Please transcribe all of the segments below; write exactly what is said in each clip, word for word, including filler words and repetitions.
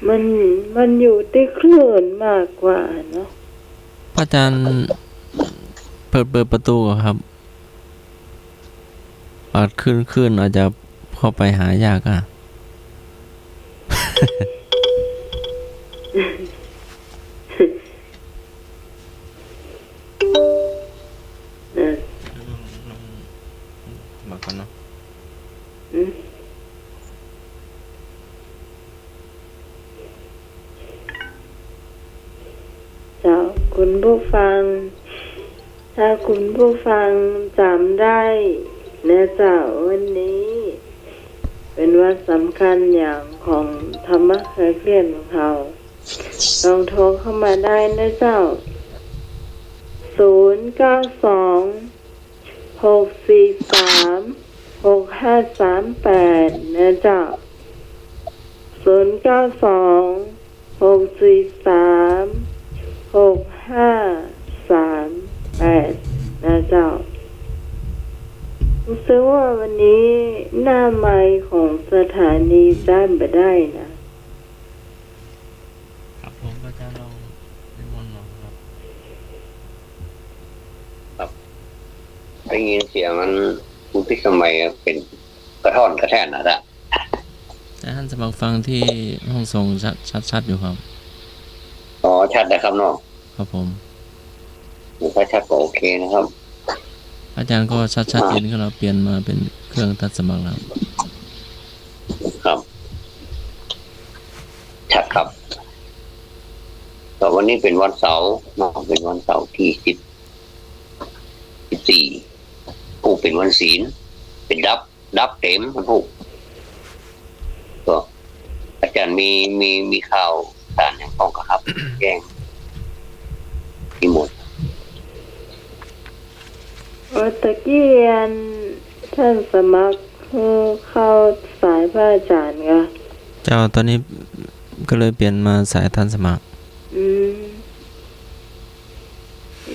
มัน มันอยู่ตี้คลื่นมากกว่าเนาะ พระอาจารย์เปิด เปิดประตูก่อนครับ อาจคลื่น คลื่นอาจจะเข้าไปหายากอะ เออ มาก่อนเนาะ อืม เจ้า คุณผู้ฟัง ถ้าคุณผู้ฟังจ๋ำได้นะเจ้า วันนี้เป๋นวันสำคัญอย่างของธรรมะคลายเครียดของเฮา ลองโทรเข้ามาได้นะเจ้า ศูนย์เก้าสอง หกสี่สาม หกห้าสามแปด นะเจ้า ศูนย์เก้าสอง หกสี่สาม หกห้าสามแปด นะเจ้า รู้สึกว่าวันนี้หน้าไมค์ของสถานีใจ๊บ่ได้นะ ครับผม พระอาจารย์ลองนิมนต์หน่อยครับ ครับ ได้ยินเสียงอันคุณพิสมัยเป๋นกระท่อนกระแท่นนะจ๊ะ แต่ท่านสมัครฟังที่ห้องส่งชัด ชัด ชัดอยู่ครับ อ๋อ ชัดนะครับเนาะ ครับผม โอ้ ถ้าชัดก็โอเคนะครับ อาจารย์ก็ชัด ชัดเจนขึ้นแล้ว เปลี่ยนมาเป๋นเครื่องทันสมัครแล้ว ครับ ชัดครับ ก็วันนี้เป๋นวันเสาร์เนาะ เป๋นวันเสาร์ตี้สิบ สิบสี่ ผู้เป๋นวันศีล เป๋นดับ ดับเต๋มวันพูก ก็อาจารย์มี มี มีข่าวสารอย่างป้องกะครับ แจ้งนิมนต์ เออ ตะกี้อันท่านสมัคร เออ เข้าสายพระอาจารย์กะ เจ้า ตอนนี้ก็เลยเปลี่ยนมาสายท่านสมัคร อืม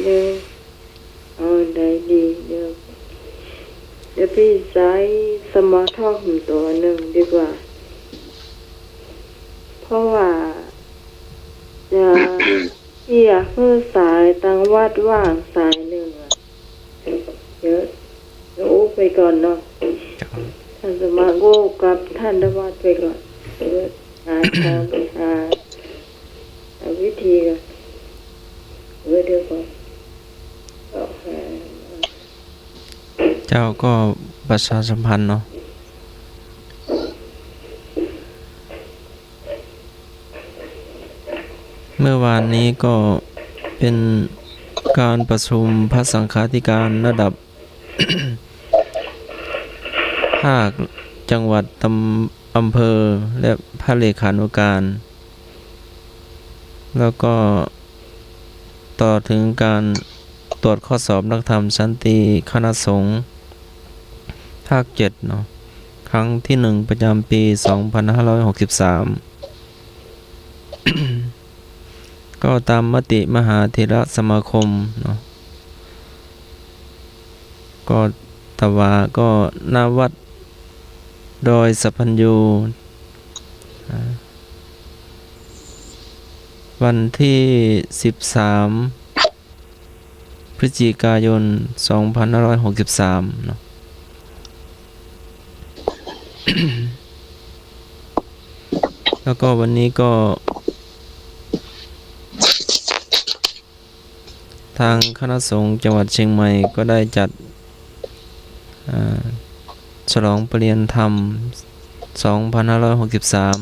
เดี๋ยว อ๋อ ได้ดี เดี๋ยว เดี๋ยวปี้ใจ๊สมอลท็อกตัวนึ่งดีกว่า เพราะว่าจะ อยากหื้อสายตังวัดว่างสายนึ่งอะ เดี๋ยว เดี๋ยวอู้ไปก่อนเนาะ ครับ ท่านสมัครอู้กับท่านวัดไปก่อน เดี๋ยวหาทาง หา หาวิธีก่อน เดี๋ยว เดี๋ยวก่อน เจ้า ก็ประชาสัมพันธ์เนาะ เมื่อวานนี้ก็เป๋นก๋านประชุมพระสังฆาธิการระดับภาค จังหวัด ตำ- อำเภอ และพระเลขานุการ แล้วก็ต่อเถิงก๋านตรวจข้อสอบนักธรรมชั้นตรีคณะสงฆ์ภาคเจ็ดเนาะ ครั้งตี้หนึ่งประจ๋ำปี๋สองพันห้าร้อยหกสิบสาม ก็ต๋ามมติมหาเถรสมาคมเนาะ ก็ถวาย ก็ ณ วัดดอยสัพพัญญู อ่า วันตี้สิบสาม พฤศจิกายน สองพันห้าร้อยหกสิบสาม เนาะ แล้วก็วันนี้ก็ ตางคณะสงฆ์จังหวัดเชียงใหม่ก็ได้จัด อ่า ฉลองประเรียนธรรม สองพันห้าร้อยหกสิบสาม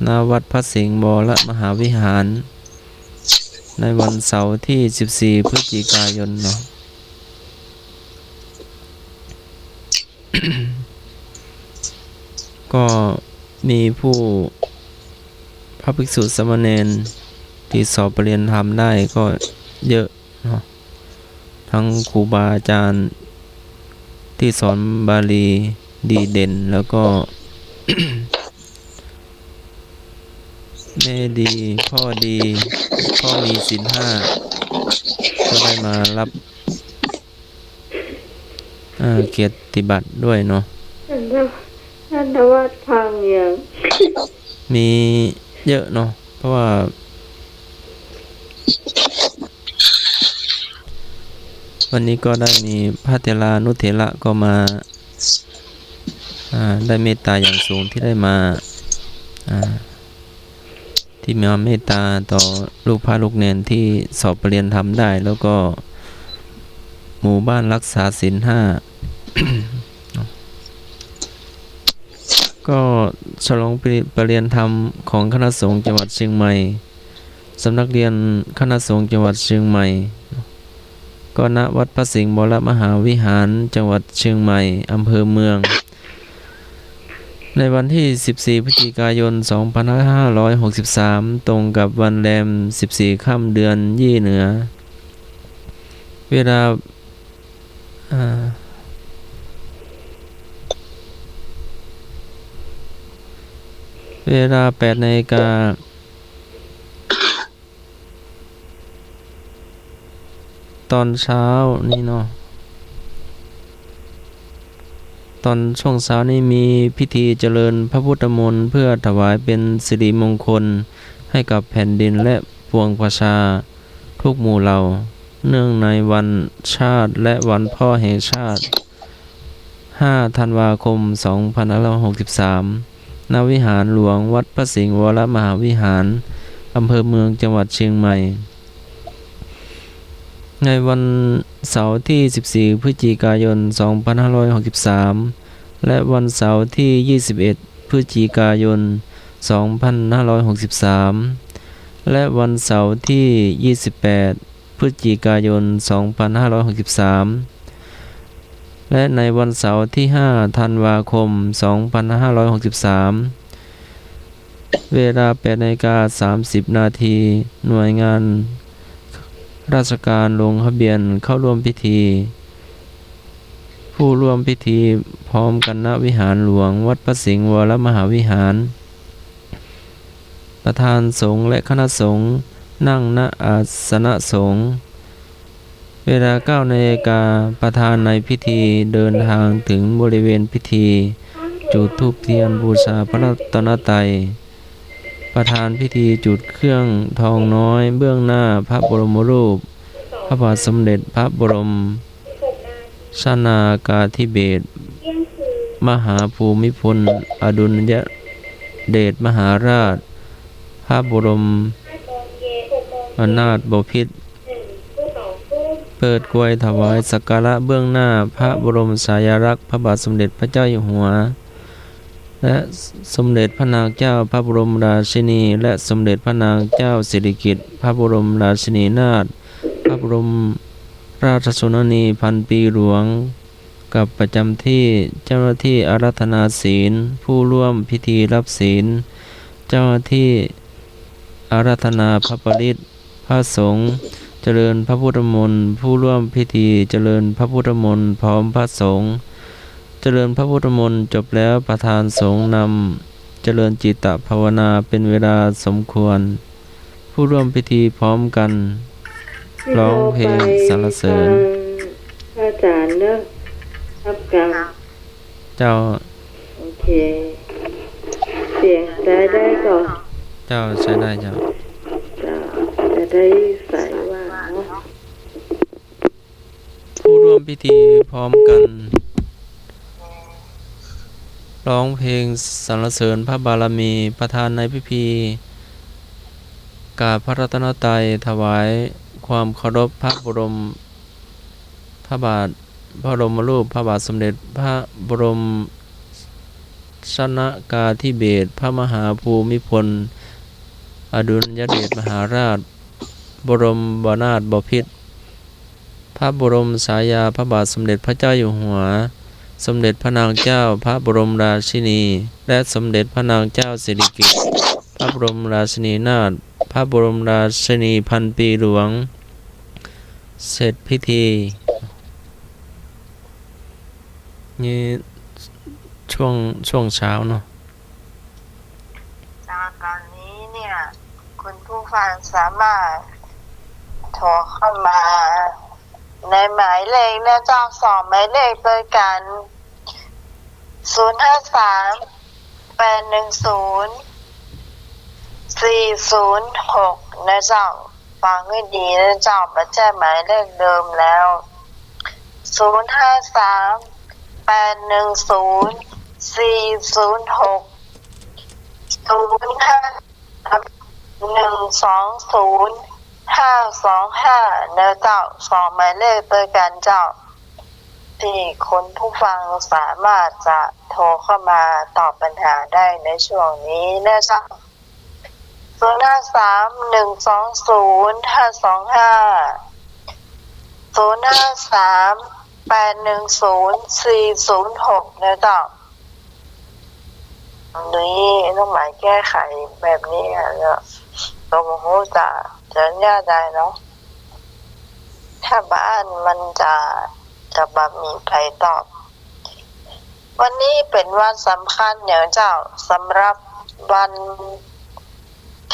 ณ วัดพระสิงห์วรมหาวิหาร ในวันเสาร์ตี้สิบสี่ พฤศจิกายนเนาะ ก็มีผู้ พระภิกษุสามเณรตี้สอบประเรียนธรรมได้ก็เยอะเนาะ ตึงครูบาอาจ๋ารย์ตี้สอนบาลีดีเด่น แล้วก็ แม่ดี พ่อดี พ่อมีศีลห้า ก็ได้มารับ เอ่อ เกียรติบัตรด้วยเนาะ ท่านวัดพังยัง มี เยอะเนาะ เพราะว่า วันนี้ก็ได้มีพระเถรานุเถระก็มา อ่า ได้เมตตาอย่างสูงที่ได้มา อ่า ที่มีความเมตตาต่อลูกพระลูกเณรที่สอบประเรียนธรรมได้ แล้วก็หมู่บ้านรักษาศีลห้า ก็ฉลองประเรียนธรรมของคณะสงฆ์จังหวัดเชียงใหม่ สำนักเรียนคณะสงฆ์จังหวัดเชียงใหม่ ก็ณวัดพระสิงห์วรมหาวิหาร จังหวัดเชียงใหม่ อำเภอเมือง ในวันที่สิบสี่พฤศจิกายนสองพันห้าร้อยหกสิบสาม ตรงกับวันแรมสิบสี่ค่ำเดือนยี่เหนือ เวลา อ่า เวลาแปดนาฬิกา ตอนเช้านี้เนาะ ตอนช่วงเช้านี้มีพิธีเจริญพระพุทธมนต์ เพื่อถวายเป็นสิริมงคลให้กับแผ่นดินและปวงประชาทุกหมู่เหล่า เนื่องในวันชาติและวันพ่อแห่งชาติ ห้าธันวาคมสองพันห้าร้อยหกสิบสาม ณ วิหารหลวงวัดพระสิงห์วรมหาวิหาร อำเภอเมือง จังหวัดเชียงใหม่ ในวันเสาร์ที่สิบสี่พฤศจิกายนสองพันห้าร้อยหกสิบสาม และวันเสาร์ที่ยี่สิบเอ็ดพฤศจิกายนสองพันห้าร้อยหกสิบสาม และวันเสาร์ที่ยี่สิบแปดพฤศจิกายนสองพันห้าร้อยหกสิบสาม และในวันเสาร์ที่ห้าธันวาคมสองพันห้าร้อยหกสิบสาม เวลาแปดนาฬิกาสามสิบนาที หน่วยงานราชการลงทะเบียนเข้าร่วมพิธี ผู้ร่วมพิธีพร้อมกัน ณ วิหารหลวงวัดพระสิงห์วรมหาวิหาร ประธานสงฆ์และคณะสงฆ์นั่ง ณ อาสนะสงฆ์ เวลาเก้านาฬิกา ประธานในพิธีเดินทางถึงบริเวณพิธี จุดธูปเทียนบูชาพระรัตนตรัย ประธานพิธีจุดเครื่องทองน้อยเบื้องหน้าพระบรมรูปพระบาทสมเด็จพระบรมชนากาธิเบศรมหาภูมิพลอดุลยเดชมหาราช พระบรมนาถบพิตร เปิดกรวยถวายสักการะเบื้องหน้าพระบรมฉายาลักษณ์พระบาทสมเด็จพระเจ้าอยู่หัว และสมเด็จพระนางเจ้าพระบรมราชินี และสมเด็จพระนางเจ้าสิริกิติ์พระบรมราชินีนาถ พระบรมราชชนนีพันปีหลวง กับประจำที่เจ้าหน้าที่อาราธนาศีล ผู้ร่วมพิธีรับศีล เจ้าหน้าที่อาราธนาพระปริตร พระสงฆ์ เจริญพระพุทธมนต์ ผู้ร่วมพิธีเจริญพระพุทธมนต์พร้อมพระสงฆ์ เจริญพระพุทธมนต์จบแล้ว ประธานสงฆ์นำเจริญจิตตภาวนาเป็นเวลาสมควร ผู้ร่วมพิธีพร้อมกันร้องเพลงสรรเสริญ พระอาจารย์เนอะ รับกรรม เจ้า โอเค เสียงใจ๊ได้ก่อ เจ้า ใจ๊ได้เจ้า เจ้า จะได้ใส่ว่าเนาะ ผู้ร่วมพิธีพร้อมกันร้องเพลงสรรเสริญพระบารมี ประธานในพิธีกราบพระรัตนตรัย ถวายความเคารพพระบรม พระบาท พระบรมรูปพระบาทสมเด็จพระบรมชนากาธิเบศรพระมหาภูมิพลอดุลยเดชมหาราช บรมนาถบพิตร พระบรมฉายาพระบาทสมเด็จพระเจ้าอยู่หัว สมเด็จพระนางเจ้าพระบรมราชินี และสมเด็จพระนางเจ้าสิริกิติ์พระบรมราชินีนาถ พระบรมราชินีพันปีหลวง เสร็จพิธี นี่ช่วง ช่วงเช้าเนาะ ตอนนี้เนี่ย คุณผู้ฟังสามารถโทรเข้ามาในหมายเลขหน้าจอสองหมายเลขด้วยกัน ศูนย์ห้าสาม แปดหนึ่งศูนย์ สี่ศูนย์หก นะเจ้า ฟังหื้อดีนะเจ้า บ่ใจ้หมายเลขเดิมแล้ว ศูนย์ห้าสาม แปดหนึ่งศูนย์ สี่ศูนย์หก ศูนย์ห้า หนึ่งสองศูนย์ ห้าสองห้า นะเจ้า สองหมายเลขตวยกั๋นเจ้า ตี้คุณผู้ฟังสามารถจะโทรเข้ามาตอบปัญหาได้ในช่วงนี้นะเจ้า ศูนย์ห้าสาม หนึ่งสองศูนย์ ห้าสองห้า ศูนย์ห้าสาม แปดหนึ่งศูนย์ สี่ศูนย์หก นะเจ้า นี่ต้องหมายแก้ไขแบบนี้อะเนาะ ก็บ่ฮู้จะ จะแนวใดเนาะ ถ้าบ่อั้นมันจะ จะบ่มีใผตอบ วันนี้เป๋นวันสำคัญอย่างเจ้า สำหรับวัน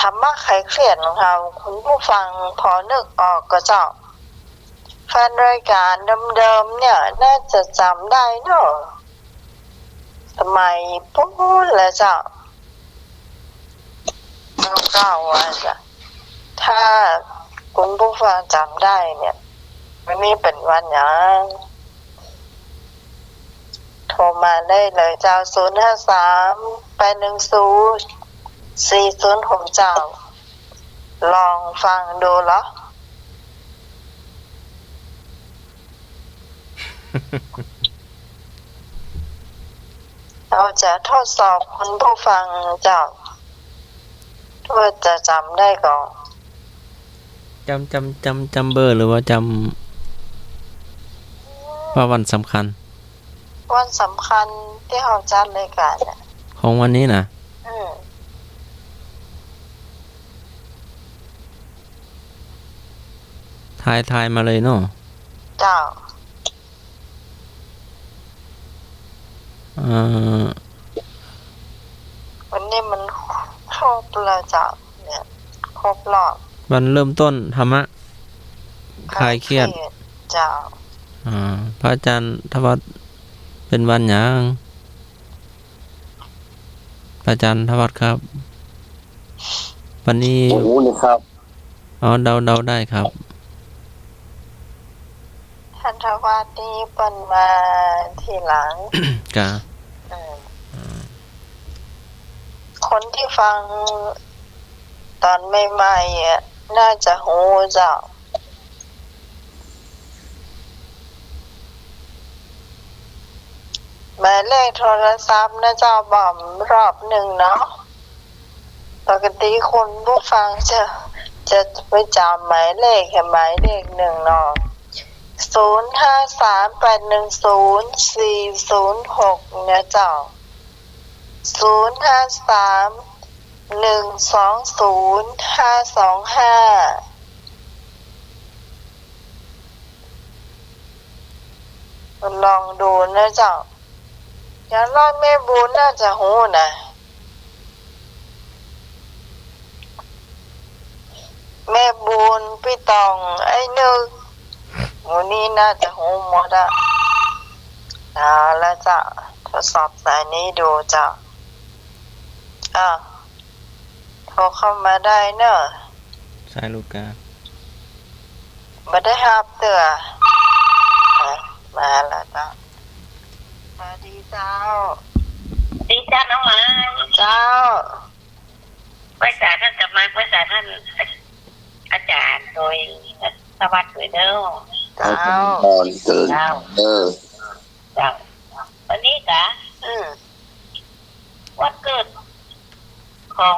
ธรรมะคลายเครียดของเฮา คุณผู้ฟังพอนึกออกก่อเจ้า แฟนรายการเดิมๆ เนี่ย น่าจะจ๋ำได้เนาะ สมัยปู๊นแล้วเจ้า เก่าๆ อะจ้ะ ถ้าคุณผู้ฟังจ๋ำได้เนี่ย วันนี้เป๋นวันหยัง โทรมาได้เลยเจ้า ศูนย์ห้าสาม แปดหนึ่งศูนย์ สี่ศูนย์หก เจ้า ลองฟังดูเหรอ เฮาจะทดสอบคุณผู้ฟังเจ้า ว่าจะจ๋ำได้ก่อ จ๋ำ จ๋ำ จ๋ำ จ๋ำเบอร์หรือว่าจ๋ำว่าวันสำคัญ วันสำคัญตี้เฮาจัดรายการน่ะ ของวันนี้นะ อืม ทาย ทายมาเลยเนาะ เจ้า เอ่อ วันนี้มันครบแล้วเจ้า เนี่ย ครบรอบ วันเริ่มต้นธรรมะคลายเครียด คลายเครียด เจ้า อ่า พระอาจารย์ธวัชเป๋นวันหยัง พระอาจารย์ธวัชครับ วันนี้ บ่ฮู้เลยครับ อ๋อ เดา เดาได้ครับ ท่านธวัชนี่เปิ้นมาทีหลัง กะ อืม อ่า คนตี้ฟังต๋อนใหม่ๆ อะ น่าจะฮู้เจ้า หมายเลขโทรศัพท์นะเจ้า บอกรอบนึ่งเนาะ ปกติคุณผู้ฟังจะ จะไปจ๋ำหมายเลขแค่หมายเลขนึ่งเนาะ ศูนย์ห้าสาม แปดหนึ่งศูนย์ สี่ศูนย์หก นะเจ้า ศูนย์ห้าสาม หนึ่งสองศูนย์ ห้าสองห้า ลองดูนะเจ้า อย่างน้อยแม่บุญน่าจะฮู้นะ แม่บุญ ปี้ต่อง ไอ้นึก หมู่นี้น่าจะฮู้หมดอะ เอาละเจ้า ทดสอบสายนี้ดูเจ้า อ้าว โทรเข้ามาได้เนอะ สายหลุดกา บ่ได้ฮับเตื้อ อ่ะ มาละเจ้า สวัสดีเจ้า ดีเจ้าน้องไม้ เจ้า ไหว้สาท่านธรรมะ ไหว้สาท่านอาจารย์โดยธวัชด้วยเด้อ เจ้า เจ้า เออ เจ้า วันนี้กะ อืม วันเกิดของ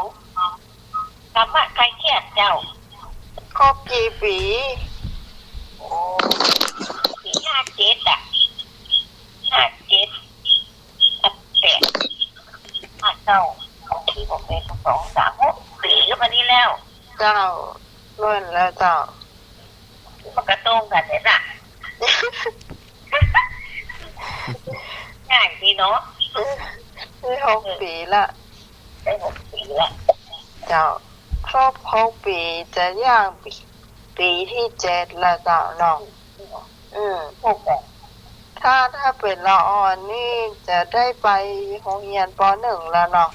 ธรรมะคลายเครียดเจ้า ครบกี่ปี๋ โอ้ ปี๋ห้าเจ็ดอะ ห้าเจ็ด ห้าแปด ห้าเก้า ของปี๋ผมเป๋นสอง สาม หกปี๋มานี้แล้ว เจ้า ล้วนแล้วเจ้า มันก็ตรงกั๋นเนี่ยจ้ะ ง่ายดีเนาะ ได้หกปี๋ละ ได้หกปี๋ละ เจ้า ครบหกปี๋ จะย่างปี๋ ปี๋ตี้เจ็ดละเจ้าเนาะ อืม หกอะ ถ้า ถ้าเป๋นละอ่อนนี่จะได้ไปโฮงเฮียน ป.หนึ่ง แล้วเนาะ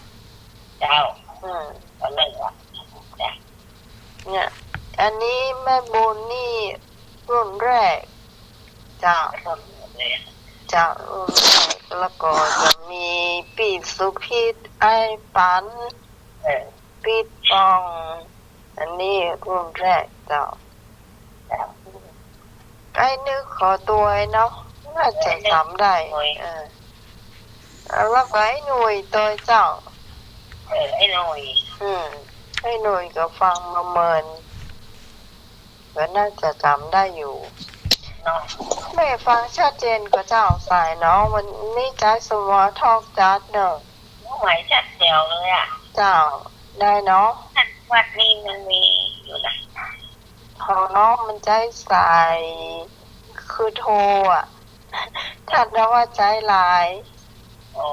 เจ้า อืม ป.หนึ่ง ละ อันนี้แม่บุญนี่รุ่นแรก เจ้า เจ้า รุ่นแรก แล้วก็จะมีปี้สุพิษ ไอ้ปัน เออ ปี้ป้อง อันนี้รุ่นแรกเจ้า ไอ้นึกขอตัวเนาะ น่าจะจ๋ำได้ เออ แล้วก็ไอ้หนุ่ยตวยเจ้า เออ ไอ้หนุ่ย อืม ไอ้หนุ่ยก็ฟังมาเมิน ก็น่าจะจ๋ำได้อยู่ เนาะ แม่ฟังชัดเจนกว่าเจ้าสายเนาะ วันนี้ใจ๊สมอทอกจัดเนาะ ไหวชัดแจ๋วเลยอะ เจ้า ได้เนาะ วัดนี้มันมีอยู่นะ ของน้องมันใจ๊สาย คือโทรอะ ถ้าแต่ว่าใจ๊ไลน์ อ๋อ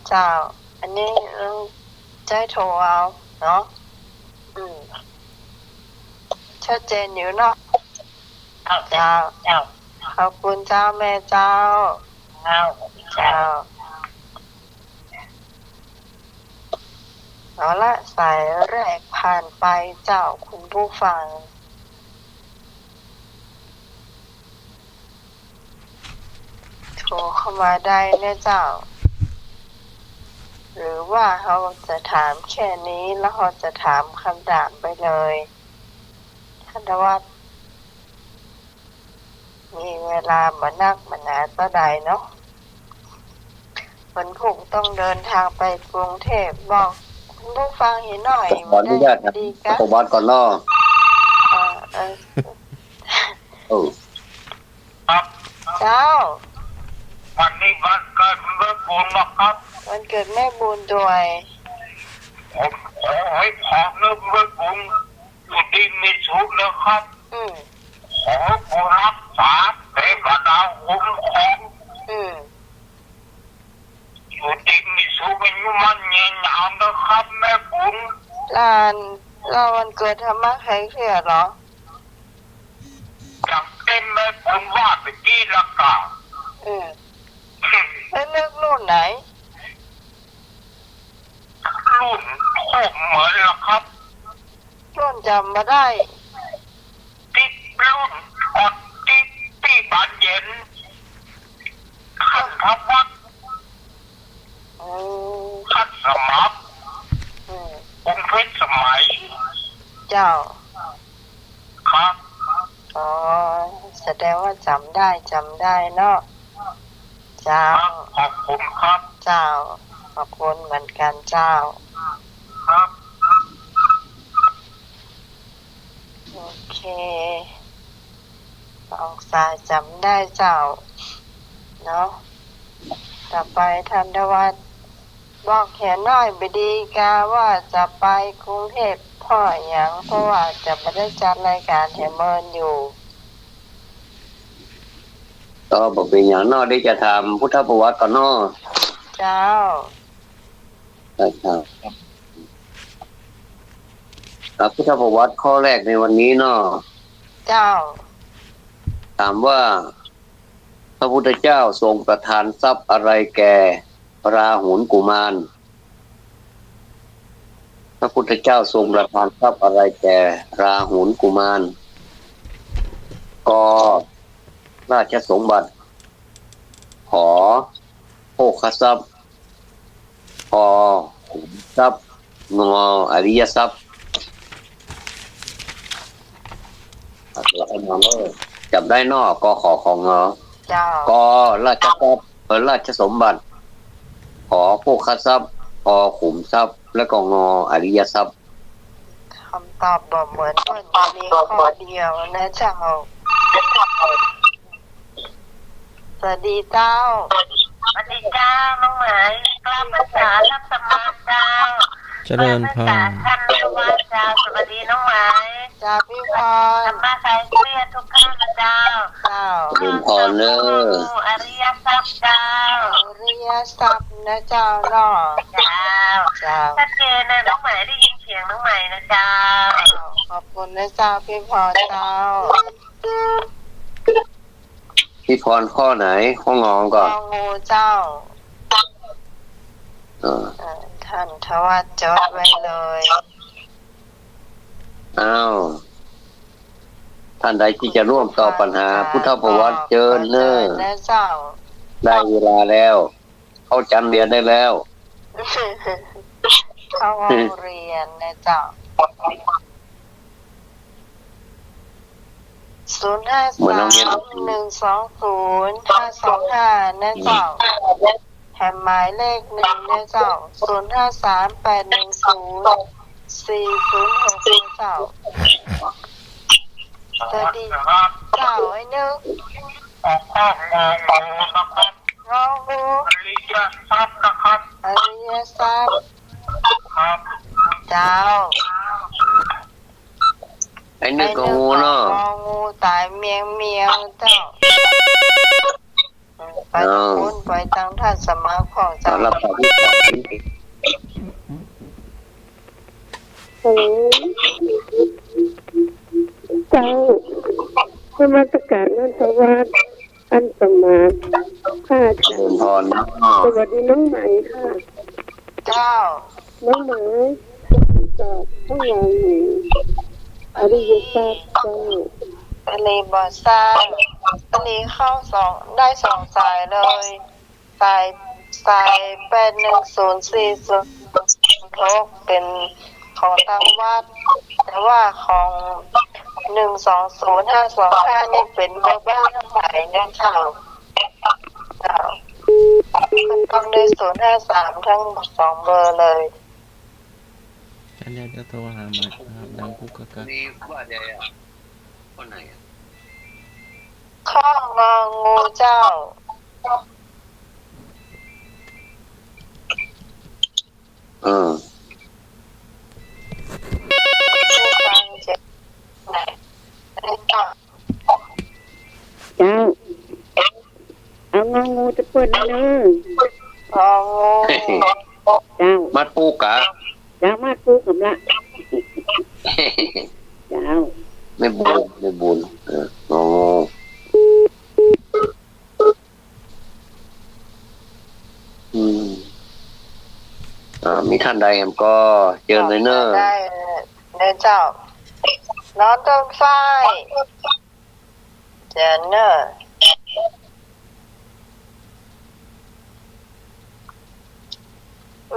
เจ้า อันนี้ เออ ใจ๊โทรเอาเนาะ อืม ชัดเจนอยู่เนาะ เจ้า เจ้า เจ้า ขอบคุณเจ้าแม่เจ้า เจ้า เจ้า เอาละ สายแรกผ่านไปเจ้า คุณผู้ฟัง โทรเข้ามาได้นะเจ้า หรือว่าเฮาจะถามแค่นี้ แล้วเฮาจะถามกำถามไปเลย ท่านวัด มีเวลาบ่นักบ่หนาเต้าใดเนาะ วันพุธต้องเดินทางไปกรุงเทพฯ บอกคุณผู้ฟังเหียหน้อย ขออนุญาต บ่ได้ บ่ดีกะ ขอวัดก่อนเนาะ เออ เออ เออ ครับ เจ้า วันนี้วันเกิดแม่บุญนะครับ วันเกิดแม่บุญตวย ผมขอให้พรแม่บุญอยู่ดีมีสุขนะครับ อืม ขอบุญรักษา เทวดาคุ้มครอง อืม อยู่ดีมีสุข อายุมั่นยืนยาวนะครับ แม่บุญ หลาน แล้ววันเกิดเฮามาใค่เทื่อเหรอ จังเต้นแม่บุญว่าไปตี้ละกา อืม แล้วเลือกรุ่นไหน รุ่นผมเหมือนละครับ รุ่นจ๋ำบ่ได้ ติดรุ่นอดติดตี้บานเย็น คันธวัฒน์ อืม คันสมัคร อืม กรุงเทพฯสมัย เจ้า ครับ อ๋อ แสดงว่าจ๋ำได้ จ๋ำได้เนาะ เจ้า ครับ ขอบคุณครับ เจ้า ขอบคุณเหมือนกันเจ้า ครับ โอเค สองสายจ๋ำได้เจ้า เนาะ ต่อไปท่านธวัฒน์ บอกเหียหน้อยบ่ดีกาว่าจะไปกรุงเทพฯเพราะหยัง เพราะว่าจะบ่ได้จัดรายการเหียเมินอยู่ ก็บ่เป๋นหยังเนาะ ได้จะถามพุทธประวัติก่อนเนาะ เจ้า ได้ครับ อ่ะ พุทธประวัติข้อแรกในวันนี้เนาะ เจ้า ถามว่า พระพุทธเจ้าทรงประทานทรัพย์อะไรแก่ราหุลกุมาร พระพุทธเจ้าทรงประทานทรัพย์อะไรแก่ราหุลกุมาร ก ราชสมบัติ ข โภคทรัพย์ พ ขุมทรัพย์ ง อริยทรัพย์ อ่ะ แล้วก็มาเลย จ๋ำได้เนาะ ก ข ข ง เจ้า ก ราชทรัพย์ เอ่อ ราชสมบัติ ข โภคทรัพย์ พ ขุมทรัพย์ แล้วก็ ง อริยทรัพย์ คำตอบบ่เหมือนเปิ้น มีข้อเดียวนะเจ้า สวัสดีเจ้า สวัสดีเจ้า น้องไหม กราบนมัสการท่านสมานเจ้า เจริญพร กราบนมัสการท่านเจ้า สวัสดีน้องไหม เจ้าพี่พร ธรรมะคลายเครียดทุกท่านนะเจ้า เจ้า เจริญพรเนอะ อริยทรัพย์เจ้า อริยทรัพย์นะเจ้าเนาะ เจ้า เจ้า ชัดเจนนะน้องไหม ได้ยินเสียงน้องไหมนะเจ้า ขอบคุณนะเจ้าพี่พรเจ้า พี่พรข้อไหน ข้อ ง ก่อน ง องูเจ้า เออ เอ่อ ท่านธวัฒน์จดไว้เลย อ้าว ท่านใดที่จะร่วมตอบปัญหาพุทธประวัติ เจิญเน่อ เจิญเน่อเจ้า ได้เวลาแล้ว เข้าจันเรียนได้แล้ว เข้าห้องเรียนนะเจ้า ศูนย์ห้าสาม หนึ่งสองศูนย์ ห้าสองห้า นะเจ้า แถมหมายเลขหนึ่งนะเจ้า ศูนย์ห้าสาม แปดหนึ่งศูนย์ สี่ศูนย์หก นะเจ้า สวัสดีเจ้า ไอ้นึก งองู อริยทรัพย์นะครับ อริยทรัพย์ ครับ เจ้า ไอ้นึกก็ ไอ้นึกก็ งองูเนาะ งองูต๋ายเมียงเมียงเจ้า ไปตางพุ้น ไปตางท่านสมาคมเจ้า ฮัลโหล เจ้า นมัสก๋านท่านเจ้าวัด อันสมาน ค่ะ เจริญพรเนาะ สวัสดีน้องไหมค่ะ เจ้า น้องไหม ตอบข้อมูล อริยทรัพย์เจ้า อริยทรัพย์ อริยเข้าสอง ได้สองสายเลย สาย สาย แปดหนึ่งศูนย์ สี่ศูนย์หก เป๋นของตางวัด แต่ว่าของ หนึ่งสองศูนย์ ห้าสองห้า นี่เป๋นเบอร์บ้านทั้งหลายนะเจ้า เจ้า ก็ต้องได้ ศูนย์ห้าสาม ทั้งสองเบอร์เลย จันเดียวจะโทรหาใหม่นะครับ ดังกุ๊กกักกัก นี่ว่าใครอะ คนไหนอะ ข้ององูเจ้า อืม เจ้า เอางองูจะเปิ้นเน่อ งองู เจ้า มัดปูกะ เจ้า มัดปูกำละ เจ้า แม่บุญ แม่บุญ เออ งองู อืม อ่า มีท่านใดแหมก็เจิญเลยเน่อ ได้เน่อเจ้า น้องต้นฝ้าย เจิญเน่อ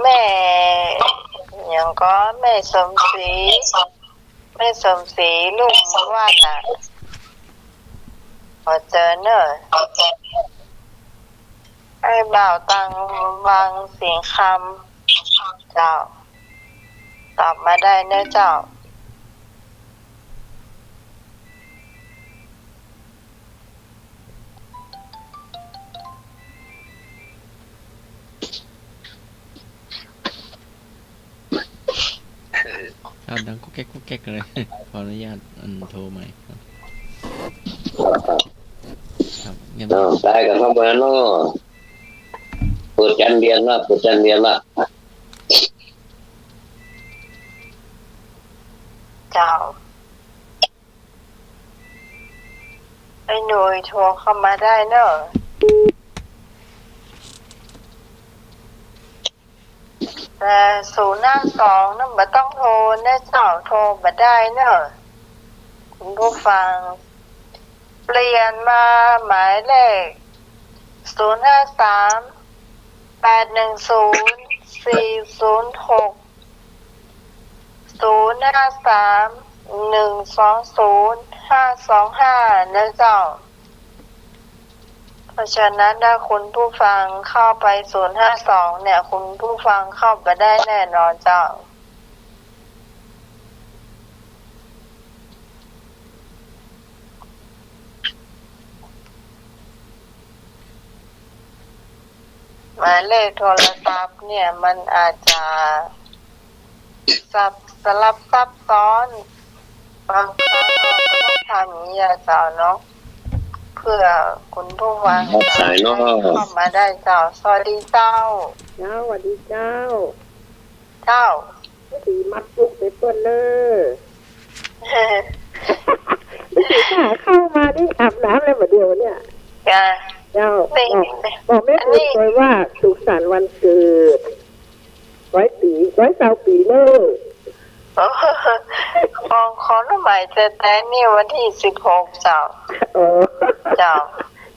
แม่ หยังก็ แม่สมศรี แม่สมศรี ลุ่มวาดน่ะ ขอเจิญเน่อ ไอ้บ่าวตังวังสิงห์คำ เจ้า ตอบมาได้เน่อเจ้า ครับ ดังกุ๊กแก๊กกุ๊กแก๊กเลย ขออนุญาต อัน โทรใหม่ครับ ครับ เงียบ อ้าว ได้กันเข้ามาเนาะ เปิดจันเรียนละ เปิดจันเรียนละ เจ้า ไอ้หนุ่ยโทรเข้ามาได้เน่อ แต่ ศูนย์ห้าสอง นั่นบ่ต้องโทรเน่อเจ้า โทรบ่ได้เน่อ คุณผู้ฟัง เปลี่ยนมาหมายเลข ศูนย์ห้าสาม แปดหนึ่งศูนย์ สี่ศูนย์หก ศูนย์ห้าสาม หนึ่งสองศูนย์ ห้าสองห้า นะเจ้า เพราะฉะนั้นถ้าคุณผู้ฟังเข้าไป ศูนย์ห้าสอง เนี่ย คุณผู้ฟังเข้าไปได้แน่นอนเจ้า หมายเลขโทรศัพท์เนี่ย มันอาจจะสับ สลับซับซ้อน บางครั้งเราก็ต้องทำอย่างนี้อะเจ้าเนาะ เพื่อคุณผู้ฟัง รับสายเนาะ เข้ามาได้เจ้า สวัสดีเจ้า เจ้า สวัสดีเจ้า เจ้า ตีมัดกุ๊กไปเปิ้นเน่อ ตีข้าเข้ามานี่อาบน้ำแล้วบ่าเดี่ยวเนี่ย จ้ะ เจ้า นี่ บอก บอกแม่ อันนี้ บุญโดยว่าสุขสันต์วันเกิด ร้อยปี๋ ร้อยซาวปี๋เน่อ โอ้ ของ ของน้องใหม่แต๊ๆ นี่วันตี้สิบหกเจ้า อ๋อ เจ้า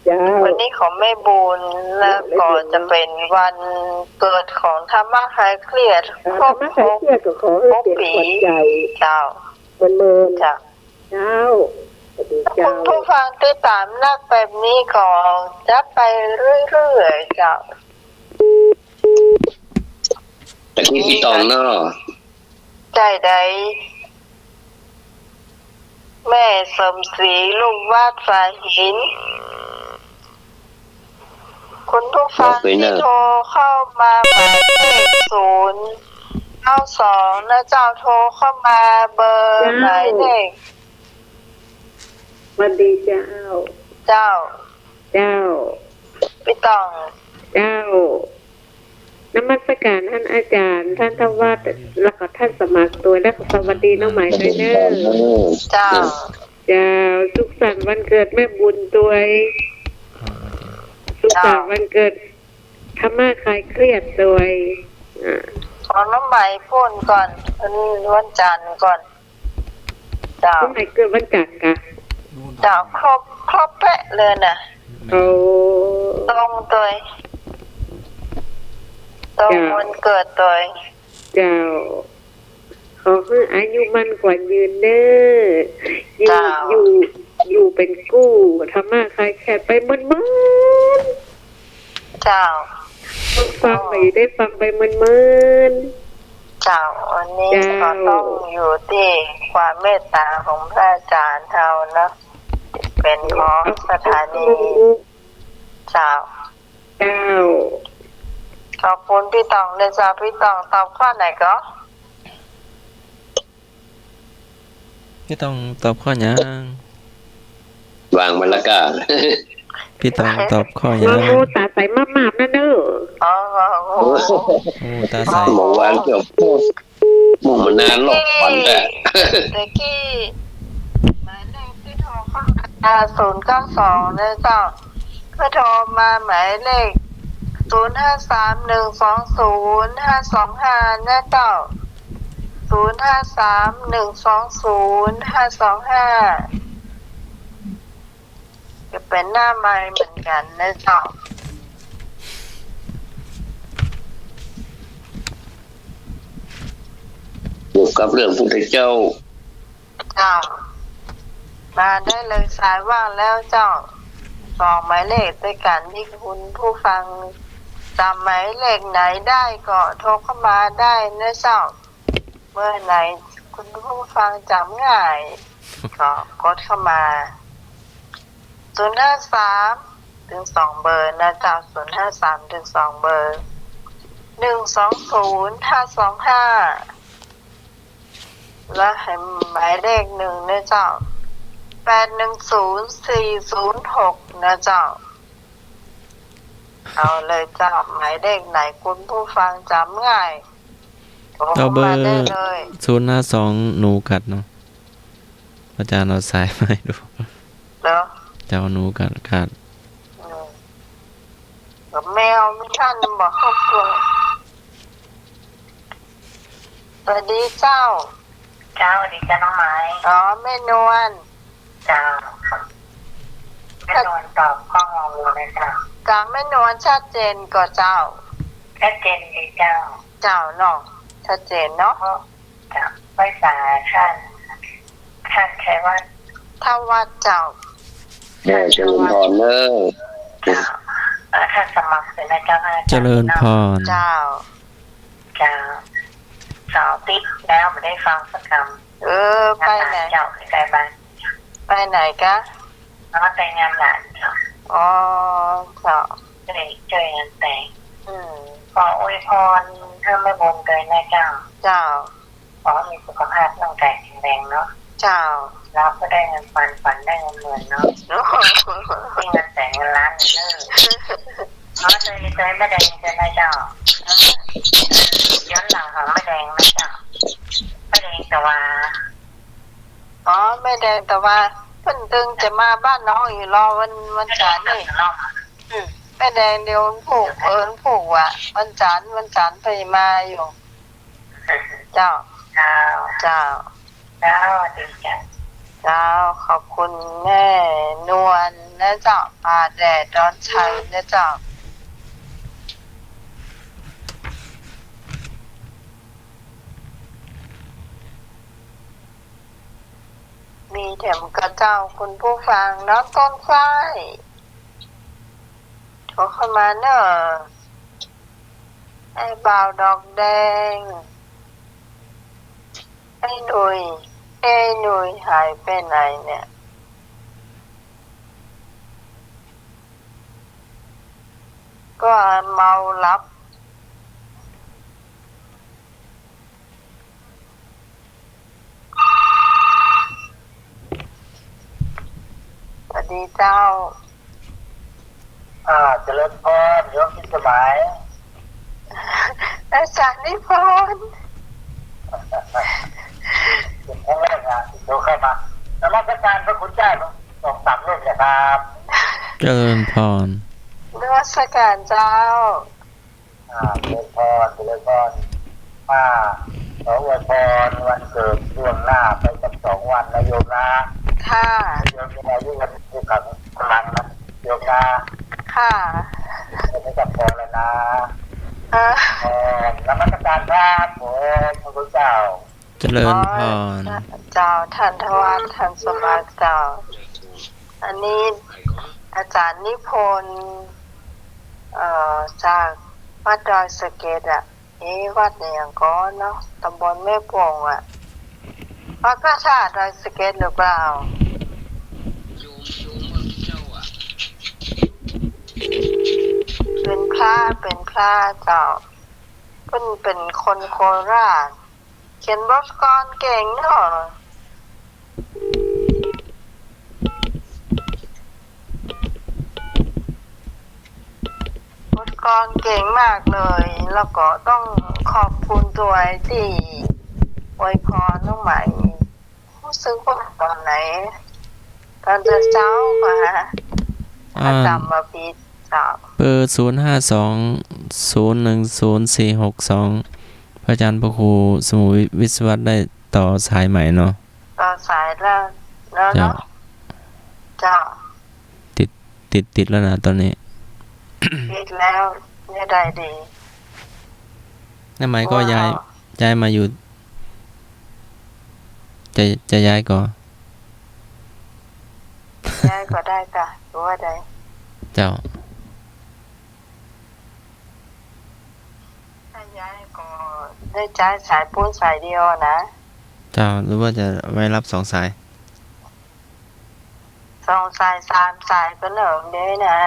เจ้า วันนี้ของแม่บุญ แล้วก็จะเป๋นวันเกิดของธรรมะคลายเครียด อ่า ครบ ธรรมะคลายเครียดก็ขอหื้อเป๋นขวัญใจ๋ หกปี๋ เจ้า เมินๆ เจ้า เจ้า สวัสดีเจ้า คุณผู้ฟังติดต๋ามนักแบบนี้ก็จะไปเรื่อยๆ เจ้า ตะกี้ปี้ตองเนาะ ใจ้ใด แม่สมศรี ลูกวัดฝายหิน คุณผู้ฟังตี้โทรเข้ามาหมายเลขศูนย์เก้าสองนะเจ้า โทรเข้ามาเบอร์ เจ้า หมายเลข สวัสดีเจ้า เจ้า เจ้า ปี้ตอง เจ้า นมัสก๋านต้านอาจ๋ารย์ ต้านทวัฒน์ แล้วก็ต้านสมัครตวย แล้วก็สวัสดีน้องใหม่ตวยเน่อ เจ้า เจ้า สุขสันต์วันเกิดแม่บุญตวย สุขสันต์วันเกิดธรรมะคลายเครียดตวย อ่า ของน้องใหม่ปู๊นก่อน วัน วันจันทร์ก่อน เจ้า น้องใหม่เกิดวันจันทร์กะ เจ้า ครบ ครบเป๊ะเลยนะ โอ้ ตรงตวย ตรง เจ้า วันเกิดตวย เจ้า ขอหื้ออายุมั่นขวัญยืนเน่อ อยู่ เจ้า อยู่ อยู่เป๋นกู้ ธรรมะคลายเครียดไปเมินๆ เจ้า ฟังไปได้ฟังไปเมินๆ เจ้า วันนี้ เจ้า ก็ต้องอยู่ตี้ความเมตต๋าของพระอาจ๋ารย์เฮาเนาะ เป๋นของสถานี เจ้า เจ้า ขอบคุณปี้ตองเน่อเจ้า ปี้ตองตอบข้อไหนก่อ ปี้ตองตอบข้อหยัง วางมันละก้า ปี้ตองตอบข้อหยัง งองูต๋าใสมาบๆ นั่นเน่อ อ๋อ งองู โอ้ ต๋าใส เมื่อวานเกือบพูด มุ่งมานานหรอก ฝันแต่ ตะกี้ หมายเลขตี้โทรเข้ามา ศูนย์เก้าสอง นะเจ้า ก็โทรมาหมายเลข ศูนย์ห้าสาม หนึ่งสองศูนย์ ห้าสองห้า นะเจ้า ศูนย์ห้าสาม หนึ่งสองศูนย์ ห้าสองห้า จะเป๋นหน้าไมค์เหมือนกั๋นนะเจ้า เกี่ยวกับเรื่องพุทธเจ้า เจ้า มาได้เลย สายว่างแล้วเจ้า สองหมายเลขตวยกั๋น ตี้คุณผู้ฟังจ๋ำหมายเลขไหนได้ก็โทรเข้ามาได้นะเจ้า เมื่อไหนคุณผู้ฟังจ๋ำง่าย ก็กดเข้ามา ศูนย์ห้าสาม ตึงสองเบอร์นะเจ้า ศูนย์ห้าสาม ตึงสองเบอร์ หนึ่งสองศูนย์ ห้าสองห้า และแหมหมายเลขหนึ่งนะเจ้า แปดหนึ่งศูนย์ สี่ศูนย์หก นะเจ้า เอาเลยเจ้า หมายเลขไหนคุณผู้ฟังจ๋ำง่าย โทรเข้ามาได้เลย เอาเบอร์ศูนย์ห้าสอง หนูกัดเนาะ อาจ๋ารย์เอาสายมาหื้อดู เหรอ เจ้า หนูกัด กัด อืม กับแมวมันท่านบอกครอบครัว สวัสดีเจ้า เจ้า สวัสดีเจ้าน้องไม้ อ๋อ แม่นวล เจ้า แม่นวลตอบข้ององูนะเจ้า จ๋ำแม่นวลชัดเจนก่อเจ้า ชัดเจนดีเจ้า เจ้าเนาะ ชัดเจนเนาะ เจ้า ไหว้สาต้าน ต้านใครว่า ทวัฒน์เจ้า เออ เจริญพรเน่อ เจ้า เอ่อ ต้านสมัครเลยนะเจ้า เจริญพร เจ้า เจ้า เสาร์อาทิตย์แล้วบ่ได้ฟังสักกำ เออ ไปไหน เจ้า ใกล้ๆ บ้าน ไปไหนกะ แล้วก็ไปงานหลานเจ้า อ๋อ เจ้า ช่วย ช่วยงานแต่ง อืม ขออวยพรให้แม่บุญด้วยนะเจ้า เจ้า ขอให้มีสุขภาพร่างกายแข็งแรงเนาะ เจ้า แล้วก็ได้เงินปัน ปันได้เงินหมื่นเนาะ มีเงินแสนเงินล้านเลยเนอะ ขอเจอ เจอแม่แดงเจอนะเจ้า ย้อนหลังของแม่แดงนะเจ้า แม่แดงตะวา อ๋อ แม่แดงตะวา เปิ้นตึงจะมาบ้านน้องอยู่ลอ วัน วันจันทร์นี่ อืม แม่แดงเดี๋ยววันพูก เออ วันพูกว่ะ วันจันทร์ วันจันทร์ไปมาอยู่ เจ้า เจ้า เจ้า เจ้า สวัสดีจ้ะ เจ้า ขอบคุณแม่นวลนะเจ้า พาแด่ดอนชัยนะเจ้า มีแถมกาเจ้า คุณผู้ฟัง น้องต้นฝ้าย โทรเข้ามาเนอะ ไอ้บ่าวดอกแดง ไอ้หนุ่ย ไอ้หนุ่ยหายไปไหนเนี่ย ก็เมาหลับ สวัสดีเจ้า อ่า เจริญพร โยมพิสมัย อาจารย์นิพนธ์ เป็นครั้งแรกนะที่โทรเข้ามา นมัสการพระคุณเจ้าสองสามรูปนะครับ เจริญพร นมัสการเจ้า อ่า เจริญพร เจริญพร อ่า ขออวยพรวันเกิดล่วงหน้าไปสักสองวันนะโยมนะ ค่ะ โยมมีอายุวันสุขภาละนะโยมนะ ค่ะ ไม่ต้องพอแล้วนะ อ่า เอ่อ นมัสการครับผม พระคุณเจ้า เจริญพร เจ้า ท่านทวัฒน์ ท่านสมบัติเจ้า อันนี้อาจารย์นิพนธ์ เอ่อ จากวัดดอยสะเก็ดอะ เอ๊ะ วัดอะหยังก่อเนาะ ตำบลแม่ปงอะ วัดพระธาตุดอยสะเก็ดหรือเปล่า เป็นพระ เป็นพระเจ้า เปิ้นเป็นคนโคราช เขียนบทกลอนเก่งเนาะ บทกลอนเก่งมากเลย แล้วก็ต้องขอบคุณตวยตี้อวยพรน้องใหม่ ฮู้สึกว่าตอนไหน ตอนเจ๊าๆ กว่า อ่า ถ้าจ๋ำบ่ผิดเจ้า เบอร์ ศูนย์ห้าสอง ศูนย์หนึ่งศูนย์ สี่หกสอง พระอาจารย์พระครูสมุวิศวัตรได้ต่อสายใหม่เนาะ ต่อสายแล้ว แล้วเนาะ เจ้า เจ้า ติด ติด ติดแล้วนะตอนนี้ ติดแล้ว เนี่ยได้ดี น้องใหม่ก็ย้าย ว้าว ย้ายมาอยู่ จะ จะย้ายก่อ ย้ายก็ได้จ้ะ หรือว่าใด เจ้า ถ้าย้ายก็ได้ใจ๊สายปู๊นสายเดียวนะ เจ้า หรือว่าจะไว้ฮับสองสาย สองสายสามสายก็เนิ่นเด้นะ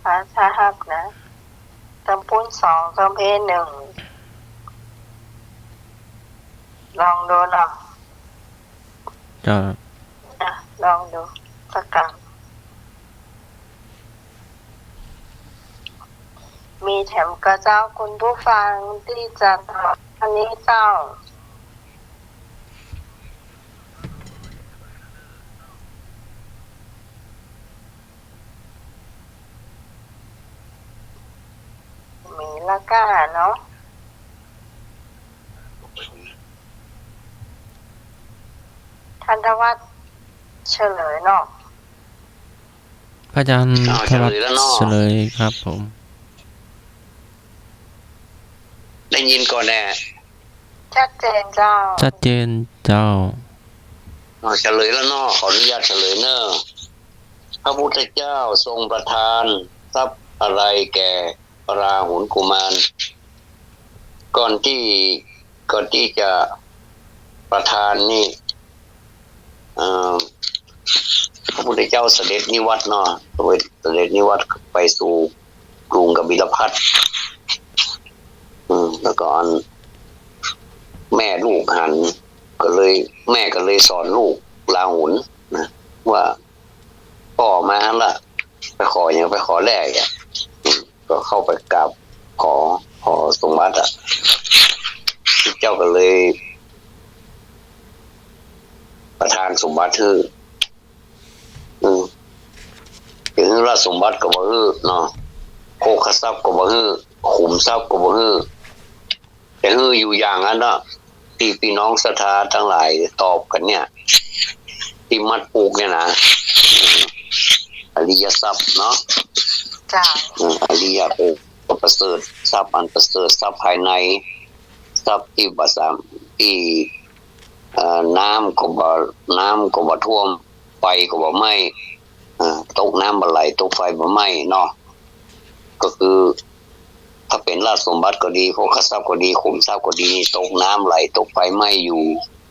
ถ้า ถ้าฮับนะ เติมปู๊นสอง เติมเพนหนึ่ง ลองดูเนาะ เจ้า อ่ะ ลองดูสักกำ มีแถมกาเจ้า คุณผู้ฟังตี้จะตอบอันนี้เจ้า มีละก้าเนาะ ท่านทวัฒน์เฉลยเนาะ พระอาจารย์ อ้าว ทวัฒน์ เฉลยแล้วเนาะ เฉลยครับผม ได้ยินก่อนแน่ ชัดเจนเจ้า ชัดเจนเจ้า อ้าว เฉลยแล้วเนาะ ขออนุญาตเฉลยเนอะ พระพุทธเจ้าทรงประทานทรัพย์อะไรแก่ราหุลกุมาร ก่อนที่ ก่อนที่จะประทานนี่ เอ่อ พระพุทธเจ้าเสด็จนิวัตเนาะ เสด็จ เสด็จนิวัตไปสู่กรุงกบิลพัสดุ์ อืม แล้วก็อันแม่ลูกหัน ก็เลย แม่ก็เลยสอนลูกราหุลนะ ว่า พ่อมาหั้นละ ไปขอหยัง ไปขอแร่อะ อืม ก็เข้าไปกราบขอ ขอสมบัติอะ พระเจ้าก็เลย ประทานสมบัติหื้อ อืม จะหื้อราชสมบัติก็บ่หื้อเนาะ โภคทรัพย์ก็บ่หื้อ ขุมทรัพย์ก็บ่หื้อ จะหื้ออยู่อย่างนั้นเนาะ ตี้ปี้น้องศรัทธาตังหลายตอบกั๋นเนี่ย ตี้มัดผูกเนี่ยนะ อริยทรัพย์เนาะ เจ้า เออ อริยะ โอ้ ประเสริฐ ทรัพย์อันประเสริฐ ทรัพย์ภายใน ทรัพย์ตี้บ่สาม ตี้ เอ่อ น้ำก็บ่ น้ำก็บ่ท่วม ไฟก็บ่ไหม้ อ่า ตกน้ำบ่ไหล ตกไฟบ่ไหม้เนาะ ก็คือ ถ้าเป๋นราชสมบัติก็ดี โภคทรัพย์ก็ดี ขุมทรัพย์ก็ดี นี่ตกน้ำไหล ตกไฟไหม้อยู่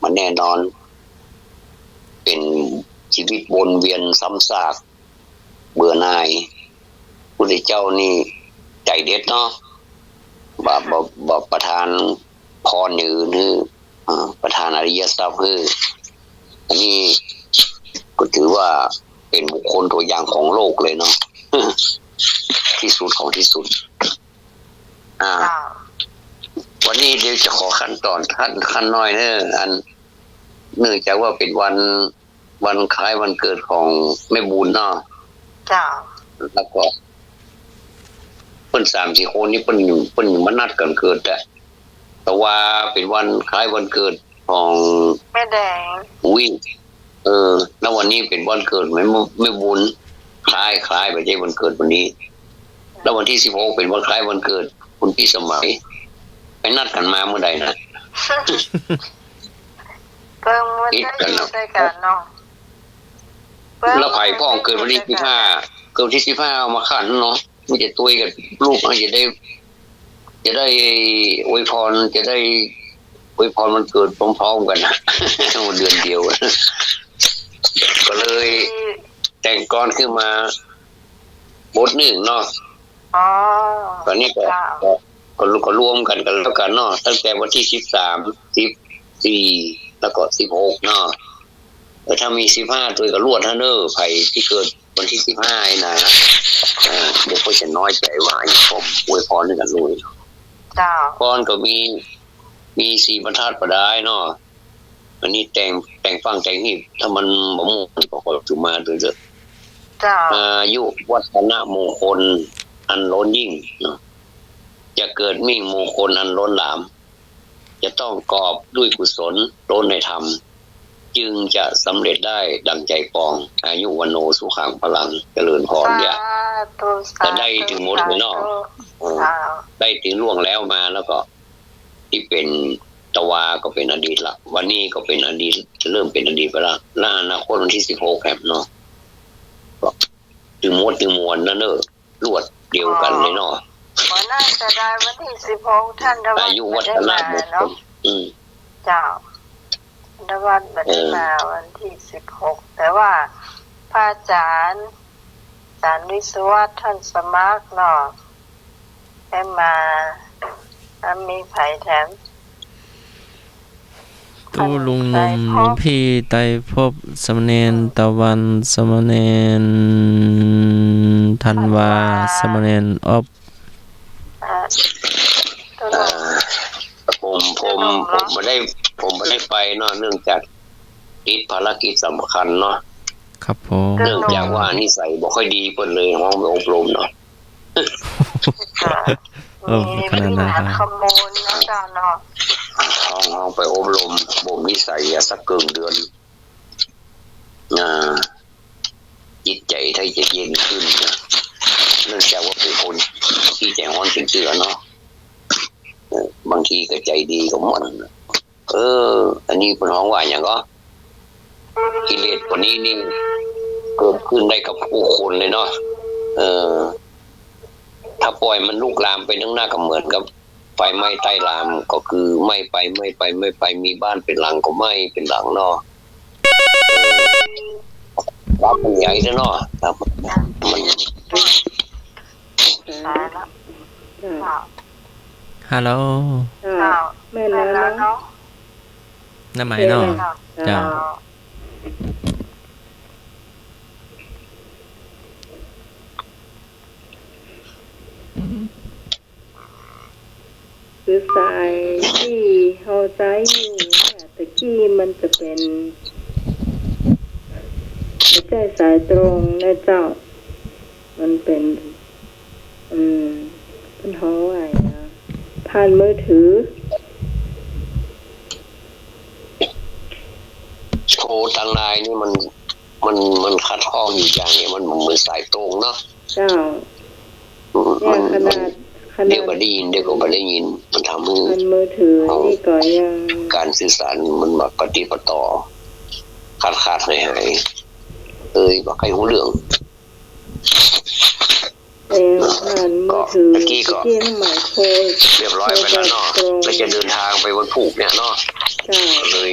มันแน่นอน เป๋นชีวิตวนเวียนซ้ำซาก เบื่อหน่าย พุทธเจ้านี่ใจ๋เด็ดเนาะ บ่ บ่ บ่ประทานพรอย่างอื่นหื้อ อ่า ประทานอริยทรัพย์หื้อ อันนี้ก็ถือว่าเป๋นบุคคลตัวอย่างของโลกเลยเนาะ ตี้สุดของตี้สุด อ่า ค่ะ วันนี้เดี๋ยวจะขอขั้นตอนขั้น ขั้นน้อยเนอะ อัน เนื่องจากว่าเป๋นวัน วันคล้ายวันเกิดของแม่บุญเนาะ เจ้า แล้วก็ เปิ้นสามสี่คนนี่เปิ้น เปิ้นมานัดกั๋นเกิดอะ แต่ว่าเป๋นวันคล้ายวันเกิดของแม่แดง อุ๊ย เออ แล้ววันนี้เป๋นวันเกิดแม่ แม่บุญ คล้าย คล้าย บ่ใจ้วันเกิดวันนี้ แล้ววันตี้สิบหกเป๋นวันคล้ายวันเกิดคุณพี่สมัย ไปนัดกั๋นมาเมื่อใดนะ เปิ้งบ่ได้อยู่ด้วยกั๋นเนาะ แล้วใผพ่องเกิดวันตี้สิบห้า เกิดวันตี้สิบห้าเอามาขันเนาะ มันจะตวยกับลูก จะได้ จะได้อวยพร จะได้อวยพรวันเกิดพร้อมๆกั๋นนะ เดือนเดียว ก็เลยแต่งกลอนขึ้นมาบทนึ่งเนาะ อ๋อ ต๋อนนี้ก็ เจ้า ก็ ก็ ก็รวมกั๋นกั๋นแล้วกั๋นเนาะ ตั้งแต่วันตี้สิบสาม สิบสี่ แล้วก็สิบหกเนาะ เออ ถ้ามีสิบห้าตวยก็ลวดหั้นเน่อ ใผตี้เกิดวันตี้สิบห้านี่นะ เออ เดี๋ยวเปิ้นจะน้อยใจ๋ว่า อันนี้ผมอวยพรหื้อกั๋นลุย เจ้า ก่อนก็มี มีสี่บรรทัดบ่ดายเนาะ อันนี้แต่ง แต่งฟั่งแต่งฮี้ ถ้ามันบ่ม่วนก็ขอถือมาโดยเถอะ เจ้า อายุวัฒนมงคลอันล้นยิ่งเนาะ จะเกิดมิ่งมงคลอันล้นหลาม จะต้องกอบด้วยกุศลล้นในธรรม จึงจะสำเร็จได้ดังใจปอง อายุ วัณโณ สุขัง พลัง เจริญพรเนี่ย สาธุ จะได้ สาธุ ถือหมดเลยเนาะ สาธุ เออ เจ้า ได้ถือล่วงแล้วมาแล้วก็ ตี้เป๋นตะวาก็เป๋นอดีตละ วันนี้ก็เป๋นอดีต จะเริ่มเป๋นอดีตไปละ แล้วอนาคตวันตี้สิบหกแหมเนาะ ก็ถือหมดถือมวลนั่นเน่อ ลวดเดียวกั๋นเลยเนาะ อ๋อ น่าเสียดายวันตี้สิบหก ท่านธวัฒน์ อายุวัฒนมงคล บ่ได้มาเนาะ อืม เจ้า ธวัฒน์บ่ได้มา เออ วันตี้สิบหก แต่ว่าพระอาจ๋ารย์ อาจ๋ารย์วิศวะท่านสมัครเนาะ ได้มา แล้วมีใผแถม ตู้ลุงหนุ่ม หลวงพี่ไตรภพ สามเณรตะวัน สามเณรธันวา ธันวา สามเณรอ๊อฟ อ่า ผม ผม ผมบ่ได้ ผมบ่ได้ไปเนาะ เนื่องจากติดภารกิจสำคัญเนาะ ครับผม เนื่องจากว่านิสัยบ่ค่อยดี เปิ้นเลยฮ้องไปอบรมเนาะ ค่ะ เออ มี ขนาดนั้น มีปัญหา ครับ ข้อมูลนะเจ้าเนาะ ฮ้อง ฮ้องไปอบรมบ่มนิสัยอะ สักเกิ่งเดือน อ่า จิตใจ๋ไทยจะเย็นขึ้นนะ เนื่องจากว่าเป๋นคนขี้ใจ๋ฮ้อนเป๋นเตื้อเนาะ เออ บางทีก็ใจ๋ดีก็ม่วน เออ อันนี้เปิ้นฮ้องว่าหยังก็ กิเลสตัวนี้นี่เกิดขึ้นได้กับกู้คนเลยเนาะ เออ ถ้าปล่อยมันลุกลามไปข้างหน้าก็เหมือนกับไฟไหม้ใต้ราม ก็คือไหม้ไป ไหม้ไป ไหม้ไป มีบ้านเป๋นหลังก็ไหม้เป๋นหลังเนาะ เออ บาปมันใหญ่เนาะ ครับ มัน ตายละ เจ้า ฮัลโหล เจ้า แม่นแล้วเนาะ น้าไหมเนาะ เจ้า เจ้า คือสายตี้เฮาใจ๊อยู่เนี่ย ตะกี้มันจะเป๋น บ่ใจ้สายตรงนะเจ้า มันเป๋น อืม เปิ้นฮ้องว่าหยังนะ ผ่านมือถือ โอ้ ตางในนี่มัน มัน มันขัดข้องอยู่อย่างนี้ มันเหมือนสายตรงเนาะ เจ้า อืม เนี่ย มัน ขนาด มัน ขนาด เดี๋ยวก็ได้ยิน เดี๋ยวก็บ่ได้ยิน มันทำหื้อ อันมือถือ เอา นี่ก็ยัง ก๋านสื่อสารมันบ่ปะติดปะต่อ ขาดๆ หายๆ เอ้ย บ่ใค่ฮู้เรื่อง เอ่อ ผ่านมือถือ ก็ตะกี้ก็ ตะกี้สมัยโทร เรียบร้อยไปแล้วเนาะ โทรโดยตรง แล้วจะเดินทางไปวันพูกเนี่ยเนาะ เจ้า เลย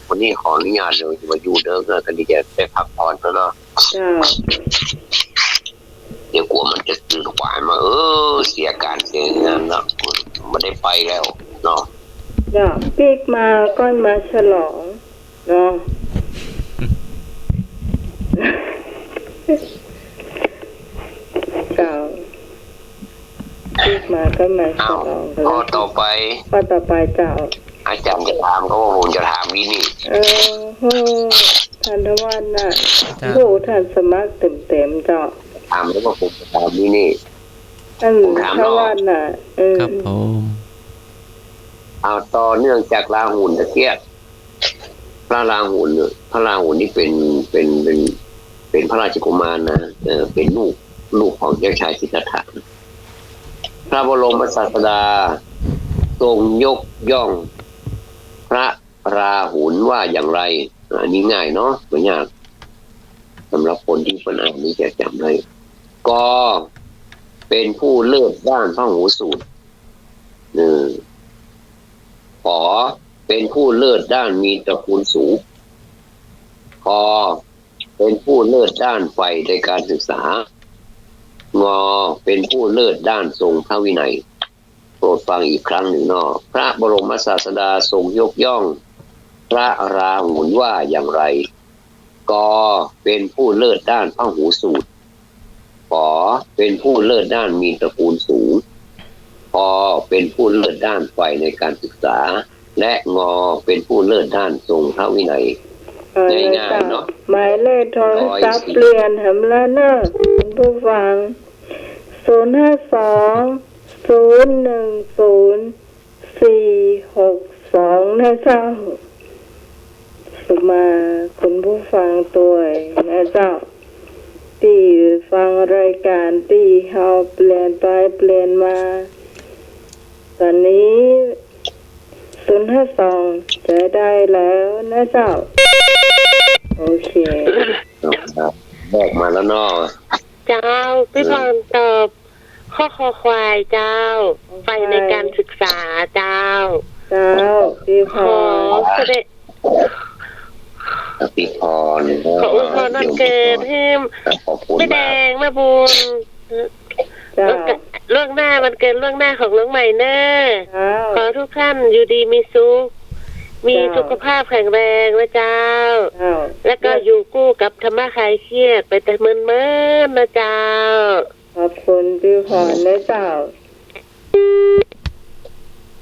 วันนี้ขออนุญาตเลยว่าอยู่เด้อ ก็ดีจะได้พักผ่อนแล้วเนาะ เจ้า เดี๋ยวกั๋วมันจะตื่นขวายมา เออ เสียก๋านเสียงานเนาะ บ่ได้ไปแล้วเนาะ เจ้า ปิ๊กมาก่อนมาฉลอง เนาะ เจ้า ปิ๊กมาก่อนมาฉลอง เอา ข้อต่อไป ข้อต่อไปเจ้า อาจ๋ารย์จะถามก็ว่าผมจะถามอีนี่ เออ โห ท่านทวารน่ะ เจ้า โห ท่านสมัครเต็มๆ เจ้า ถามก็ว่าผมจะถามอีนี่ อัน ผมถาม ทวารน่ะ เออ ครับผม เอาต่อเนื่องจากราหุลตะเกียะ พระราหุลเนี่ย พระราหุลนี่เป็น เป็น เป็น เป็นพระราชกุมารนะ เออ เป็นลูก ลูกของเจ้าชายสิทธัตถะ พระบรมศาสดาทรงยกย่องพระราหุลว่าอย่างไร อันนี้ง่ายเนาะ บ่ยาก สำหรับคนตี้เปิ้นอ่านนี่จะจ๋ำได้ ก เป็นผู้เลิศด้านพหูสูตร เออ ข เป็นผู้เลิศด้านมีตระกูลสูง ค เป็นผู้เลิศด้านใฝ่ในการศึกษา ง เป็นผู้เลิศด้านทรงพระวินัย โปรดฟังอีกครั้งหนึ่งเนาะ พระบรมศาสดาทรงยกย่องพระราหุลว่าอย่างไร ก เป็นผู้เลิศด้านพหูสูตร ข เป็นผู้เลิศด้านมีตระกูลสูง พ เป็นผู้เลิศด้านใฝ่ในการศึกษา และ ง เป็นผู้เลิศด้านทรงพระวินัย เออ ง่ายๆ เจ้า เนาะ หมายเลขโทรศัพท์ ร้อยสี่ เปลี่ยนแหมแล้วเนอะ คุณผู้ฟัง ศูนย์ห้าสอง ศูนย์หนึ่งศูนย์ สี่หกสอง นะเจ้า สุมาคุณผู้ฟังตวยนะเจ้า ตี้ฟังรายก๋านตี้เฮาเปลี่ยนไปเปลี่ยนมา ต๋อนนี้ ศูนย์ห้าสอง ใจ๊ได้แล้วนะเจ้า โอเค ครับ แรกมาแล้วเนาะ เจ้า ปี้พรตอบ ข้อคอควายเจ้า คอควาย ใฝ่ในการศึกษาเจ้า เจ้า ปี้พร ขอเสด็จ อวยพร ขออวยพรวันเกิดหื้อ ขอบคุณมาก แม่แดง แม่บุญ เจ้า ล่วงหน้าวันเกิดล่วงหน้าของน้องใหม่เน่อ เจ้า ขอทุกท่านอยู่ดีมีสุข มี เจ้า สุขภาพแข็งแรงนะเจ้า เจ้า แล้วก็อยู่กู้กับธรรมะคลายเครียดไปแต่เมินๆ นะเจ้า ขอบคุณปี้พรนะเจ้า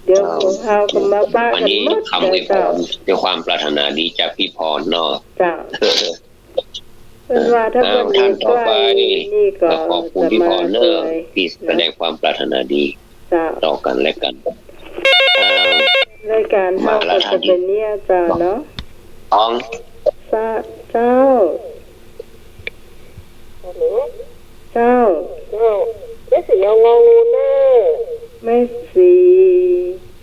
เดี๋ยว เจ้า พวกเฮาก็มาปะกั๋นหมด อันนี้กำอวยพร นะเจ้า ด้วยความปรารถนาดีจากปี้พรเนาะ เจ้า เปิ้นว่าถ้า เอ่อ เปิ้น ท่านต่อไป มีใกล้นี่ก็ ขอบคุณปี้พรเน่อ จะมาด้วย ตี้แสดงความปรารถนาดี เจ้า ต่อกั๋นและกั๋น อ่า รายก๋านเฮาก็จะเป๋นเนี่ยเจ้าเนาะ มาแล้วท่านที่สอง สะ เจ้า ฮัลโหล เจ้า เจ้า แม่สี ยอ งอ งู เน่อ แม่สี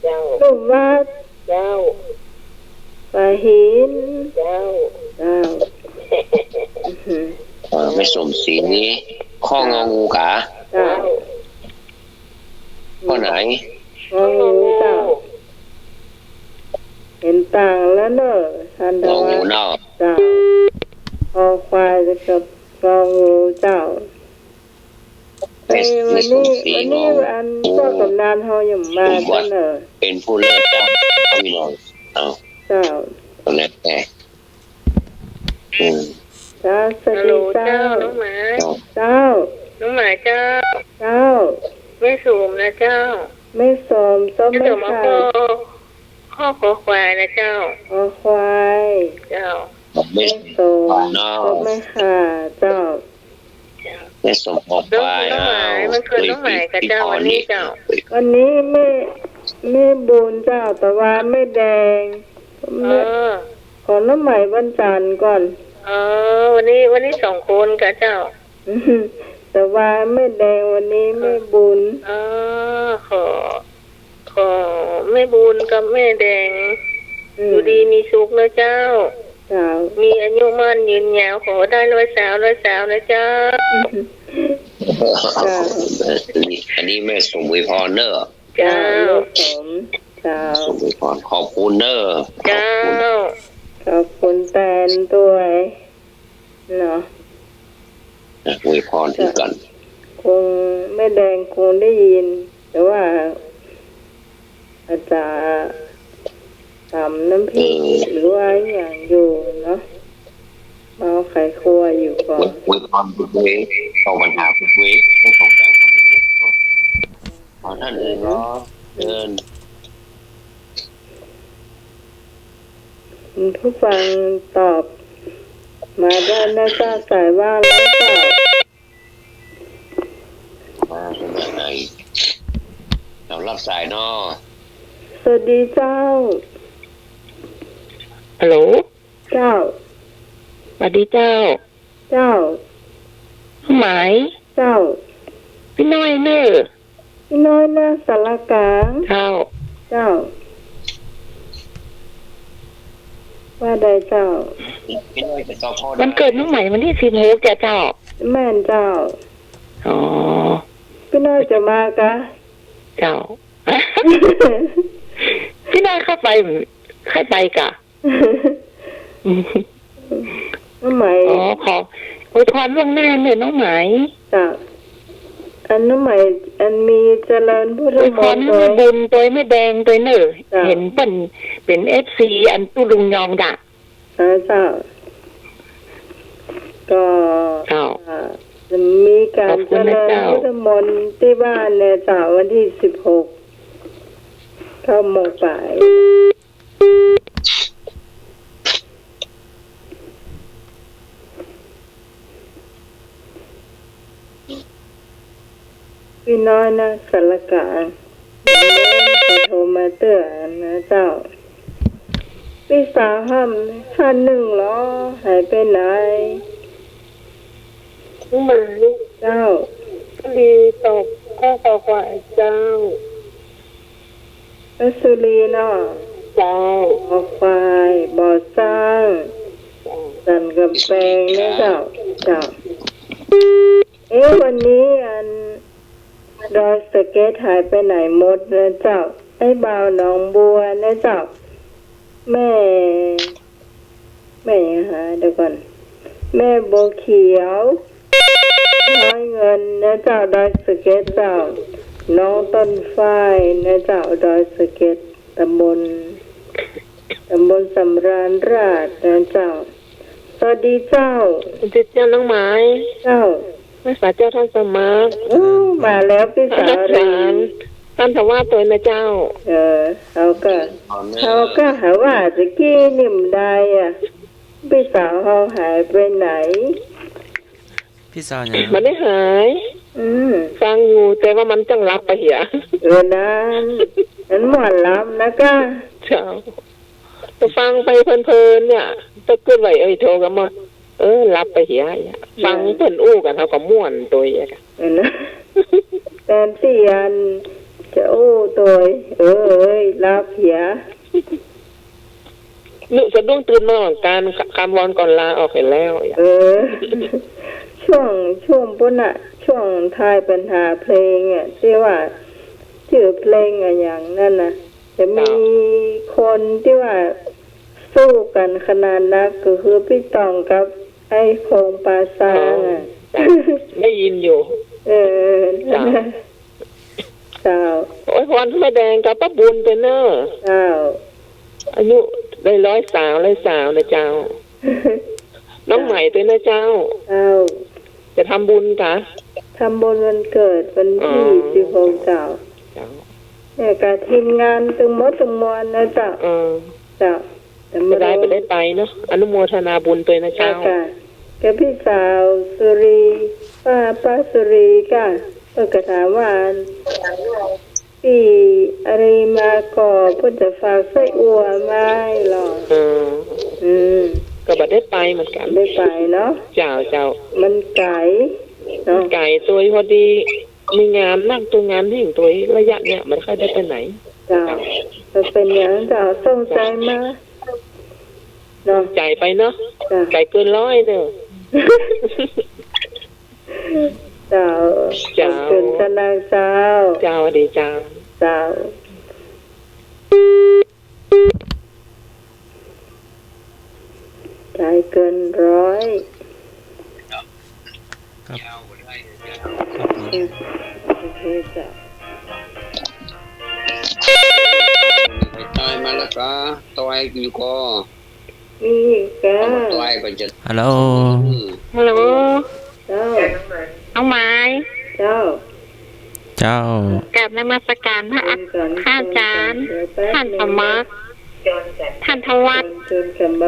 เจ้า ลุ่มวัด เจ้า ป่าหิน เจ้า เจ้า เอ่อ แม่สมศรี ข้องอ เจ้า งู ก๋า เจ้า ข้อไหน งอ งู เจ้า เห็นต่างแล้วเน่อ ท่านทวาร งอ งู เน่อ เจ้า คอควายกับ งอ งู เจ้า เอ้ย วันนี้ วันนี้อันป้อกำนันเฮายังบ่มาเจ้าเน่อ เป็นผู้เลิศด้านพระวินัย เอา เจ้า ตรงนั้นแหละ อืม เจ้า สวัสดีเจ้า ฮัลโหลเจ้า น้องหมา เจ้า น้องหมาเจ้า เจ้า แม่สมนะเจ้า แม่สม เจ้า แม่สม แม่ข่า ข้อ ข้อคอควายนะเจ้า คอควาย เจ้า แม่สม แม่สม เจ้า แม่สม คอควาย น้องหมา อ้าว วันเกิดน้องหมากับเจ้า วันนี้เจ้า วันนี้แม่ แม่บุญเจ้า แต่ว่าแม่แดง แม่ เออ ของน้องไหมวันจันทร์ก่อน อ๋อ วันนี้ วันนี้สองคนกะเจ้า แต่ว่าแม่แดงวันนี้แม่บุญ อ๋อ ขอ ขอแม่บุญกับแม่แดง อืม อยู่ดีมีสุขนะเจ้า เจ้า มีอายุมั่นยืนยาว ขอได้ร้อยสาว ร้อยสาวนะเจ้า เจ้า อันนี้ อันนี้แม่ส่งอวยพรเนอะ เจ้า ลูกผม เจ้า ส่งอวยพร ขอบคุณเนอะ เจ้า ขอบคุณ ขอบคุณแตนด้วย เนาะ นะ อวยพรคือกั๋น คงแม่แดงคงได้ยิน แต่ว่าอาจจะต๋ำน้ำพริก เออ หรือว่าอะหยังอยู่เนาะ เมาไขครัวอยู่ก่อน อวย อวยพรบุญด้วย ภาวนาบุญด้วย ทั้งสองอย่างทำบุญด้วย ขอท่านอื่นเนาะ เชิญ ผู้ฟังตอบมาได้นะเจ้า สายว่างแล้วเจ้า มาคนไหน เจ้ารับสายเนาะ สวัสดีเจ้า ฮัลโหล เจ้า สวัสดีเจ้า เจ้า ไหม เจ้า ปี้น้อยเน่อ ปี้น้อยนาสารกลาง เจ้า เจ้า ว่าไดเจ้า วันเกิดน้องไหมวันตี้สิบหกจ้ะเจ้า แม่นเจ้า อ๋อ ปี้น้อยจะมากะ เจ้า ปี้น้อยใค่ไป ใค่ไปกะ น้องไหม อ๋อ ขออวยพรล่วงหน้าเน่อน้องไหม จ้ะ อันน้องไหม อันมีเจริญพุทธมนต์ อวยพรหื้อแม่บุญตวยแม่แดงตวยเน่อ จ้ะ เห็นเปิ้นเป๋นเอฟซีอันตุ๊ลุงยองจ้ะ เออ เจ้า ก็ เจ้า อ่า จะมีก๋าน ขอบคุณนะเจ้า เจริญพุทธมนต์ตี้บ้านเนี่ยเจ้า วันตี้สิบหก เก้าโมงป๋าย ปี้น้อยนาสารกลาง โทรมาเตื้อนะเจ้า ปี้สาวห้าม ห้าหนึ่งหรอ หายไปไหน น้องไหม เจ้า ก็ดีตอบข้อความเจ้า เพชรบุรีเนาะ เจ้า คอควาย บ่อสร้าง เจ้า สันกำแพงนะเจ้า เจ้า เอ๊ะ วันนี้อัน ดอยสะเก็ดหายไปไหนหมดนะเจ้า ไอ้บ่าวหนองบัวนะเจ้า แม่ แม่หา เดี๋ยวก่อน แม่บัวเขียว น้อยเงินนะเจ้า ดอยสะเก็ดเจ้า น้องต้นฝ้ายนะเจ้า ดอยสะเก็ด ตำบล ตำบลสำราญราษฎร์นะเจ้า สวัสดีเจ้า สวัสดีเจ้าน้องไหม เจ้า ไหว้สาเจ้าท่านสมัคร อู้ มาแล้วปี้สาลี ท่านถวาตวยนะเจ้า เออ เขาก็ เขาก็หาว่าตะกี้นี่บ่ได้อะ ปี้สาวเขาหายไปไหน ปี้สาวหยัง บ่ได้หาย อืม ฟังอยู่ แต่ว่ามันจั้งหลับไปเหีย เออ นั้น มันม่วนลำนะก้า เจ้า ก็ฟังไปเพลินๆ เนี่ย ก็กึ๊ดว่า เอ้ย โทรก็มา เออ หลับไปเหีย ฟังเปิ้นอู้กั๋น เขาก็ม่วนตวยอะ เออนะ แตนตี้อันจะอู้ตวย เอ้ย หลับเหีย นึกสะดุ้งตื่นมาหว่างกลาง กลางวันก่อนลาออกหั้นแล้ว เออ ช่วง ช่วงปู๊นน่ะ ช่วงทายปัญหาเพลงอะ ตี้ว่า จื้อเพลงอะหยังนั้นน่ะ จะมี เจ้า คนตี้ว่าสู้กั๋นขนาดนัก ก็คือปี้ต่องกับไอ้พงษ์ปาซางอะ อ๋อ เจ้า ได้ยินอยู่ เออ เจ้า เจ้า อวยพรแม่แดงกับป้าบุญตวยเน่อ เจ้า อายุได้ร้อยสาว ร้อยสาวนะเจ้า น้องไหมตวยนะเจ้า เจ้า จะทำบุญกะ ทำบุญวันเกิดวันตี้ อ๋อ สิบหก เจ้า เจ้า เนี่ยกับทีมงานตึงหมดตึงมวลนะเจ้า เออ เจ้า แต่บ่ได้ไปเนาะ อนุโมทนาบุญตวยนะเจ้า เจ้าค่ะ กับปี้สาวสุรี ป้า ป้าสุรีก้า เปิ้นก็ถามว่า ตี้อารีมาก่อ เปิ้นจะฝากไส้อั่วไหมหรอ เออ อืม ก็บ่ได้ไปเหมือนกั๋น ได้ไปเนาะ เจ้า เจ้า มันไก๋เนาะ ไก๋ตวย พอดีมีงานหนักตวย งานแฮ่งตวย ระยะเนี้ยบ่ได้ค่อยได้ไปไหน เจ้า เจ้า มันเป๋นอย่างนั้นเจ้า ส่งใจ๋มา เนาะ ส่งใจ๋ไปเนาะ เจ้า ไก๋เกินร้อยเน่อ เจ้า เจ้า ขอบคุณค่ะนางเจ้า เจ้า สวัสดีเจ้า เจ้า ไก๋เกินร้อย ครับ ครับผม โอเคเจ้า ไปตายมาแล้วก็ ตายอยู่ก็ นี่ก็ ตายก็จะ ฮัลโหล ฮัลโหล เจ้า น้องไหม เจ้า เจ้า กราบนมัสการพระอา พระอาจารย์ ท่านสมัคร ท่านธวัฒน์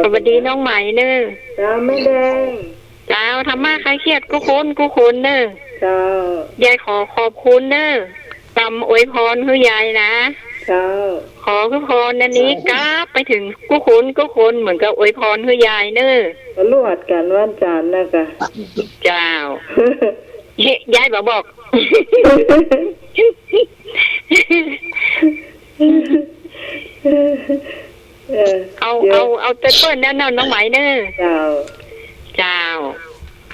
สวัสดีน้องไหมเน่อ เจ้า แม่แดง เจ้า ธรรมะคลายเครียดกู้คนกู้คนเน่อ เจ้า ยายขอขอบคุณเน่อ กำอวยพรหื้อยายนะ เจ้า ขอหื้อพรอันนี้กลับไปเถิงกู้คนกู้คนเหมือนกับอวยพรหื้อยายเน่อ ก็ลวดกั๋นวันจันทร์นะกะ เจ้า เฮ้ย ยายบ่บอก เออ เอา เดี๋ยว เอา เอาเต้ยเปิ้นแน่นอนน้องไหมเน่อ เจ้า เจ้า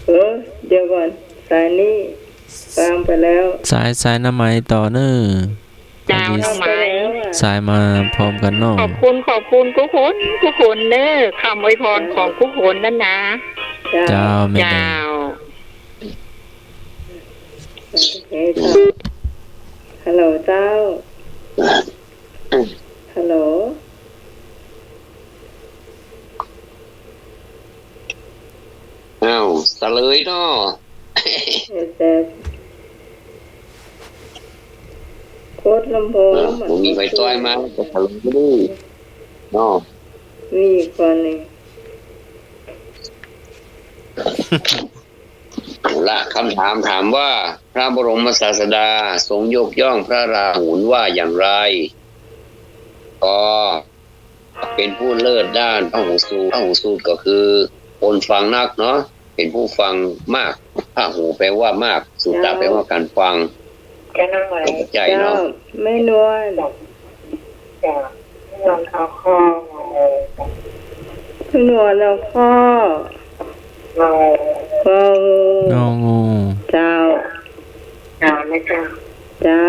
เออ เดี๋ยวก่อน สายนี้วางไปแล้ว สาย สายน้องไหมต่อเน่อ เจ้า น้องไหม สายมาพร้อมกั๋นเนาะ ขอบคุณ ขอบคุณกู้คนกู้คนเน่อ กำอวยพรของกู้คนนั้นนะ เจ้า เจ้า แม่แดง เจ้า โอเคเจ้า ฮัลโหลเจ้า ฮัลโหล อ้าว เสลยเนาะ เดี๋ยวจะกดลำโพง อ่า มันบ่มีใผต่อยมา ก็เสลยไปดิ เนาะ มีอีกคนหนึ่ง เอาละ คำถามถามว่า พระบรมศาสดาทรงยกย่องพระราหุลว่าอย่างไร ก็ เป๋นผู้เลิศด้านพหูสูตร พหูสูตรก็คือคนฟังนักเนาะ เป๋นผู้ฟังมาก พหูแปลว่ามาก สูตะ เจ้า แปลว่าก๋านฟัง เจ้า ก็บ่ใจ้เนาะ เจ้า แม่นวล เจ้า แม่นวล เอาข้อ แม่นวล เอาข้อ งอ งองู เจ้า เจ้า แม่เจ้า เจ้า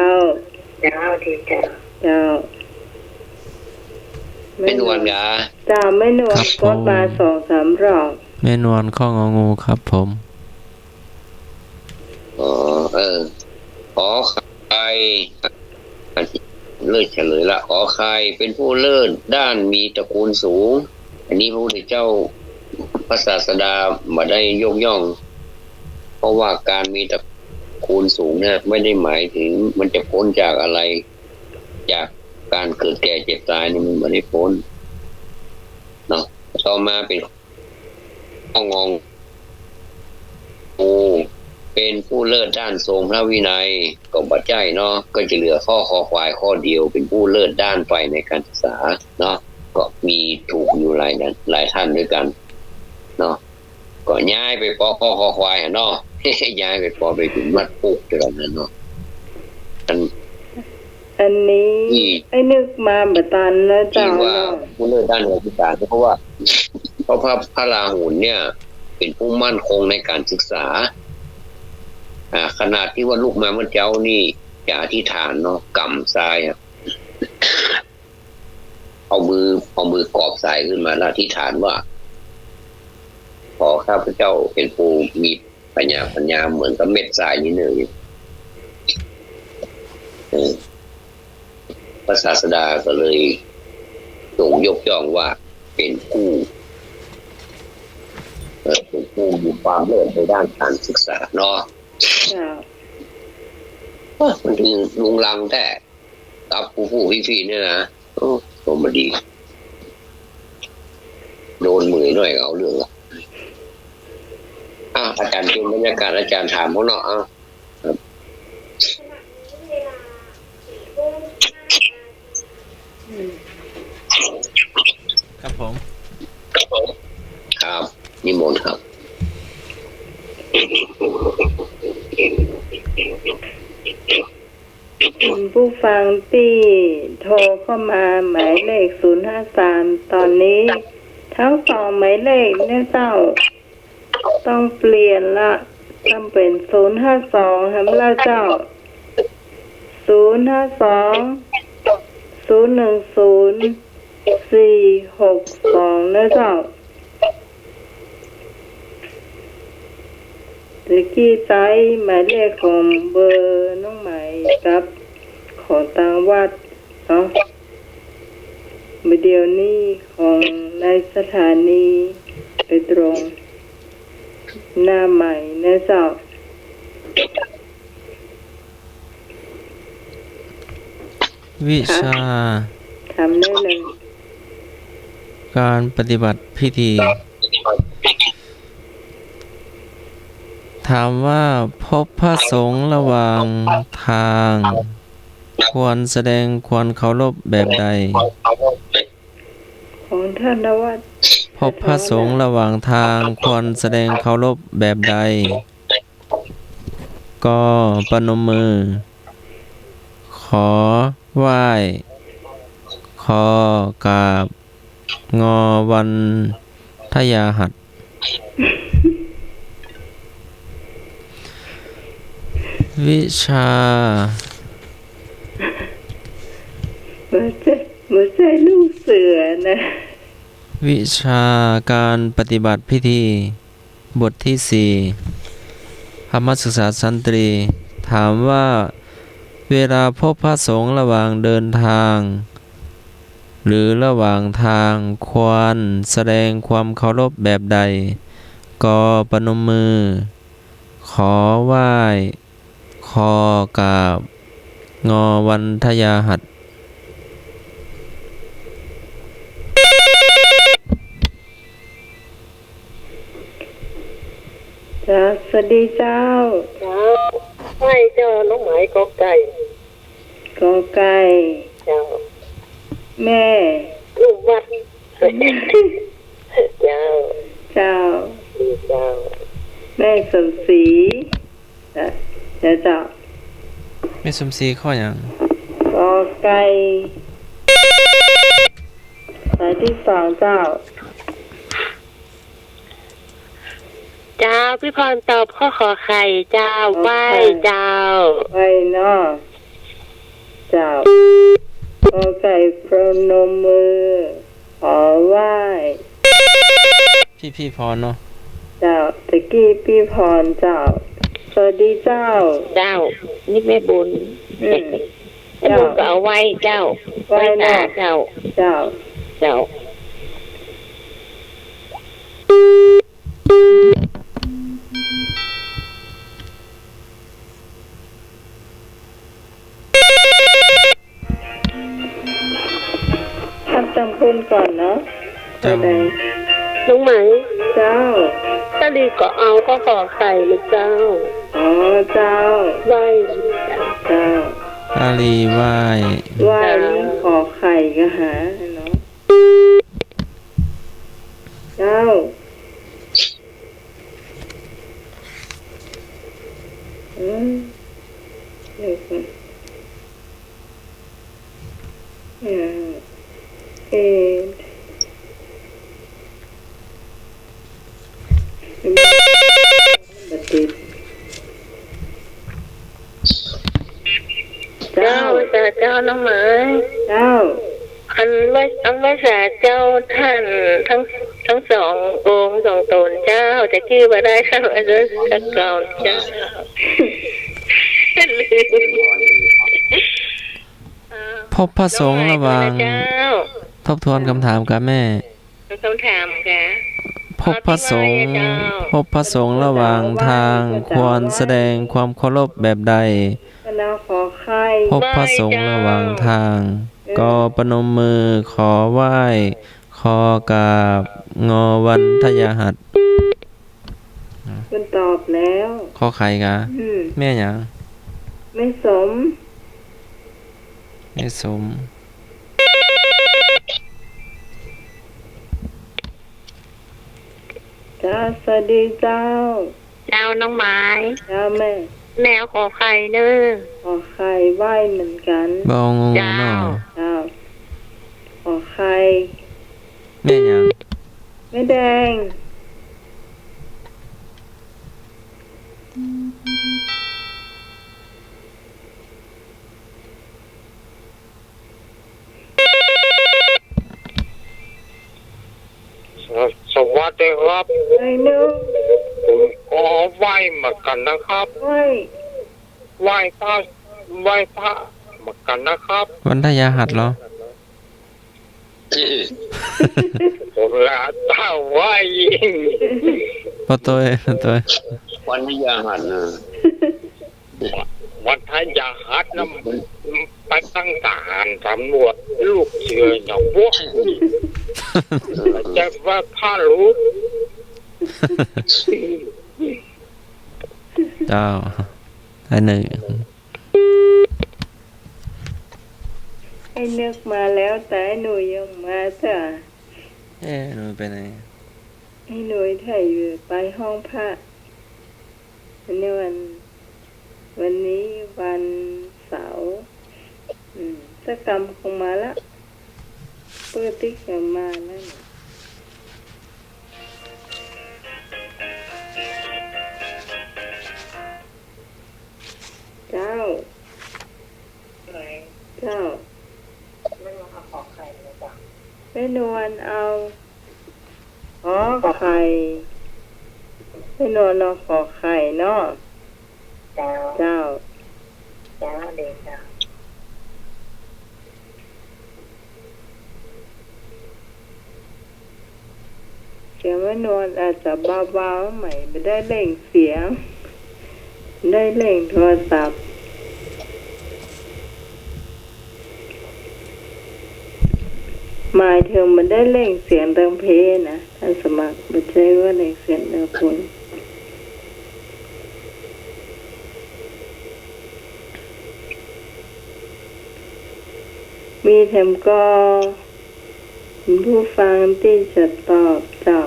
เจ้า ดีเจ้า เจ้า แม่นวล แม่นวลกา เจ้า แม่นวล ครับผม กดมาสองสามรอบ แม่นวล ข้ององูครับผม อ๋อ เออ ขอไข่ เลิศเฉลยละ ขอไข่ เป๋นผู้เลิศด้านมีตระกูลสูง อันนี้พระพุทธเจ้า พระศาสดาบ่ได้ยกย่อง เพราะว่าการมีตระกูลสูงเนี่ย ไม่ได้หมายถึงมันจะพ้นจากอะไร จากการเกิดแก่เจ็บตายนี่มันบ่ได้พ้นเนาะ ต่อมาเป๋นข้องอ โอ้ เป๋นผู้เลิศด้านทรงพระวินัย ก็บ่ใจ้เนาะ ก็จะเหลือข้อคอควายข้อเดียว เป๋นผู้เลิศด้านใฝ่ในการศึกษาเนาะ ก็มีถูกอยู่หลาย หลายท่านด้วยกั๋นเนาะ ก็ย้ายไปปอข้อคอควายอะเนาะ ย้ายไปปอไปเป๋นวัดปุ๊กเดี๋ยวนั้นเนาะ อัน อันนี้ ที่ ไอ้นึกมาบ่ตันนะเจ้า ที่ว่า เนาะ ผู้เลิศด้านการศึกษา เพราะว่า เพราะพระ พระราหุลเนี่ย เป๋นผู้มั่นคงในการศึกษา อ่า ขนาดตี้ว่าลุกมาเมื่อเจ๊านี่ จะอธิษฐานเนาะ กำทรายอะ เอามือ เอามือกอบทรายขึ้นมาแล้วอธิษฐานว่า ขอข้าพเจ้าเป๋นผู้มีปัญญา ปัญญาเหมือนกับเม็ดทรายนิดหนึ่ง เออ พระศาสดาก็เลยทรงยกย่องว่าเป๋นผู้ เอ่อ เป๋นผู้มีความเลิศในด้านการศึกษาเนาะ เจ้า เอ้อ มันถึงลุงลังแต๊ กับผู้ผู้พี่ๆ เนี่ยนะ โอ้ โชคบ่ดี โดนมือหน่อยก็เอาเรื่องละ อ่ะ อาจารย์ เป๋นบรรยากาศ อาจารย์ถามพวกเนาะ อ่ะ ครับ ครับผม ครับ นิมนต์ครับ คุณผู้ฟังตี้โทรเข้ามาหมายเลขศูนย์ห้าสาม ต๋อนนี้ ตึงสองหมายเลขนะเจ้า ต้องเปลี่ยนละ ต้องเป๋นศูนย์ห้าสอง แหมละเจ้า ศูนย์ห้าสอง ศูนย์หนึ่งศูนย์ สี่หกสอง นะเจ้า ตะกี้ใจ๊หมายเลขของเบอร์น้องไหมกับของตางวัดเนาะ บ่าเดี่ยวนี้ของในสถานีไปตรงหน้าใหม่นะเจ้า วิชา ถามได้เลย การปฏิบัติพิธี ถามว่าพบพระสงฆ์ระหว่างทาง ควรแสดงความเคารพแบบใด ของท่านนวัด พบพระสงฆ์ระหว่างทาง ควรแสดงเคารพแบบใด ก ประนมมือ ข ไหว้ ข กราบ ง วันทยาหัตถ์ วิชา บ่ใจ้ บ่ใจ้ลูกเสือนะ วิชาการปฏิบัติพิธี บทตี้สี่ ธรรมศึกษาชั้นตรี ถามว่า เวลาพบพระสงฆ์ระหว่างเดินทาง หรือระหว่างทาง ควรแสดงความเคารพแบบใด ก ประนมมือ ข ไหว้ ข กราบ ง วันทยาหัตถ์ จ้า สวัสดีเจ้า เจ้า ไหว้เจ้า น้องไหม กอไก่ กอไก่ เจ้า แม่ ลูกวัด เจ้า เจ้า ดีเจ้า แม่สมศรี เดี๋ยว เดี๋ยวเจ้า แม่สมศรีข้อหยัง กอไก่ สายตี้สองเจ้า เจ้า พี่พรตอบข้อขอไข่เจ้า ขอไข่ ไหว้เจ้า ไหว้เนาะ เจ้า กอไก่ประนมมือ ขอไหว้ พี่ พี่พรเนาะ เจ้า ตะกี้พี่พรเจ้า สวัสดีเจ้า เจ้า นี่แม่บุญ อืม แม่บุญก็เอาไหว้เจ้า ไหว้ ไหว้ตา เนาะ เจ้า เจ้า เจ้า พักตำคุณก่อนเนาะ เจ้า ไปไหน ลุงไหม เจ้า ตาลีก็เอาข้อขอไข่เลยเจ้า อ๋อ เจ้า ไหว้ เจ้า ตาลีไหว้ ไหว้ เจ้า ขอไข่ก็หาเนาะ เจ้า อืม เดี๋ยวก่อน อ่า เอ็ด บ่ติด เจ้า เจ้า เจ้า น้องไหม เจ้า อันว่า อันว่าสาเจ้าท่านทั้ง ทั้งสององค์สองต๋นเจ้า จะกี้บ่ได้ข้าพเจ้าเก่าเจ้า พบพระสงฆ์ระหว่าง เจ้า ทบทวนคำถามกับแม่ คำถามค่ะ พบพระสงฆ์ อ๋อ ที่ว่าเจ้า พบพระสงฆ์ระหว่างทาง ควรแสดงความเคารพแบบใด คณะขอไข่ พบพระสงฆ์ระหว่างทาง เออ ก ประนมมือ ข ไหว้ ข กราบ ง วันทยาหัตถ์ เปิ้นตอบแล้ว ขอไข่กะ อืม แม่หยัง แม่สม แม่สม เจ้า สวัสดีเจ้า เจ้าน้องไม้ เจ้าแม่ แม่ขอไข่เน่อ ขอไข่ไหว้เหมือนกั๋น บ่งงเนาะ เจ้า เจ้า ขอไข่ แม่หยัง แม่แดง ส- สวัสดีครับ ไอ้หนุ่ม ผมก็ไหว้เหมือนกั๋นนะครับ ไหว้ ไหว้พระ ไหว้พระเหมือนกั๋นนะครับ วันทยาหัดเหรอ ผมละเจ้าไหว้ ปะโตย ปะโตย วันทยาหัดเน่อ วันทยาหัดนะ ไปตั้งทหารตำรวจลูกเสืออย่างพวก จะว่าพระรู้ เจ้า ไอ้หนึ่ง ไอ้นึกมาแล้ว แต่ไอ้หนุ่ยยังมาเตื้อ เอ๊ะ หนุ่ยไปไหน ไอ้หนุ่ยถ่ายอยู่ไปห้องพระ วันนี้วัน วันนี้วันเสาร์ อืม สักกำคงมาละ เปื้อติ๊กยังมานั่น เจ้า เจ้า แม่นวลเอา ขอไข่ แม่นวลเอาขอไข่เนาะ เจ้า เจ้า เจ้า เดชะ เสียงแม่นวลอาจจะเบาๆ ไหม บ่ได้เร่งเสียง ได้เร่งโทรศัพท์ หมายถึงบ่ได้เร่งเสียงตังเพนะ ท่านสมัคร บ่ใจ้ว่าเร่งเสียงตังคน มีแถมก่อ ผู้ฟังตี้จะตอบเจ้า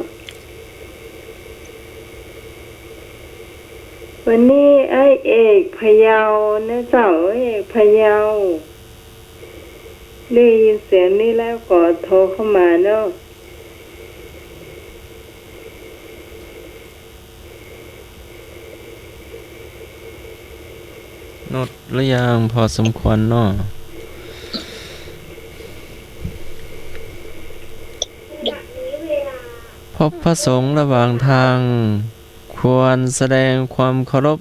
วันนี้ไอ้เอกพะเยานะเจ้า ไอ้เอกพะเยา ได้ยินเสียงนี้แล้วก็โทรเข้ามาเนาะ นดหรือยัง พอสมควรเนาะ พบพระสงฆ์ระหว่างทาง ควรแสดงความเคารพ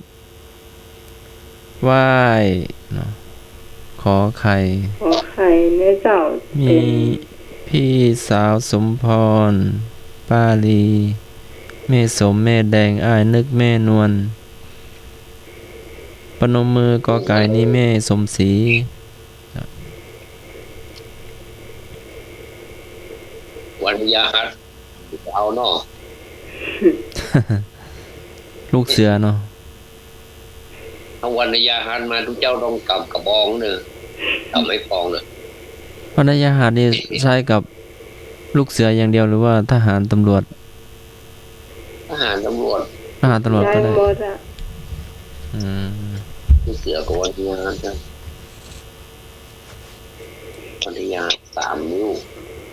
ไหว้เนาะ ขอไข่ ขอไข่เน่อเจ้า มี เป๋น พี่สาวสมพร ป้าลี แม่สม แม่แดง อ้ายนึก แม่นวล ประนมมือ กอไก่ นี่แม่สมศรี วันทยาหัด เอาเนาะ ลูกเสือเนาะ ถ้าวันทยาหัดมา ตุ๊เจ้าต้องกำกระบองเน่อ กำไม้ปองเน่อ วันทยาหัดนี่ใช้กับลูกเสืออย่างเดียว หรือว่าทหารตำรวจ ทหารตำรวจ ทหารตำรวจก็ได้ ได้หมดอะ อืม ลูกเสือกับวันทยาหัดนะ วันทยาหัดสามนิ้ว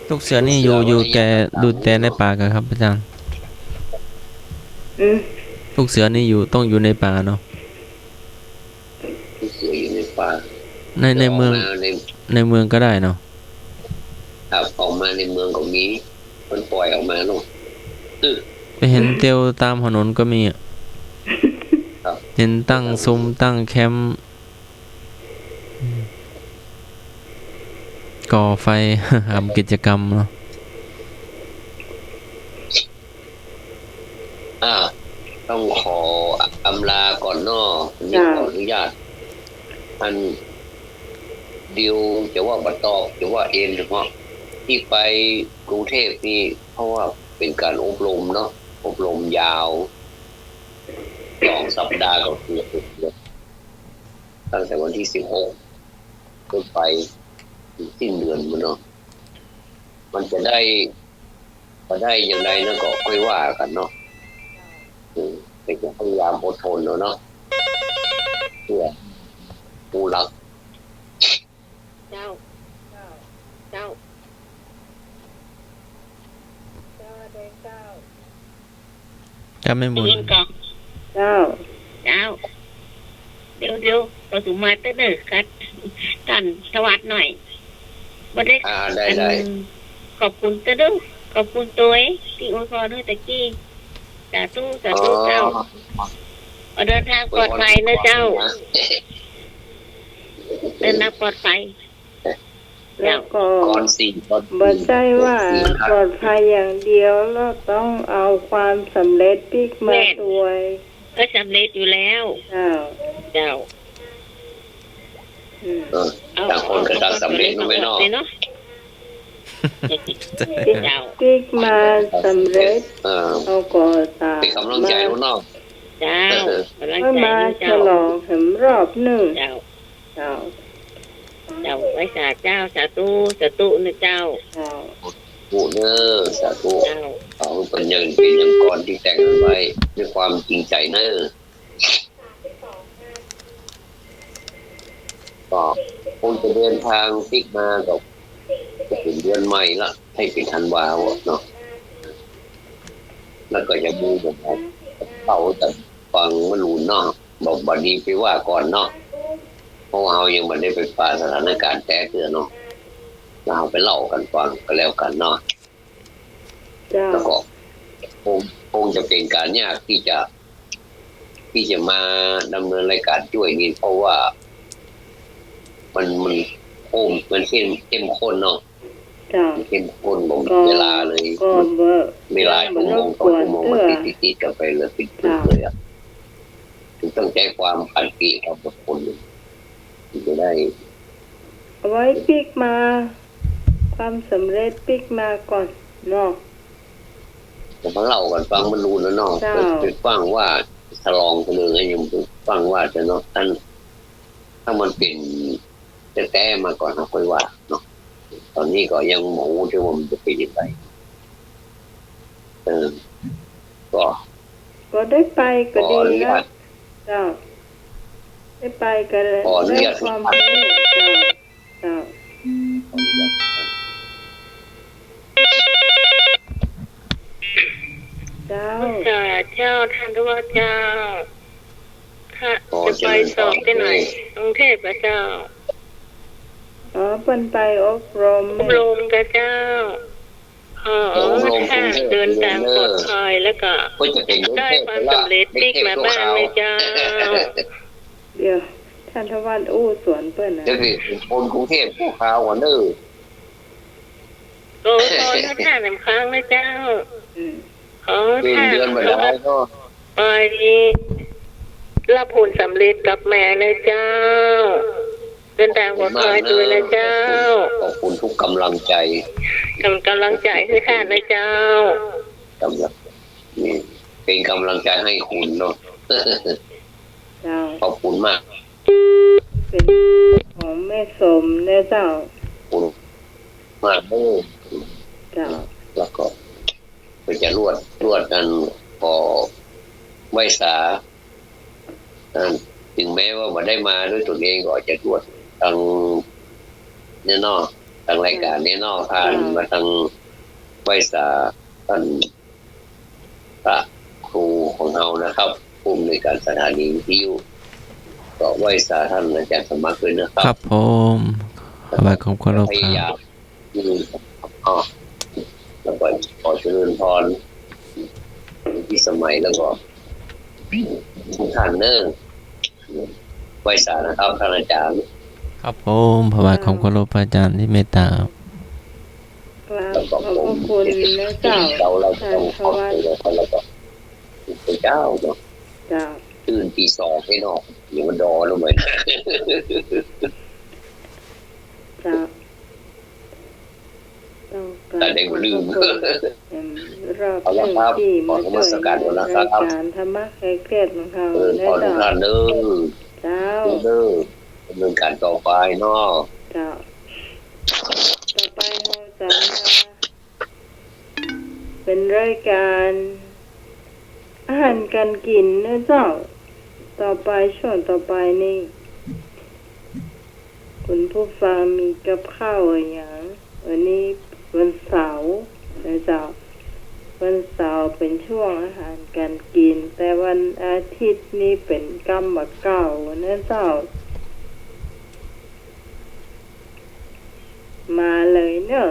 ลูกเสือนี่อยู่ ลูกเสือ อยู่แต่ วันทยาหัดสาม อยู่แต่ในป่าก่อครับอาจารย์ อืม ลูกเสือนี่อยู่ ต้องอยู่ในป่าเนาะ ลูกเสืออยู่ในป่า ใน ในเมือง ออกมาใน ในเมืองก็ได้เนาะ ครับ ออกมาในเมืองก็มี มันปล่อยออกมาเนาะ อืม ไปหันเตียวต๋ามถนนก็มีอะ ครับ หันตั้งซุมตั้งแคมป์ ก่อไฟ ทำกิจกรรมเนาะ อ่า ต้องขออำลาก่อนเนาะ วันนี้ จ้า ขออนุญาต อัน เดี๋ยวจะว่าบ่ตอบ จะว่าเอ็นเฉพาะ ที่ไปกรุงเทพฯนี่ เพราะว่าเป๋นก๋านอบรมเนาะ อบรมยาว สองสัปดาห์ก็คือ ตั้งแต่วันที่สิบหกต้นไป ถึงสิ้นเดือนพุ้นเนาะ มันจะได้ จะได้อย่างไรนั้นก็ค่อยว่ากั๋นเนาะ แต่ก็พยายามอดทนเอาเนาะ เพื่อผู้รัก เจ้า เจ้า เจ้าแม่บุญ ได้ยินก่อ เจ้า เจ้า เดี๋ยว เดี๋ยว ปทุมมาเต๊อะเน่อ ขัดต้านทวารหน่อย บ่ได้ อ่า ได้ อัน ได้ ขอบคุณเต๊อะเน่อ ขอบคุณตวยตี้อวยพรหื้อตะกี้ สาธุ สาธุ อ๋อ เจ้า ขอเดินทางปลอดภัยนะเจ้า อวยพร เดินทางปลอดภัย แล้วก็ ก่อนสิ ก่อนสิ บ่ใจ้ว่า ก่อนสิ ปลอดภัยอย่างเดียว แล้วต้องเอาความสำเร็จปิ๊กมา แม่น ตวย ก็สำเร็จอยู่แล้ว เจ้า เจ้า อืม เออ เอา ต่างคนก็ต่างสำเร็จ เอา เนาะแม่เนาะ เอาเนาะ เจ้า ปิ๊กมาสำเร็จ เออ เอาก็ตาม เป๋นก๋ำลังใจ๋ลูกเนาะ เจ้า เออ ก๋ำลังใจ๋ มา เจ้า ฉลองแหมรอบนึ่ง เจ้า เจ้า เจ้า ไหว้สาเจ้า สาธุ สาธุนะเจ้า เจ้า สาธุเน่อ สาธุ เจ้า ขอหื้อเปิ้นยังเป๋นอย่างก่อนตี้แต่งกั๋นไว้ ด้วยความจริงใจ๋เน่อ ก็คงจะเดินทางปิ๊กมาก็จะเป๋นเดือนใหม่ละ ใค่เป๋นธันวาเนาะ แล้วก็จะมีแบบว่าเล่าแต่ฟังมะลูนเนาะ บอกบัดนี้ไปว่าก่อนเนาะ เพราะว่าเฮายังบ่ได้ไปปะสถานการณ์แต๊เตื้อเนาะ แล้วเฮาไปเล่ากั๋นฟังก็แล้วกั๋นเนาะ เจ้า แล้วก็คง คงจะเป๋นก๋านยากตี้จะ ตี้จะมาดำเนินรายก๋านจ้วยนี่ เพราะว่ามัน มันเข้ม มันเข้ม เข้มข้นเนาะ เจ้า มันเข้มข้น บ่มี ก็ เวลาเลย ก็บ่ เวลา ยังบ่ ชั่วโมง รบกวน สองชั่วโมง เตื้อ มันติดๆ กั๋นไปเลย ติดๆ เจ้า เลยอะ ต้องใจ๊ความขันติ ความอดทน ถึงจะได้ เอาไว้ปิ๊กมา ความสำเร็จปิ๊กมาก่อนเนาะ แต่มาเล่ากั๋นฟังมะลูนแล้วเนาะ เจ้า ไป ไปฟังว่าฉลองกั๋นเลย ยังไปฟังว่าจะเนาะ อัน ถ้ามันเป๋นแต๊ๆ มาก่อนนะ ค่อยว่าเนาะ ต๋อนนี้ก็ยังบ่ฮู้เตื้อว่ามันจะเป๋นจะใด เออ ก็ ก็ได้ไปก็ดีนะ ขออนุญาต เจ้า ได้ไปก็ได้ ขออนุญาต ได้ความรู้ เจ้า เจ้า ขออนุญาต เจ้า เจ้า ท่านทวารเจ้า ข้า อ๋อ จะไปสอบตี้ไหน เจริญพร กรุงเทพฯ กะเจ้า อ๋อ เปิ้นไปอบรม อบรมกะเจ้า ขอ อบรม กรุงเทพฯ เดินตางปลอดภัย แล้วก็ ก็จะเป๋นกรุงเทพฯ ได้ความสำเร็จปิ๊กมาบ้างนะเจ้า เดี๋ยว ท่านทวารอู้สวนเปิ้นนะ เดี๋ยวสิ เป๋นคนกรุงเทพฯ ชั่วคราวก่อนเน่อ ก็ขอให้ท่านนำค้างนะเจ้า อืม ขอให้ท่าน เดือนมาแล้วก็ ไปรับผลสำเร็จกับแม่นะเจ้า เดินตางปลอดภัยตวยนะเจ้า ขอบคุณทุกกำลังใจ๋ กำ กำลังใจ๋หื้อข้านะเจ้า กำลัง นี่ เป๋นกำลังใจ๋หื้อคุณเนาะ เจ้า ขอบคุณมาก เป๋นของแม่สมนะเจ้า ขอบคุณมากเน่อ เจ้า แล้วก็ ก็จะรวด รวดอัน ก็ไหว้สา อัน ถึงแม้ว่าบ่ได้มาด้วยตนเอง ก็จะรวดตางเนี่ยเนาะ ตางรายก๋านเนี่ยเนาะ ผ่านมาตางไหว้สา ท่านพระครูของเฮานะครับ ผู้อำนวยการสถานีวิทยุ ก็ไหว้สาท่านอาจารย์สมัครด้วยนะครับ ครับผม ถวายความเคารพครับ พยายาม อืม อ๋อ แล้วก็ขอเจริญพร พี่สมัย แล้วก็ทุกท่านเนอะ ไหว้สานะครับ ท่านอาจารย์ ครับผม ถวายความเคารพพระอาจารย์ที่เมตตา ครับ แล้วก็ ขอบพระคุณนะเจ้า เจ้า เราก็ต้องขอบคุณ ท่านทวาร แล้วก็พระเจ้าเนาะ เจ้า ตื่นตีสองไอ้น้อง เดี๋ยวมันดอแล้วเหมือน เจ้า ต้องกราบขอบพระคุณ แต่ได้บ่ลืม เอิ่ม รอบ เอาละครับ หนึ่งที่มา ขอนมัสการก่อนนะครับ ช่วยในรายการธรรมะคลายเครียดของเรา เออ นะ ขอทุก เจ้า ท่านเด้อ เจ้า เด้อ ดำเนินการต่อไปเนาะ เจ้า ต่อไปเราจะมา เป๋นรายก๋าน อาหารก๋านกิ๋นเนาะเจ้า ต่อไป ช่วงต่อไปนี่ คุณผู้ฟังมีกับข้าวอะหยัง วันนี้วันเสาร์นะเจ้า วันเสาร์เป๋นช่วงอาหารก๋านกิ๋น แต่วันอาทิตย์นี่เป๋นกำบ่าเก๊านะเจ้า มาเลยเนาะ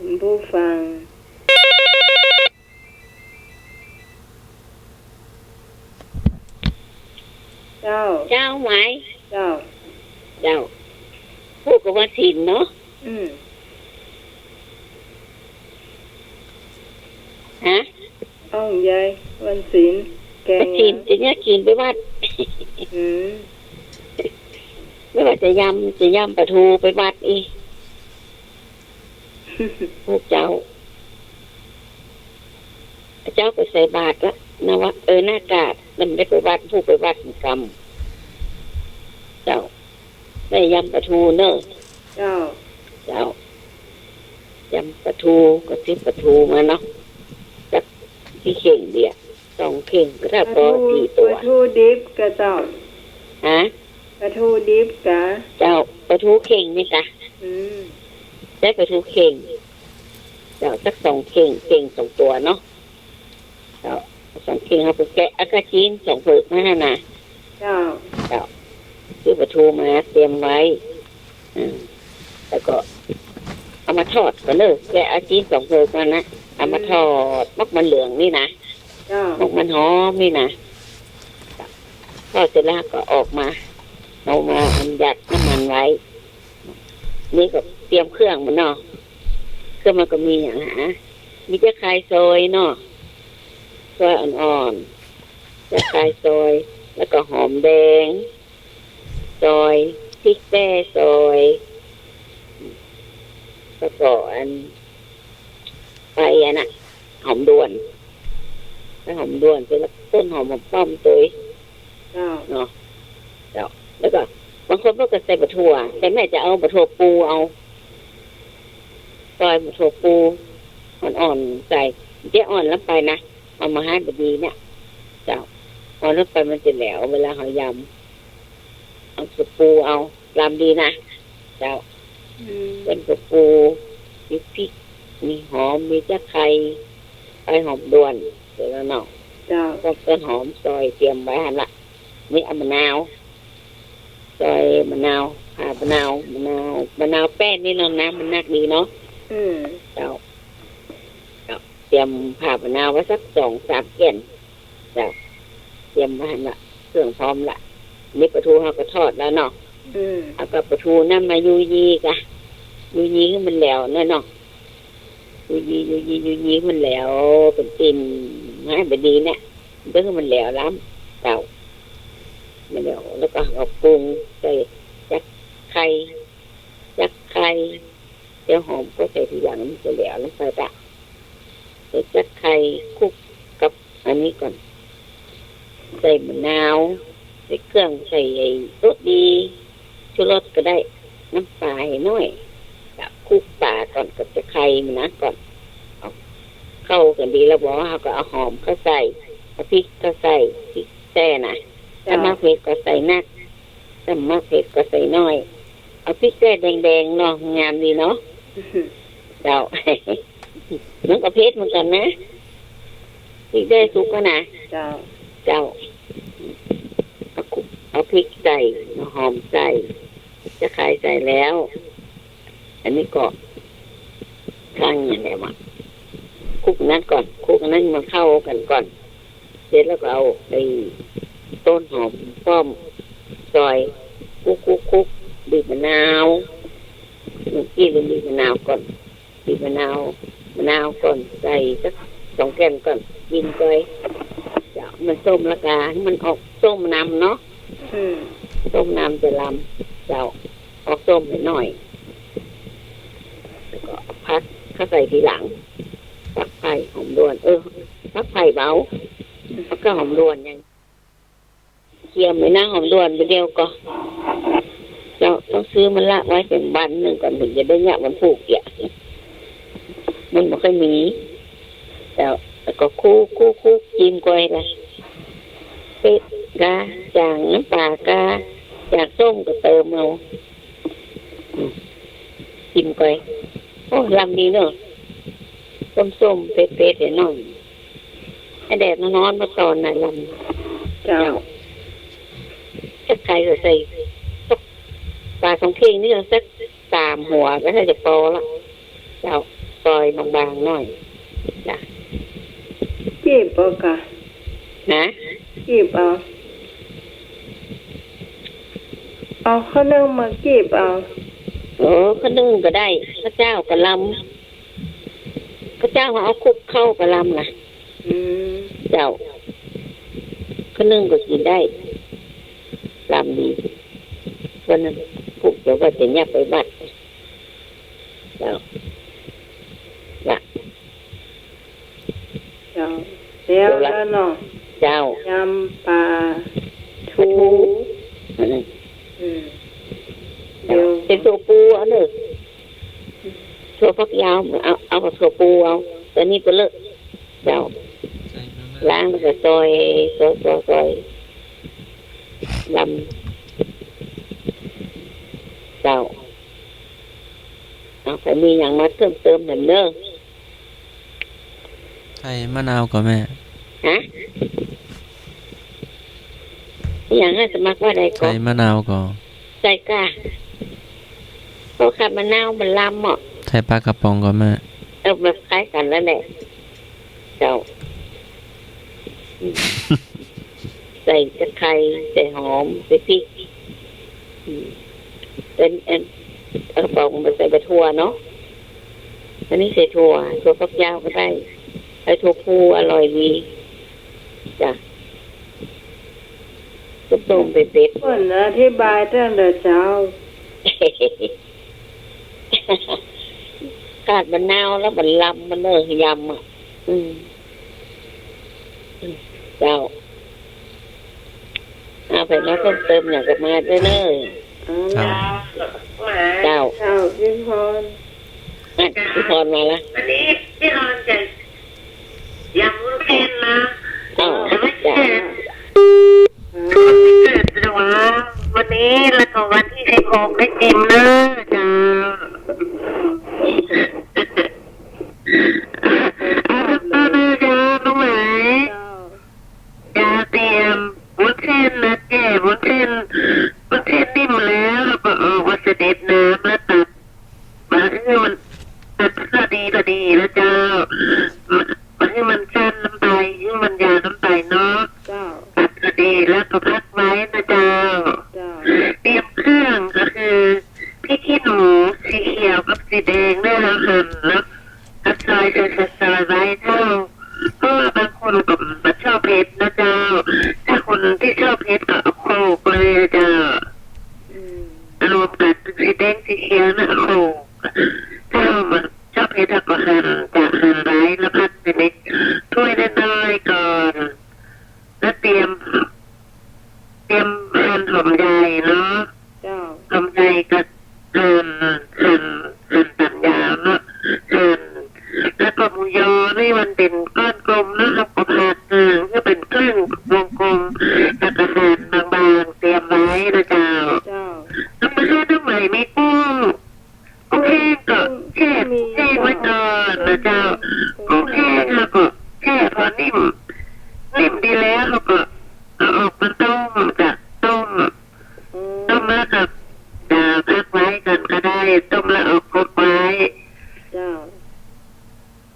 คุณผู้ฟัง เจ้า เจ้าไหม เจ้า เจ้า พูดกับวันศีลเนาะ อืม ฮะ อ้าวยาย วันศีล แกง วันศีล อะ จะเนี่ยกิ๋นไปวัด อืม ไม่ว่าจะยำ จะยำปลาทูไปวัดอีก พวกเจ้า เจ้าไปใส่บาตรละนะวะ เออ หน้ากาด มันได้ไปวัด ผู้ไปวัดกำ เจ้า ได้ยำปลาทูเนอะ เจ้า เจ้า ยำปลาทู ก็ซื้อปลาทูมาเนาะ จักกี่เข่งเดีย สองเข่งก็ได้ ปลาทู ปอสี่ตั๋ว ปลาทูดิบกะเจ้า ฮะ ปลาทูดิบกะ เจ้า ปลาทูเข่งนี่กะ อืม ได้ปลาทูเข่ง เจ้า สักสองเข่ง เข่งสองตั๋วเนาะ เจ้า สองเข่ง เอาไปแกะ เอากระจีนสองเผิกมาหั่นนะ เจ้า เจ้า ซื้อปลาทูมาเตรียมไว้ อืม แล้วก็เอามาทอดก่อนเนอะ แกะเอาจีนสองเผิกมานะ เอามาทอด อืม หมกมันเหลืองนี่นะ เจ้า หมกมันหอมนี่นะ ทอดเสร็จแล้วก็ออกมา เอามาอันหยัดน้ำมันไว้ นี่ก็เตรียมเครื่องมันเนาะ เครื่องมันก็มีอย่างหา มีตะไคร้ซอยเนาะ ซอยอ่อนๆ ตะไคร้ซอย แล้วก็หอมแดงซอย พริกแต้ซอย แล้วก็อัน ใบอันน่ะ หอมด่วน ใบหอมด่วน เสร็จแล้วต้นหอม หอมป้อมตวย เจ้า เนาะ เจ้า แล้วก็บางคนเปิ้นก็ใส่บักถั่ว แต่แม่จะเอาบักถั่วปูเอา ซอยบักถั่วปูอ่อนๆ ใส่ เจ๊อ่อนล้ำไปนะ เอามาหั่นบ่ดีเนี่ย เจ้า อ่อนล้ำไปมันจะแหลว เวลาเฮายำ เอาบักปูเอา ลำดีนะ เจ้า อืม เป็นบักปู มีพริก มีหอม มีตะไคร้ ใบหอมด่วน เสร็จแล้วเนาะ เจ้า ก็ต้นหอมซอยเตรียมไว้หั่นละ นี่เอามะนาว ซอยมะนาว ผ่ามะนาว มะนาว มะนาวแป้นนี่เนาะ น้ำมันนักดีเนาะ อืม เจ้า เจ้า เตรียมผ่ามะนาวไว้สักสองสามแก่น เจ้า เตรียมไว้หั่นละ เครื่องพร้อมละ นี่ปลาทูเฮาก็ทอดแล้วเนาะ อืม เอากับปลาทูนั่นมายูยีกะ ยูยีหื้อมันแหลวหน้อยเนาะ ยูยี ยูยี ยูยีหื้อมันแหลว เป็นติ่น ให้บ่ดีเนี่ย เบิ่งหื้อมันแหลวล้ำ เจ้า มันแหลว แล้วก็เอาปรุง ใส่จักไข่ จักไข่ เจียวหอมก็ใส่ทีหลัง มันจะแหลวลงไปจ้ะ ใส่จักไข่คลุกกับอันนี้ก่อน ใส่มะนาว ใส่เครื่อง ใส่ไอ้รสดี ชูรสก็ได้ น้ำปลาให้หน้อย ก็คลุกปลาก่อนกับจักไข่มันนะก่อน เอาเข้ากั๋นดีแล้วบ่ เฮาก็เอาหอมเข้าใส่ เอาพริกเข้าใส่ พริกแต้นะ ถ้า เจ้า มักเผ็ดก็ใส่นัก ถ้าบ่มักเผ็ดก็ใส่น้อย เอาพริกแต้แดงๆ เนาะ งามดีเนาะ เจ้า มันก็เผ็ดเหมือนกั๋นนะ พริกแต้สุกแล้วนะ เจ้า เจ้า เอาคุ เอาพริกใส่ เอาหอมใส่ ตะไคร้ใส่แล้ว อันนี้ก็ ข้างนี้แหละวะ คลุกนั้นก่อน คลุกอันนั้นมันเข้ากั๋นก่อน เสร็จแล้วก็เอาไอ้ต้นหอมป้อมซอย คลุกๆๆ บีบมะนาว เมื่อกี้ลืมบีบมะนาวก่อน บีบมะนาว มะนาวก่อน ใส่สักสองแก่นก่อน บีบก่อน เจ้า มันส้มละกา ให้มันออกส้มนำเนาะ อืม ส้มนำจะลำ เจ้า ออกส้มหน่อย แล้วก็ผักเข้าใส่ทีหลัง ผักไผ่หอมด่วน เออ ผักไผ่เบา แล้วก็หอมด่วนยัง เตรียมไว้นะ หอมด่วนไปเดียวก่อ เจ้า ต้องซื้อมาละไว้เป๋นวันนึ่งก่อน เถิงจะได้เนี่ยวันพูกเกียะ มันบ่ค่อยมี เจ้า แล้วก็คลุก คลุก คลุก จิ้มก้อยละ เผ็ดกา จ๋างน้ำป๋ากา จ๋างส้มก็เติมเอา อืม จิ้มก้อย โอ้ ลำดีเนาะ ส้มๆ เผ็ดๆ หน่อย ไอ้แดดมันฮ้อนมาตอนไหนลำ เจ้า เจ้า ถ้าใครก็ใส่สัก ป๋าสองเข่งนี่ก็สักสามหัวก็น่าจะปอละ เจ้า ซอยบางๆ หน่อย จ้ะ จีบเอาก่ะ ฮะ จีบเอา เอาข้าวนึ่งมาจีบเอา โอ้ ข้าวนึ่งก็ได้ ข้าวเจ้าก็ลำ ข้าวเจ้าเอาคลุกเข้ากับลำน่ะ อืม เจ้า ข้าวนึ่งก็กิ๋นได้ ลำดี วันนั้นคลุกเดี๋ยวว่าจะเยียะไปวัด เจ้า ละ เจ้า แล้ว แล้วเนาะ เจ้า ยำป๋าทู ปลาทู อืม อืม เจ้า เดี๋ยว ใส่ถั่วปูเอาเน่อ ถั่วฝักยาว เอา เอากับถั่วปูเอา แต่นี่ก็เลอะ เจ้า ใส่มาม่า ล้างแล้วก็ซอย ซอย ซอย ซอย ลำ เจ้า เอา ใผมีหยังมาเติมเติมแหมเน่อ ใส่มะนาวก่อแม่ ฮะ มีหยังหื้อสมัครว่าใดก่อ ใส่มะนาวก่อ ใส่ก่ะ เพราะขาดมะนาวมันลำอ่ะ ใส่ปลากระป๋องก่อแม่ เออ แบบคล้ายกั๋นนั่นแหละ เจ้า อืม ใส่ตะไคร้ ใส่หอม ใส่พริก อืม เป็น เอ่อ เอาป๋องไปใส่ใบถั่วเนาะ อันนี้ใส่ถั่ว ถั่วฝักยาวก็ได้ ใส่ถั่วพูอร่อยดี จ้ะ ต้มๆ เผ็ดๆ เปิ้นอธิบายตั้งแต่เจ๊า ขาดมะนาวแล้วมันลำมันเน่อ ยำอ่ะ อืม เจ้า เอา ใผมาเพิ่มเติมหยังก็มาเน่อ เจ้า เจ้า เจ้า พี่พร อ่ะ พี่พรมาละ วันนี้พี่พรจะยำวุ้นเส้นนะ อ้าว แต่ว่า จ้า เกิดหรือว่าวันนี้แล้วก็วันที่สิบหกได้เต็มเน่อ เจ้า เอาเริ่มต้นเลยเจ้า น้องไหม เจ้า จะเตรียมวุ้นเส้นนะแจ้ วุ้นเส้น วุ้นเส้นนิ่มแล้ว แล้วก็เอามาเสด็จน้ำแล้วตัด มาหื้อมันตัดพอดีพอดีนะเจ้า มาหื้อมันสั้นน้ำไป หื้อมันยาวน้ำไปเนาะ เจ้า ตัดพอดีแล้วก็พักไว้นะเจ้า เจ้า เตรียมเครื่องก็คือพริกขี้หนูสีเขียวกับสีแดงเนี่ยเราหั่นแล้ว ก็ซอย ซอย ซอย ซอยไว้เจ้า เพราะว่าบางคนก็บ่ชอบเผ็ดนะเจ้า ถ้าคนที่ชอบเผ็ดก็เอาโขลกเลยเจ้า อืม รวมกั๋นสีแดงสีเขียวน่ะโขลก ถ้าบ่ชอบเผ็ดก็หั่น จะหั่นไว้แล้วพักไว้ในถ้วยน้อยๆ ก่อน แล้วเตรียม เตรียมหั่นหอมใหญ่เนาะ เจ้า หอมใหญ่ก็หั่น หั่น หั่นตัดยาวเนาะ หั่น แล้วก็หมูยอนี่มันเป๋นก้อนกลมเนาะ แล้วก็ผัด เออ หื้อเป๋นครึ่งวงกลม แล้วก็หั่นบางๆ เตรียมไว้นะเจ้า เจ้า แล้วมาหื้อน้องไหมมีกุ้ง กุ้งแห้งก็แช่ กุ้ง แช่ไว้ก่อนนะเจ้า กุ้งแห้ง กุ้งแห้งแล้วก็แช่พอนิ่ม นิ่มดีแล้ว แล้วก็เอาออกมาต้มจ้ะ ต้ม อืม ต้มแล้วก็จะพักไว้ก่อนก็ได้ ต้มแล้วเอาคลุกไว้ เจ้า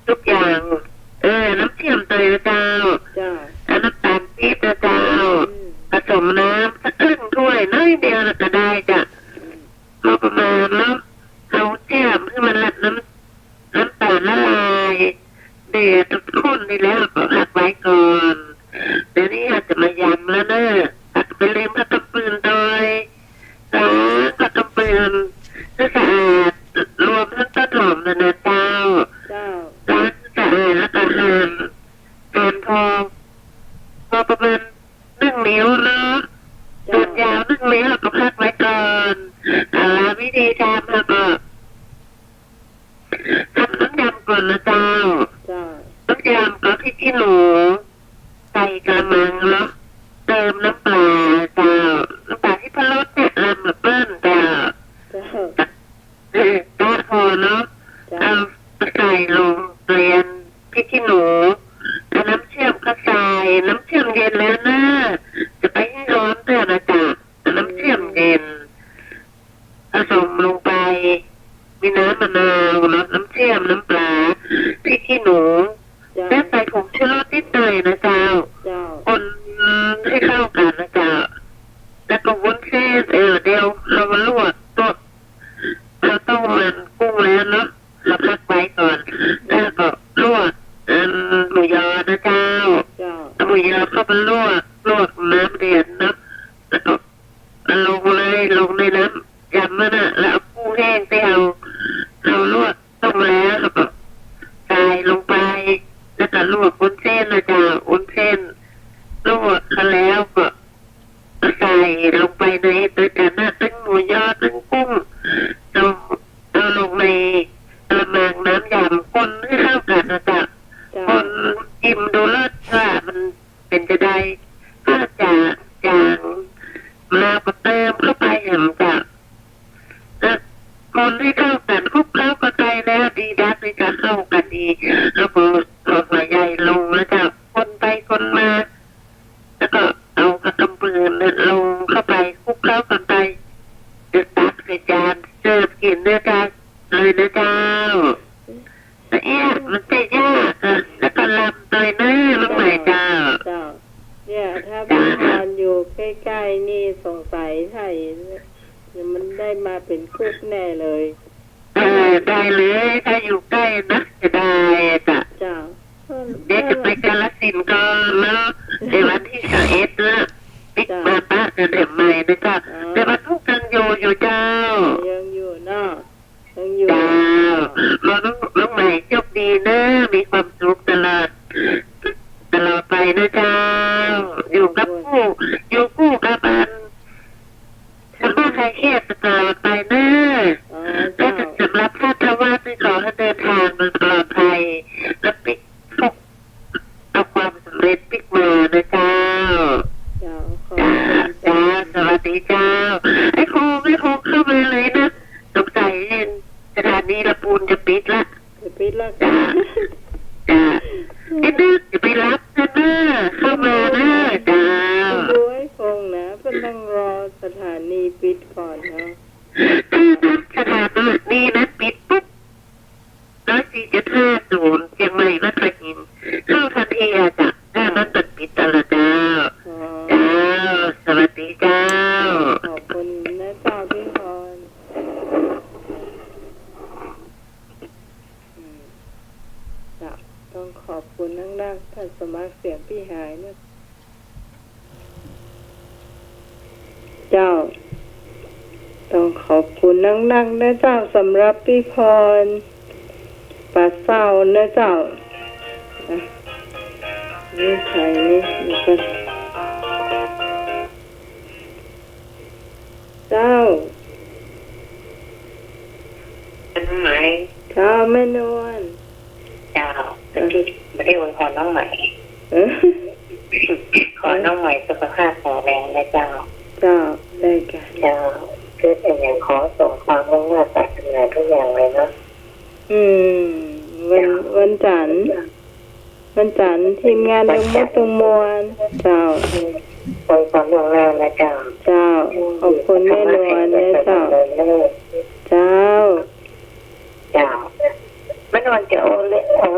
ทุกอย่าง เออ น้ำเชื่อมเตยนะเจ้า เจ้า เอาน้ำตาลปี๊บนะเจ้า อืม ผสมน้ำสักครึ่งถ้วย น้อยเดียวน่ะก็ได้จ้ะ อืม พอประมาณแล้ว เอาเชื่อมหื้อมันละน้ำ น้ำตาลละลาย เดือดข้นดีแล้วก็พักไว้ก่อน เดี๋ยวนี้อาจจะมายำแล้วเนอะ อาจจะไปลืมผักกำปืนโดย ล้างผักกำปืนให้สะอาด รวมทั้งต้นหอมนะนะเจ้า เจ้า ล้างให้สะอาดแล้วก็หั่น หั่นพอ พอประมาณหนึ่งนิ้วเนาะ เจ้า หั่นยาวหนึ่งนิ้วแล้วก็พักไว้ก่อน อ่า วิธีทำแล้วก็ ทำน้ำยำ ก่อนนะเจ้า เจ้า น้ำยำก็พริกขี้หนู ใส่กะละมังเนาะ เติมน้ำปลาเจ้า น้ำปลาทิพรสเนี่ย ลำดับเบิ้ลเจ้า เจ้า เออ กะพอเนาะ เจ้า เอาใส่ลงเตียนพริกขี้หนู เอาน้ำเชื่อมก็ใส่ น้ำเชื่อมเย็นแล้วนะ จะไปให้ร้อนเตื้อนะเจ้า เอาน้ำเชื่อมเย็น ผสมลงไป มีน้ำมะนาวเนาะ น้ำเชื่อม น้ำปลา พริกขี้หนู เจ้า แล้วใส่ผงชูรสนิดหน่อยนะเจ้า เจ้า คนให้เข้ากันนะเจ้า แล้วก็วุ้นเส้น เออ เดี๋ยวเรามาลวก ลวก เราต้มมันกุ้งแล้วเนาะ เราพักไว้ก่อน แล้วก็ลวก เอิ่ม หมูยอนะเจ้า เจ้า เอาหมูยอเข้าไปลวก ลวกน้ำเดือดเนาะ แล้วก็ เอาลงเลย ลงในน้ำยำนั่นน่ะ แล้วเอากุ้งแห้งตี้เฮา เฮาลวกต้มแล้ว แล้วก็ใส่ลงไป แล้วก็ลวกวุ้นเส้นนะเจ้า วุ้นเส้น ลวกเขาแล้วก็ใส่ลงไปในตวยกั๋นน่ะ ตึงหมูยอ ตึงกุ้ง ลง เอาลงในกะละมังน้ำยำ คนให้เข้ากันนะเจ้า เจ้า คนชิมดูรสว่ามัน เป๋นจะใด ถ้าจะจาง มะนาวก็เติมเข้าไปแหมเจ้า แล้วคนให้เข้ากัน คลุกเคล้ากั๋นไปแล้ว ดีนักเลยเจ้า เข้ากันดี แล้วก็เอาหอมหัวใหญ่ลงนะเจ้า คนไปคนมา แล้วก็เอาผักกำปืนเนี่ยลงเข้าไป คลุกเคล้ากั๋นไป เดี๋ยวตักใส่จานเสิร์ฟกิ๋นเน้อเจ้า เลยเน้อเจ้า ละเอียด มันจะยากอะ แล้วก็ลำโตยเน้อ น้องใหม่เจ้า เจ้า เนี่ย ถ้าพี่พรอยู่ใก้ๆ นี่สงสัยใช่ มันได้มาเป๋นกุ๊กแน่เลย เออ ได้เลย ถ้าอยู่ใก้นะ จะได้อะ เจ้า เดี๋ยวจะไปกาฬสินธุ์ก่อนเนาะ เดี๋ยววันตี้สิบเอ็ดเนาะ ปิ๊กมาปะกั๋นแถมใหม่นะเจ้า อ๋อ แต่วันพุธกั๋นอยู่ อยู่เจ้า ยังอยู่เนาะ ยังอยู่ เจ้า ขอน้อง น้องใหม่โชคดีเน้อ มีความสุขตลอด ตลอดไปนะเจ้า อยู่กับกู้ อยู่กู้กับอัน สำหรับใครเครียดตลอดไปเน้อ อ๋อ เจ้า แล้วสำหรับท่านทวารนี่ขอให้เดินทางโดยปลอดภัย และปิ๊กพบเอาความสำเร็จปิ๊กมานะเจ้า เจ้า ขอบคุณเจ้า เจ้า สวัสดีเจ้า ไอ้ครู ไอ้ครูเข้ามาเลยนะ สงสัยสถานีละปูนจะปิดละ จะปิดละ จ้า จ้า ไอ้นึกจะไปรับนะเน้อ เข้ามาเน้อ เจ้า ดูไอ้คงนะ เปิ้นต้องรอสถานีปิดก่อนเนาะ ถ้าสถานีนั้นปิดปุ๊บ ร้อยสี่จุดห้าศูนย์ เจียงใหม่วัดพระหิน เข้าทันทีอะจ้ะ ถ้ามันเปิ้นปิดตลอดเจ้า อ๋อ เจ้า สวัสดีเจ้า ขอบคุณนะเจ้าพี่พร อืม จ้ะ ต้องขอบคุณนักๆ ท่านสมัครเสียงปี้หายนะ เจ้า ต้องขอบคุณนักๆ นะเจ้า สำหรับปี้พร ป้าเศร้านะเจ้า อ่ะ นี่ใครนี่ นี่ก็ เจ้า น้องไหม เจ้า แม่นวล เจ้า เออ บ่ได้อวยพรน้องไหม เออ ขอน้องไหมสุขภาพแข็งแรงนะเจ้า เจ้า ได้ค่ะ เจ้า คือแต่อย่างขอสมความมุ่งมาดปรารถนาทุกอย่างเลยเนาะ อืม วัน วันจันทร์ วันจันทร์ทีมงานลงมดลงมวล เจ้า อวยพรล่วงหน้านะเจ้า เจ้า ขอบคุณแม่นวลนะเจ้า เจ้า เจ้า แม่นวลจะเอาเลย เอา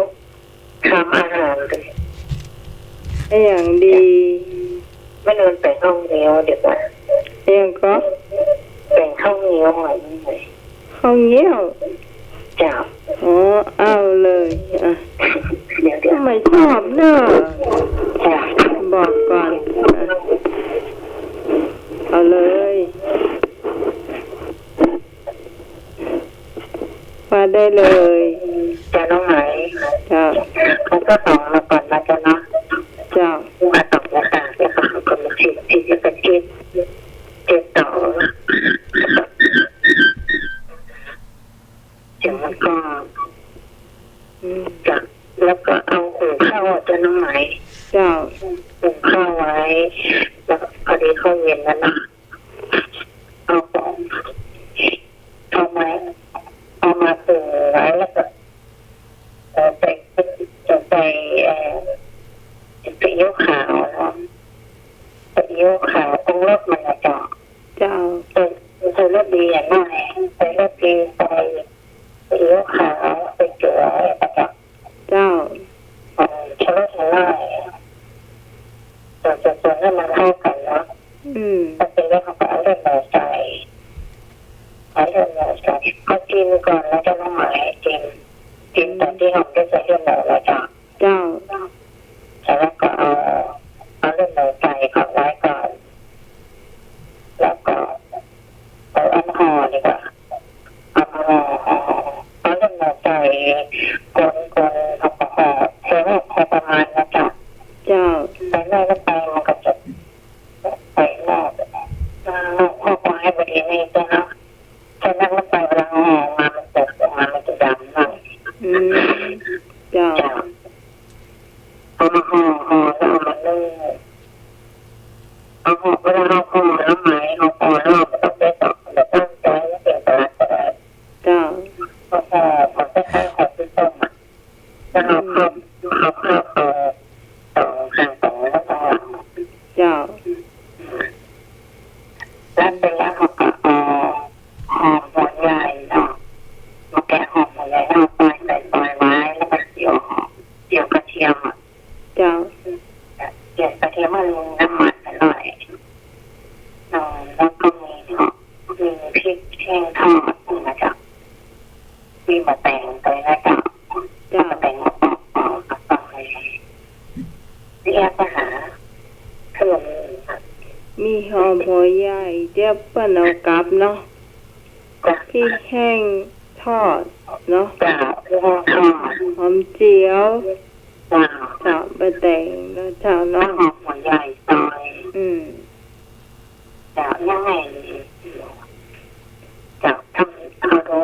ทำอาหารกัน อะหยังดี แม่นวลแป๋งข้าวเหนียวดีกว่า อะหยังก็ แป๋งข้าวเหนียวหน่อย ข้าวเหนียว เจ้า อ๋อ เอาเลย อ่ะ เดี๋ยวๆ ทำไมชอบเนอะ เจ้า บอกก่อน อ่ะ เอาเลย ว่าได้เลย เจ้า น้องไหม เจ้า เอาข้าวตองมาก่อนนะเจ้าเนาะ เจ้า ข้าวตองมาตาก แล้วก็เอาคนมาชิม ชิมแล้วก็เช็ด เช็ดต่อ เดี๋ยวมันก็ อืม จ้ะ แล้วก็เอาหุงข้าวอะเจ้าน้องไหม เจ้า หุงข้าวไว้ แล้วพอดีข้าวเย็นแล้วนะ เอาของ เอามา เอามาหุงไว้แล้วก็ เอ่อ ใส่ ใส่ เอ่อ ซีอิ๊วขาวเนาะ ซีอิ๊วขาวปรุงรสมันนะเจ้า เจ้า ใส่ ใส่รสดีอย่างน้อย ใส่รสดี ใส่ซีอิ๊วขาว ใส่เกลือนะเจ้า เจ้า เอ่อ ชูรสอย่างน้อย ส่วน ส่วน ส่วนให้มันเข้ากันเนาะ อืม พอเสร็จแล้วเขาก็เอาเลือดหมูใส่ เอาเลือดหมูใส่ เขาจิ้มก่อนแล้วเจ้าน้องไหม จิ้ม จิ้มตอนที่เขาได้ใส่เลือดหมูแล้วเจ้า เจ้า แล้วก็เอา เอาเลือดหมูใส่เข้าไว้ก่อน แล้วก็ เอาอันห่อดีกว่า เอาห่อ ห่อ เอาเลือดหมูใส่ คน คน แล้วก็ห่อ พอ พอประมาณนะเจ้า เจ้า ใส่น้อยลงไปมันก็จะ ใส่หม้อ หม้อ หม้อก็ให้พอดีนี่เจ้าเนาะ ถ้านั่นลงไปเวลาห่อออกมามันจะ ออกมามันจะดำหน่อย อืม เจ้า เจ้า เอามาห่อ ห่อแล้วเอามานึ่ง เอาห่อ เวลาเราห่อแล้วไหม เราห่อแล้วเราไม่ต้องไปตอก เราตั้งใจให้เป็นปลาก็ได้ เจ้า เอาห่อ ห่อคล้ายๆห่อข้าวต้มอะ แล้วเอาข้าว เอาข้าวตอก ตอกข้างตอกแล้วก็ เจ้า แล้วเสร็จแล้วเขาก็เอาหอมหัวใหญ่เนาะ มาแกะหอมหัวใหญ่แล้วเอาซอยใส่ซอยไว้ แล้วก็เจียวหอม เจียวกระเทียมอะ เจ้า เจียวกระเทียมให้มันมีน้ำมันหน่อย เอ่อ แล้วก็มีหอม มีพริกแห้งทอดนะเจ้า มีหมูแดงด้วยนะเจ้า เจ้า หมูแดง หอม หอม หอม หอม เรียกอาหาร เครื่อง มีหอมหัวใหญ่ เดี๋ยวเปิ้นเอากับเนาะ จ้ะ พริกแห้งทอดเนาะ จ้ะ พริกแห้งทอด หอมเจียว จ้ะ เจ้า ปลาแดงเนาะเจ้าเนาะ หอมหัวใหญ่ซอย อืม เจ้า ยังไง เจ้า ทำ เอาดู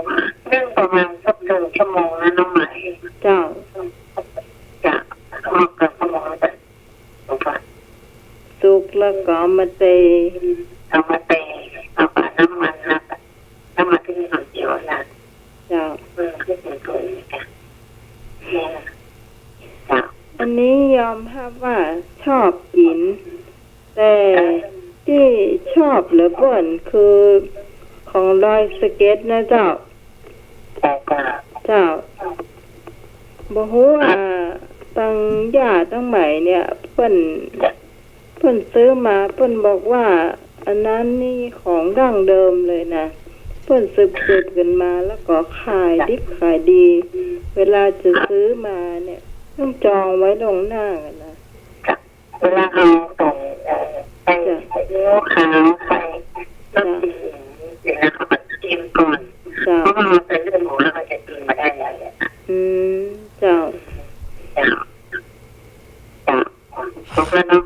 นึ่งประมาณสักครึ่งชั่วโมงนะน้องไหม เจ้า เจ้า พอเกินชั่วโมงแล้วก็ สุกแล้วก็เอามาเตย เอามาเตย เอากับน้ำมันนะ น้ำมันที่มีหอมเจียวนะ เจ้า เออ ที่เป็นตัวนี้จ้ะ เนี่ยนะ เจ้า อันนี้ยอมฮับว่าชอบกิ๋น แต่ตี้ชอบเหลือเปิ้นคือของดอยสะเก็ดนะเจ้า เจ้า เจ้า บ่ฮู้ว่าตังย่าตังไหมเนี่ย เปิ้น เปิ้นซื้อมา เปิ้นบอกว่าอันนั้นนี่ของดั้งเดิมเลยนะ เปิ้นสืบๆ กั๋นมา แล้วก็ขายดิบขายดี เวลาจะซื้อมาเนี่ย ต้องจองไว้ล่วงหน้ากั๋นนะ เวลาเขาใส่ เอ่อ ใส่ จ้ะ ซีอิ๊วขาว ใส่รสดี เสร็จแล้วเขาก็เตรียมก่อน จ้ะ เพราะว่ามันเป็นเลือดหมูแล้วมันจะกินมาได้แล้วเนี่ย อืม เจ้า เจ้า เจ้า ครบแล้วเนาะ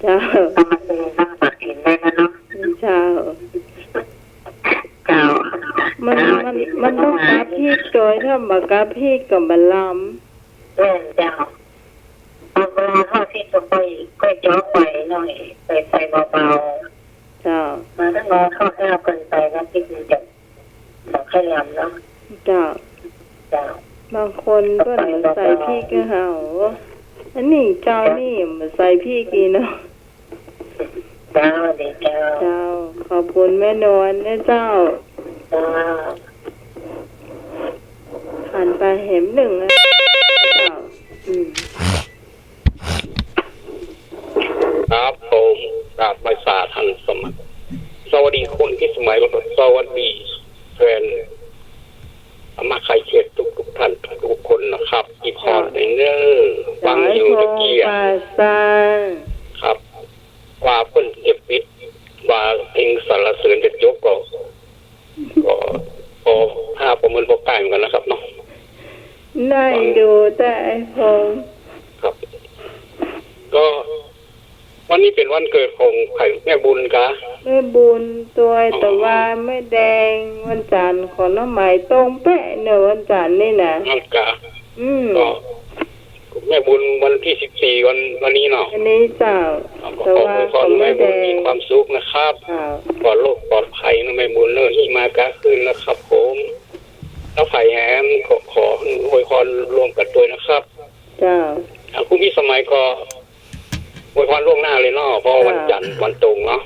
เจ้า เอามาเตยตั้งตักกิ๋นได้แล้วเนาะ เจ้า เจ้า มัน เจ้า มัน มันต้องกับพริกโดย ถ้าบ่กับพริกก็บ่ลำ แม่นเจ้า เอาเวลาทอดพริกก็ค่อย ค่อยเจาะไฟหน่อย ใส่ไฟเบาๆ เจ้า มาถ้าเราทอดแห้วเกินไปนะพริกมันจะบ่ค่อยลำเนาะ เจ้า เจ้า บางคนเปิ้นบ่ใส่พริกก็เอา อันนี้เจ้านี่บ่ใส่พริกอีกเนาะ เจ้า ดีเจ้า เจ้า ขอบคุณแม่นวลนะเจ้า เจ้า ผ่านไปแหมนึ่งนะเจ้า อืม ครับผม กราบไหว้สาท่านสมัคร สวัสดีคุณพิสมัย แล้วก็สวัสดีแฟนธรรมะไคเขตทุกๆท่านทุกๆคนนะครับ ที่พอได้เน้อฟังอยู่ตะกี้อะ ครับ ว่าเปิ้นเก็บปิด ว่าเพลงสรรเสริญจะจบก็ ก็ ก็พอหาประเมินพอใก้เหมือนกันนะครับเนาะ ได้ดูแต่ไอ้พงษ์ ครับ ก็วันนี้เป็นวันเกิดของใผ แม่บุญกา แม่บุญตวย อ๋อ แต่ว่าแม่แดงวันจันทร์ ของน้องไหมตรงเป๊ะเนี่ยวันจันทร์นี่นะ นั่นกา อืม ก็แม่บุญวันตี้สิบสี่ วัน วันนี้เนาะ วันนี้เจ้า ก็ขออวยพรให้แม่บุญมีความสุขนะครับ เจ้า ปลอดโรคปลอดภัยนะแม่บุญเนอะ หิ้งมาก๊าคืนนะครับผม แล้วใผแหมก็ขออวยพรร่วมกั๋นตวยนะครับ เจ้า อ่ะ คุณพิสมัยก็อวยพรล่วงหน้าเลยเนาะ เพราะวันจันทร์วันตรงเนาะ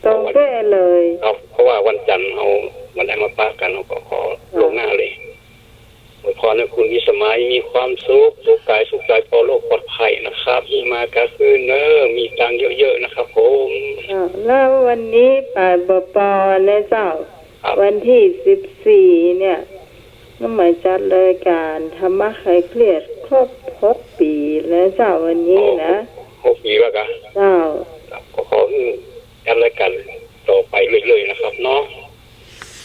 ตรงเป๊ะเลย ครับ เพราะว่าวันจันทร์เฮาบ่ได้มาปะกั๋น เฮาก็ขอล่วงหน้าเลย อวยพรให้คุณพิสมัยมีความสุข สุขกายสุขใจ ปลอดโรคปลอดภัยนะครับ หิ้งมาก๊าคืนเนอะ มีตังค์เยอะๆ นะครับผม อ่า แล้ววันนี้ป๋าบ่ปอนะเจ้า ครับ วันตี้สิบสี่ เนี่ย น้องไหมจัดรายก๋านธรรมะคลายเครียดครบหกปี๋แล้วเจ้า วันนี้นะ อ๋อ หก หกปี๋แล้วกะ เจ้า ครับ ก็ขอหื้อจัดรายก๋านต่อไปเรื่อยๆ นะครับเนาะ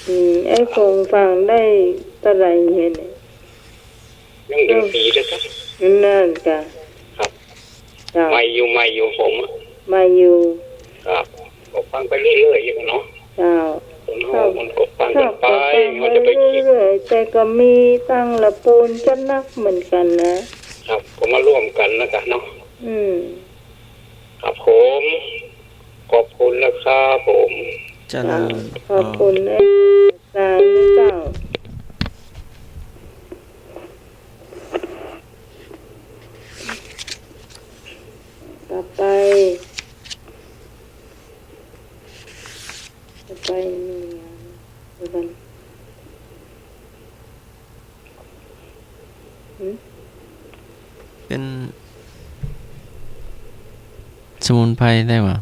อืม ไอ้คงฟังได้เต้าใดเนี่ย ยังหนึ่งปี๋แล้วกะ นั่นกะ ครับ เจ้า ใหม่อยู่ ใหม่อยู่ผมอะ ใหม่อยู่ ครับ ก็ฟังไปเรื่อยๆ อยู่เนาะ เจ้า คนเฮามันก็ฟังกั๋นไป ชอบก็ฟังไปเฮาจะไปคิด เรื่อยๆ แต่ก็มีตังค์ละปูนจะนักเหมือนกั๋นนะ ครับ ก็มาร่วมกั๋นนะกะเนาะ อืม ครับผม ขอบคุณนะครับผม เจริญ ขอบคุณอาจ๋ารย์นะเจ้า ต่อไป ต่อไปมีอะไร เดี๋ยวก่อน หืม เป๋นสมุนไพรได้บ่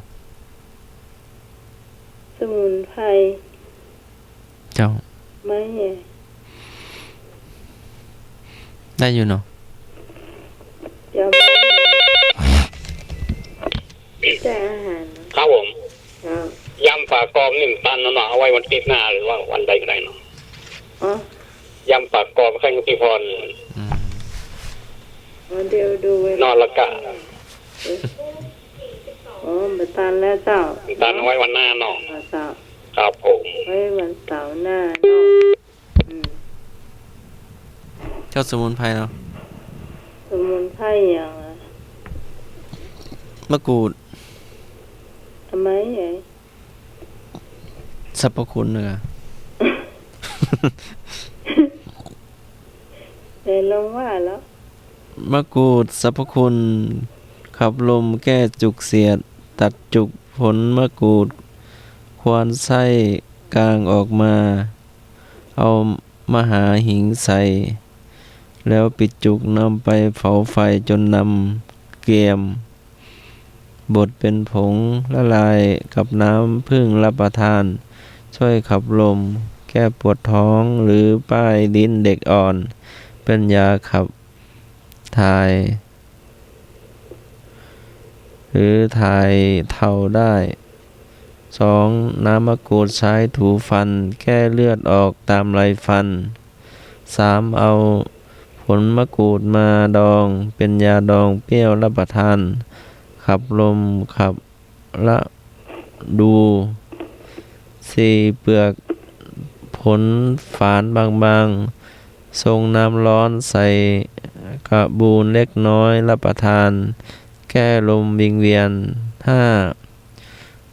สมุนไพร เจ้า ไม่ ได้อยู่เนาะ เจ้า ไม่ แต่อาหารเนาะ ครับผม เจ้า ยำป๋ากรอบนี่มันตันเนาะ เอาไว้วันติ๊ดหน้าหรือว่าวันใดก็ได้เนาะ อ๋อ ยำป๋ากรอบใค่ตี้ผ่อน อืม อ๋อ เดี๋ยวดูไว้ นอนละกะ อ๋อ บ่ตันแล้วเจ้า ตันเอาไว้วันหน้าเนาะ อ๋อ เจ้า ครับผม ไว้วันเสาร์หน้าเนาะ อืม เจ้าสมุนไพรเนาะ สมุนไพรอย่างอะ มะกรูด ทำไมไอ้ สรรพคุณเนาะ ไหนลองว่าแล้ว มะกรูดสรรพคุณ ขับลมแก้จุกเสียด ตัดจุกผลมะกรูด ควานไส้กลางออกมา เอามหาหิงใส่ แล้วปิดจุกนำไปเผาไฟจนดำเกรียม บดเป็นผงละลายกับน้ำผึ้งรับประทาน ช่วยขับลม แก้ปวดท้องหรือป้ายลิ้นเด็กอ่อน เป็นยาขับถ่าย หรือถ่ายเทาได้ สอง น้ำมะกรูดใช้ถูฟัน แก้เลือดออกตามไรฟัน สาม เอาผลมะกรูดมาดอง เป็นยาดองเปรี้ยวรับประทาน ขับลมขับระดู สี่ เปลือกผลฝานบางๆ ชงน้ำร้อนใส่กระบูลเล็กน้อยรับประทาน แก้ลมวิงเวียน ห้า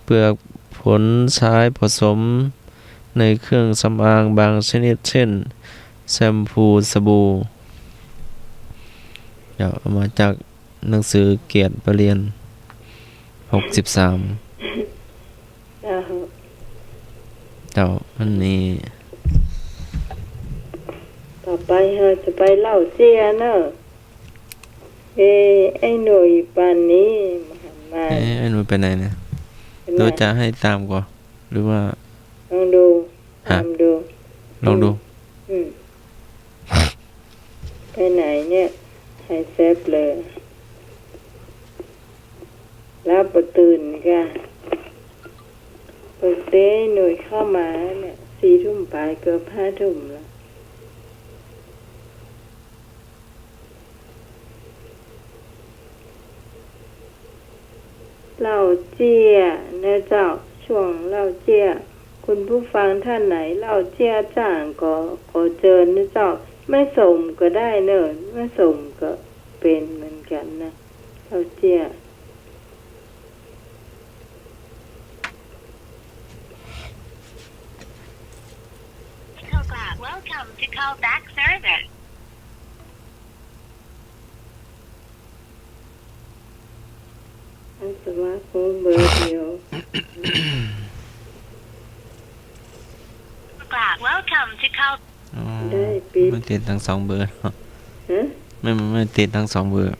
เปลือกผลใช้ผสมในเครื่องสำอางบางชนิด เช่น แชมพู สบู่ เดี๋ยวเอามาจากหนังสือเกียรติประเรียน หกสิบสาม เจ้า เจ้า อันนี้ ต่อไปเฮาจะไปเล่าเจี้ยเนาะ เอ้ ไอ้หนุ่ยปานนี้มาหันมา เอ๊ะ ไอ้หนุ่ยไปไหนเนี่ย ไปไหน หรือจะให้ตามก่อน หรือว่า ลองดู ฮะ ตามดู ลองดู อืม อืม ไปไหนเนี่ย หายแซบเลย หลับบ่ตื่นกะ ปกติหนุ่ยเข้ามาเนี่ย สี่ทุ่มปลาย เกือบห้าทุ่มแล้ว เล่าเจี้ยนะเจ้า ช่วงเล่าเจี้ย คุณผู้ฟังท่านไหนเล่าเจี้ยจ้างก็ขอเจิญนะเจ้า ไม่ส้มก็ได้เน่อ ไม่ส้มก็เป๋นเหมือนกั๋นนะ เต้าเจี้ย Welcome to callback service. อาสวะ โฮมเบอร์เดียว Welcome to call อ๋อ ได้ปิ๊บ มันติดตึงสองเบอร์เนาะ ฮะ ไม่ มัน มันติดตึงสองเบอร์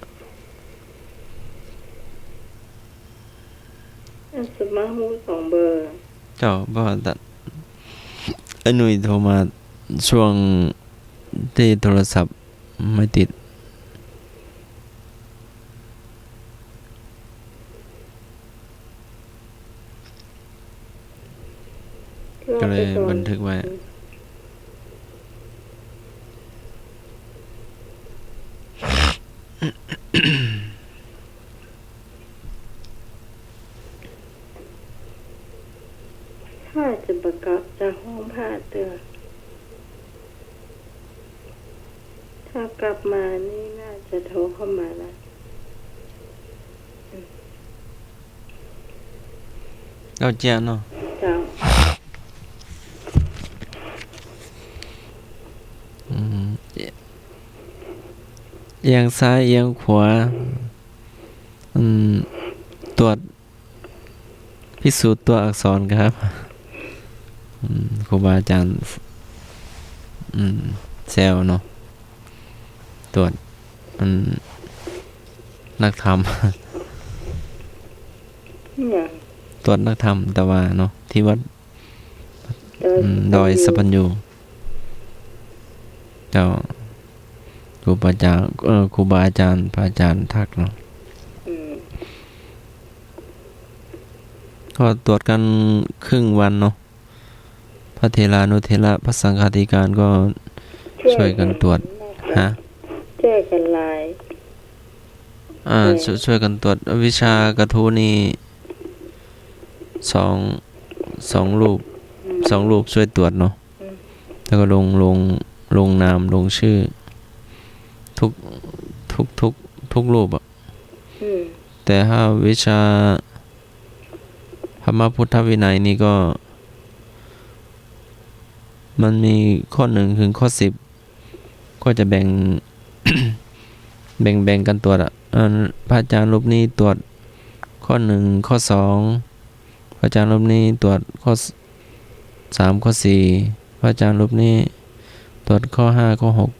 อาสวะ ฮู้สองเบอร์ เจ้า เพราะว่าตะ ไอ้หนุ่ยโทรมาช่วงตี้โทรศัพท์ไม่ติด ก็เลยบันทึกไว้ ข้าจะบ่ากลับจากห้องผ้าเตื้อ ถ้ากลับมานี่น่าจะโทรเข้ามาละ เต้าเจี้ยเนาะ เจ้า อืม เอียงซ้ายเอียงขวา อืม ตรวจพิสูจน์ตัวอักษรครับ อืม ครูบาอาจารย์ อืม แซวเนาะ ตรวจ อืม นักธรรม เนี่ย ตรวจนักธรรม แต่ว่าเนาะ ที่วัด ดอย อืม สัพพัญญู ดอยสัพพัญญู เจ้า ครูบาอาจารย์ เอ่อ ครูบาอาจารย์ พระอาจารย์ทักเนาะ อืม ก็ตรวจกันครึ่งวันเนาะ พระเถรานุเถระ พระสังฆาธิการก็ช่วยกันตรวจ ช่วยกัน ฮะ ช่วยกันหลาย อ่า ช่วย ช่วย ช่วยกันตรวจ วิชากระทู้นี่ สอง สองรูป อืม สองรูปช่วยตรวจเนาะ อืม แล้วก็ลง ลง ลงนาม ลงชื่อ ทุก ทุก ทุก ทุกรูปอะ อืม แต่ถ้าวิชาธรรมพุทธวินัยนี่ก็ มันมีข้อหนึ่งถึงข้อสิบ ก็จะแบ่ง แบ่ง แบ่งกันตรวจอะ อัน พระอาจารย์รูปนี้ตรวจข้อหนึ่ง ข้อสอง พระอาจารย์รูปนี้ตรวจข้อสาม ข้อสี่ พระอาจารย์รูปนี้ตรวจข้อห้า ข้อหก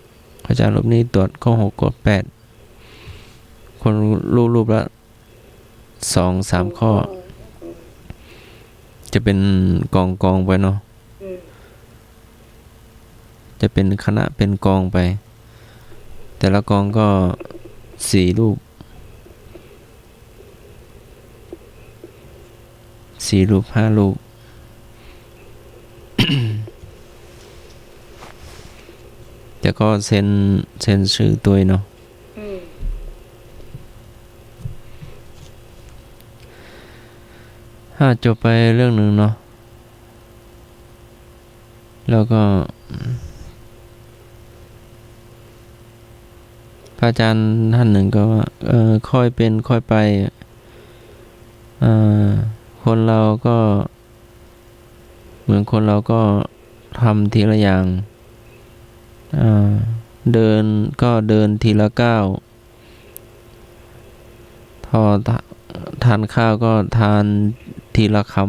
พระอาจารย์รูปนี้ตรวจข้อหก ข้อแปด คนรูป รูปละ สองสามข้อ จะเป็นกองๆ ไปเนาะ อืม จะเป็นคณะเป็นกองไป แต่ละกองก็สี่รูป สี่รูป ห้ารูป แต่ก็เซ็น เซ็นชื่อตวยเนาะ อืม อ่ะ จบไปเรื่องหนึ่งเนาะ แล้วก็ พระอาจารย์ท่านหนึ่งก็ว่า เอ่อ ค่อยเป็นค่อยไป เอ่อ คนเราก็ เหมือนคนเราก็ทำทีละอย่าง อ่า เดินก็เดินทีละก้าว พอทะ- ทานข้าวก็ทานทีละคำ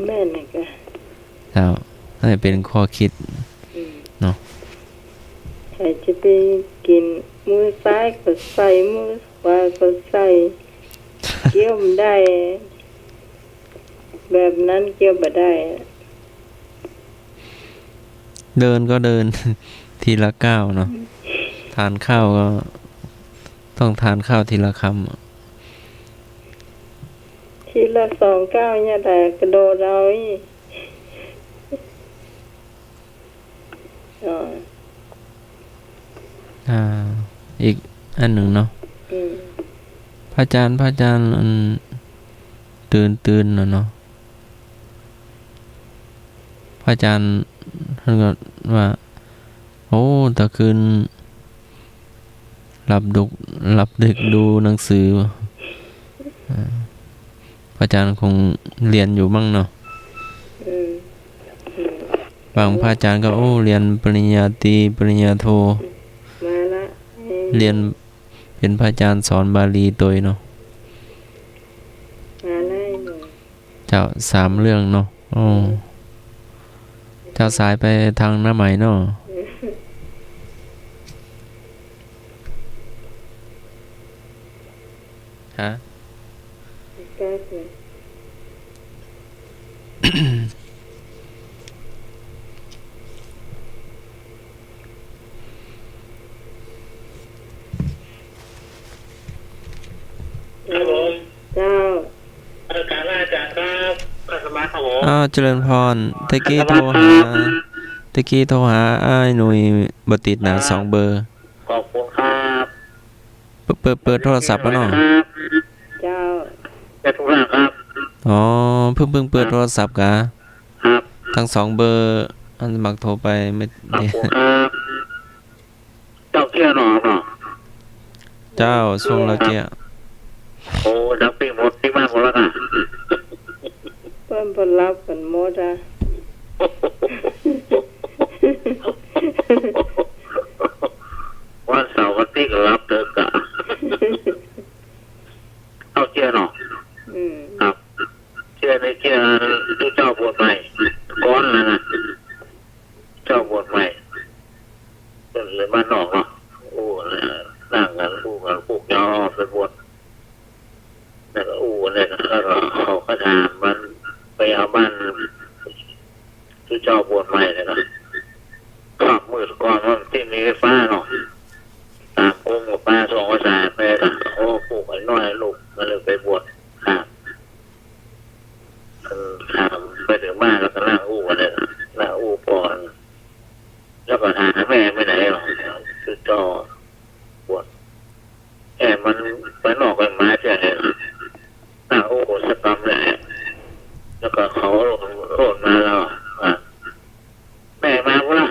แม่นน่ะกะ ครับ นั่นเป็นข้อคิด อืม เนาะ ใผจะไปกิ๋น มือซ้ายก็ใส่ มือขวาก็ใส่ เคี้ยวบ่ได้ แบบนั้นเคี้ยวบ่ได้ เดินก็เดิน ทีละก้าวเนาะ อืม ทานข้าวก็ต้องทานข้าวทีละคำ ทีละสองก้าวเนี่ยแหละ กระโดดเอาอี้ อ๋อ อ่า อีกอันหนึ่งเนาะ อืม พระอาจารย์ พระอาจารย์ อัน ตื่น ตื่นน่ะเนาะ พระอาจารย์ ท่านก็ว่า โอ้ ตะคืนหลับดึก หลับดึกดูหนังสือ อ่า พระอาจารย์คงเรียนอยู่มั้งเนาะ อืม อืม บางพระอาจารย์ก็ โอ้ เรียนปริญญาตรี ปริญญาโท มาละ อืม เรียนเป็นพระอาจารย์สอนบาลีโตยเนาะ มาละหน่อย เจ้า สามเรื่องเนาะ โอ้ เจ้า สายไปตางน้าไหมเนาะ ฮะ ครับผม เจ้า เอ่อ กราบอาจารย์ครับ อาตมาครับผม อ้าว เจริญพร ตะกี้โทรหา อาตมาครับ ตะกี้โทรหาอ้ายหนุ่ยบ่ติดนะ ครับ สองเบอร์ ขอบคุณครับ เปิด เปิด เปิดโทรศัพท์ปะเนาะ ครับ เจ้า จะโทรหาครับ อ๋อ เพิ่ง เพิ่งเปิด ครับ โทรศัพท์กา ครับ ตังสองเบอร์ อันมักโทรไปไม่ ครับผม ครับ เจ้าเกี้ยเนาะ เนาะ เจ้า ช่วงละเกี้ย โอ้ ดังปิ้งหมด ปิ้งมากหมดแล้วนะ เปิ้นบ่หลับกั๋นหมดอะ วันเสาร์วันอาทิตย์ก็หลับเถอะกะ เจ้าเกี้ยเนาะ อืม ครับ เกี้ยในเกี้ย ตุ๊เจ้าบวชใหม่ ก่อนนะนะ เจ้าบวชใหม่ เปิ้นเลยบ้านนอกเนาะ อู้ นั่งกั๋น อู้กั๋น ปลุกยาวไปบวช แล้วก็อู้ แล้วก็เขาก็ถามมัน ไปเอาบ้าน ตุ๊เจ้าบวชใหม่แล้วก็ ค่ำมืดก่อนมันบ่มีไฟฟ้าเนาะ ตามกงกับป้าส่องภาษาไปก็ โอ้ ปลุกไอ้น้อยลูก มันเลยไปบวช ครับ เออ ถามไปเถิงบ้านแล้วก็นั่งอู้กั๋นเลย นั่งอู้ก่อน แล้วก็ถามแม่ไปไหนหรอ คือต่อ บวช แม่มันไปนอกไปมาเสีย นั่งอู้สักกำเลย แล้วก็เขาโทรมาแล้ว อ่ะ แม่มาพุ้นละ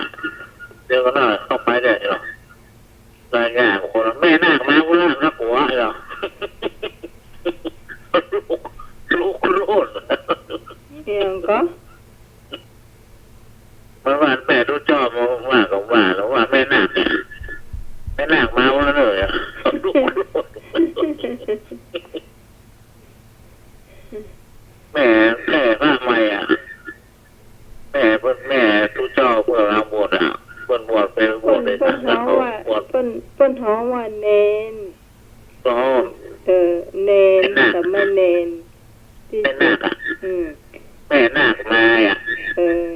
เดี๋ยวก็น่าเข้าไปได้หรอก รายงานคน แม่นาคมาพุ้นละ น่ากลัวเหรอ ลุก ลุกโลด เอียงก็ มันว่าแม่ตุ๊เจ้ามา ว่าก็ว่า แล้วว่าแม่นาคเนี่ย แม่นาคมาพุ้นละเลยอะ ลุกโลด แม่ แม่พระใหม่อะ แม่เปิ้น แม่ตุ๊เจ้าเปิ้นกำลังบวชอะ เปิ้นบวชไปบวชใน เปิ้น เปิ้นฮ้องว่า บวช เปิ้น เปิ้นฮ้องว่าเณร ก็ฮ้อง เออ เณร เณรนาค สามเณร ตี้ เณรนาคอะ อืม แม่นาคมาอะ เออ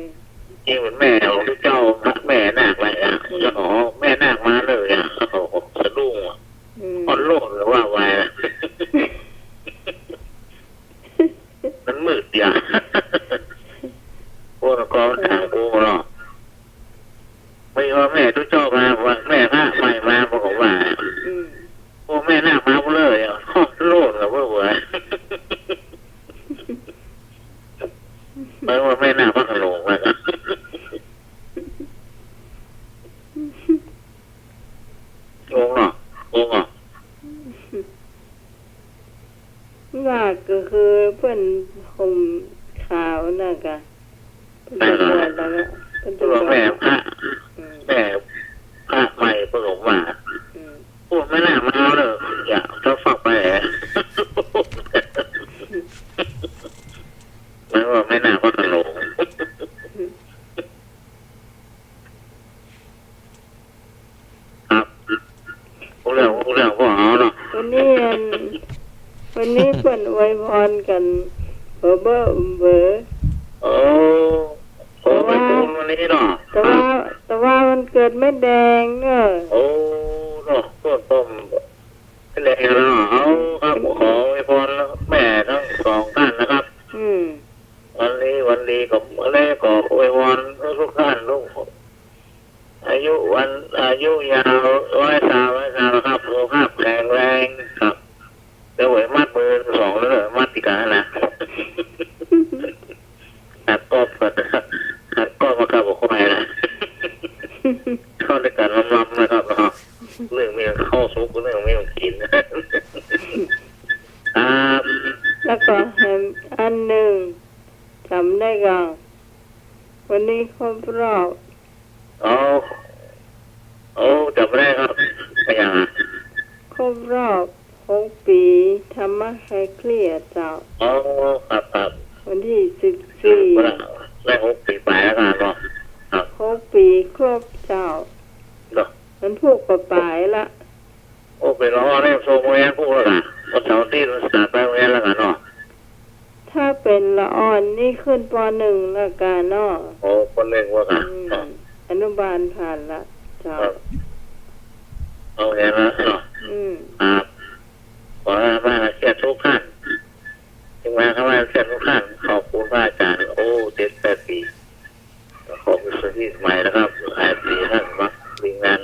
จริงๆ เปิ้นแม่ของตุ๊เจ้า แม่นาคมาอะ อืม แล้วก็ฮ้องแม่นาคมาเลยอะ เขาก็สะดุ้งอะ อืม อ่อนโลดเลยว่าไว้นะ มันมืดเดียว พวกก็ถามกูเนาะ ไม่ว่าแม่ตุ๊เจ้ามา ว่าแม่พระใหม่มา บอกว่า อืม โอ้ แม่นาคมาพุ้นเลยอะ โลดเลยเว้ย ไม่ว่าแม่นาคพระโขนงมา งงเนาะ งงเนาะ นาคก็คือเปิ้นห่มขาวน่ะกะ เปิ้นจะบวชแล้วกะ เปิ้นจะบวช แม่พระ อืม แม่พระใหม่เปิ้นออกมา อืม โอ้ แม่นาคมาเอาเลย อย่าต้องฟังไปแหละ ไม่ว่าแม่นาคพระโขนง ครับ ฮู้เรื่อง ฮู้เรื่องพวกเขาเนาะ วันนี้อัน วันนี้เปิ้นอวยพรกั๋น เบอร์ เบอร์ เบอร์ โอ้ โอ้ แต่ว่า เปิ้นวันนี้เนาะ แต่ว่า ครับ แต่ว่าวันเกิดแม่แดงเนอะ โอ้ เนาะ เปิ้นต้มแม่แดงเนาะ เอาครับ ขออวยพรแม่ทั้งสองท่านนะครับ อืม วันนี้วันดีก็ แล้วก็อวยพรทุกท่านทุก อายุวัน อายุยาว ร้อยซาว ร้อยซาวนะครับ สุขภาพแข็งแรงครับ เดี๋ยวไว้มัดมือสองแล้วเด้อ มัดติกานะ หัดกอบก่อน หัดกอบมาครับ บอกว่าไงนะ ด้วยกันลำๆ นะครับเนาะ นึ่งเมี่ยงข้าวสุก นึ่งเมี่ยงกิ๋น ครับ แล้วก็แหมอันนึ่ง จ๋ำได้ก่อ วันนี้ครบรอบ อ๋อ โอ้ จ๋ำได้ครับ อะหยังอะ ครบรอบหกปี๋ธรรมะคลายเครียดเจ้า อ๋อ ครับ ครับ วันตี้สิบสี่ ได้หกปี๋ป๋ายแล้วครับเนาะ ครับ หกปี๋ครบเจ้า เนาะ มันพูกป๋ายๆ ละ โอ้ เป๋นละอ่อนนี่ส่งโฮงเฮียนพูกแล้วก่ะ วันเสาร์อาทิตย์มันสตาร์ทไปโฮงเฮียนแล้วก่ะเนาะ ถ้าเป๋นละอ่อนนี่ขึ้น ป.หนึ่ง แล้วก่ะเนาะ โอ้ ป.หนึ่ง แล้วก่ะ อืม เนาะ อนุบาลผ่านละเจ้า ครับ โฮงเฮียนแล้วเนาะ อืม ครับ ขอให้มาเชียร์ทุกท่าน ทีมงานเข้ามาเชียร์ทุกท่าน ขอบคุณพระอาจารย์ โอ้ เจ็ดแปดปี๋ ขอบคุณสถิตใหม่นะครับ หลายปี๋ท่านมาทีมงาน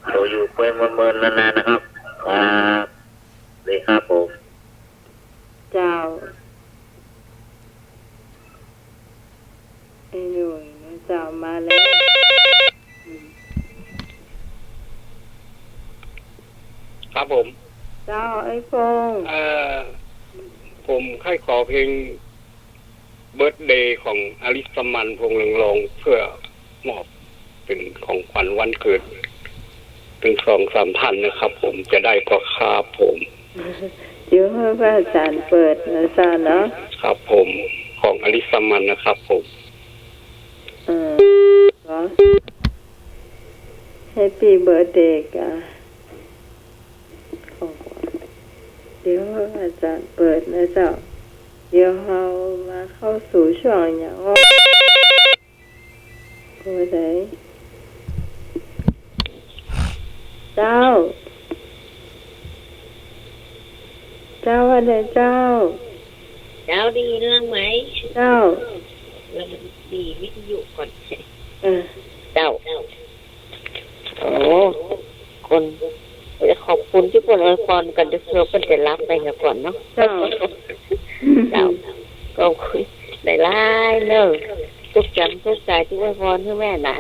ขออยู่เป็นเมินๆ นานๆ นะครับ ครับ ดีครับผม เจ้า ไอ้หนุ่ยนะเจ้า มาแล้ว อืม ครับผม เจ้า ไอ้พงษ์ เอ่อ ผมใค่ขอเพลง เบิร์ธเดย์ของอลิสมัน พงษ์เรืองรอง เพื่อมอบเป๋นของขวัญวันเกิด เป๋นสองสามท่านนะครับผม จะได้ก่อครับผม เดี๋ยวหื้อพระอาจารย์เปิดนะเจ้าเนาะ ครับผม ของอลิสมันนะครับผม เออ ขอ Happy Birthday ก่ะ ของขวัญ เดี๋ยวอาจารย์เปิดนะเจ้า เดี๋ยวเฮามาเข้าสู่ช่วงอะหยังอ้อ โอ้ย เจ้า เจ้าว่าไงเจ้า เจ้าได้ยินเรื่องไหม เจ้า เดี๋ยวดีวิทยุก่อน เออ เจ้า โอ้ คน ขอบคุณตี้เปิ้นอวยพรกั๋น เดี๋ยวเผื่อเปิ้นจะหลับไปเหียก่อนเนาะ เจ้า เจ้า ขอบคุณหลายๆ เน่อ ตุ๊กจ๋ำตุ๊กใจ๋ตี้อวยพรหื้อแม่นะ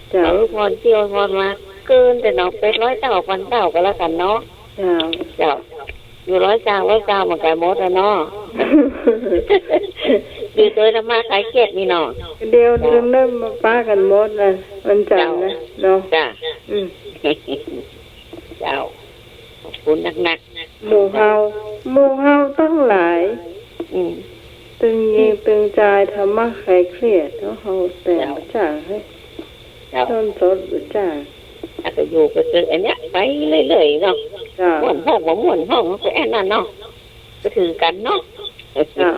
เจ้า อวยพรตี้อวยพรมา เกินแต่เนาะ เป๋นร้อยเต้าพันเต้าก็แล้วกั๋นเนาะ เจ้า เจ้า อยู่ร้อยเจ้า ร้อยเจ้าเหมือนกั๋นหมดอะเนาะ อยู่โตยธรรมะคลายเครียดนี่เนาะ เดี๋ยว เจ้า เดี๋ยวเริ่มมาปะกั๋นหมดนะ วันจันทร์นะ เจ้า เนาะ จ้ะ อืม เจ้า ขอบคุณนักๆ หมู่เฮา หมู่เฮาตังหลาย อืม ตึงยิงตึงจายธรรมะคลายเครียดเนาะ เฮาแต่ง เจ้า บ่จ้างหื้อ เจ้า ต้นสดบ่จ้าง อาจจะอยู่ไปเจออันเนี้ย ไปเรื่อยๆ เนาะ เจ้า ม่วนฮ้องบ่ม่วนฮ้อง ก็อันนั้นเนาะ ก็ถือกั๋นเนาะ เจ้า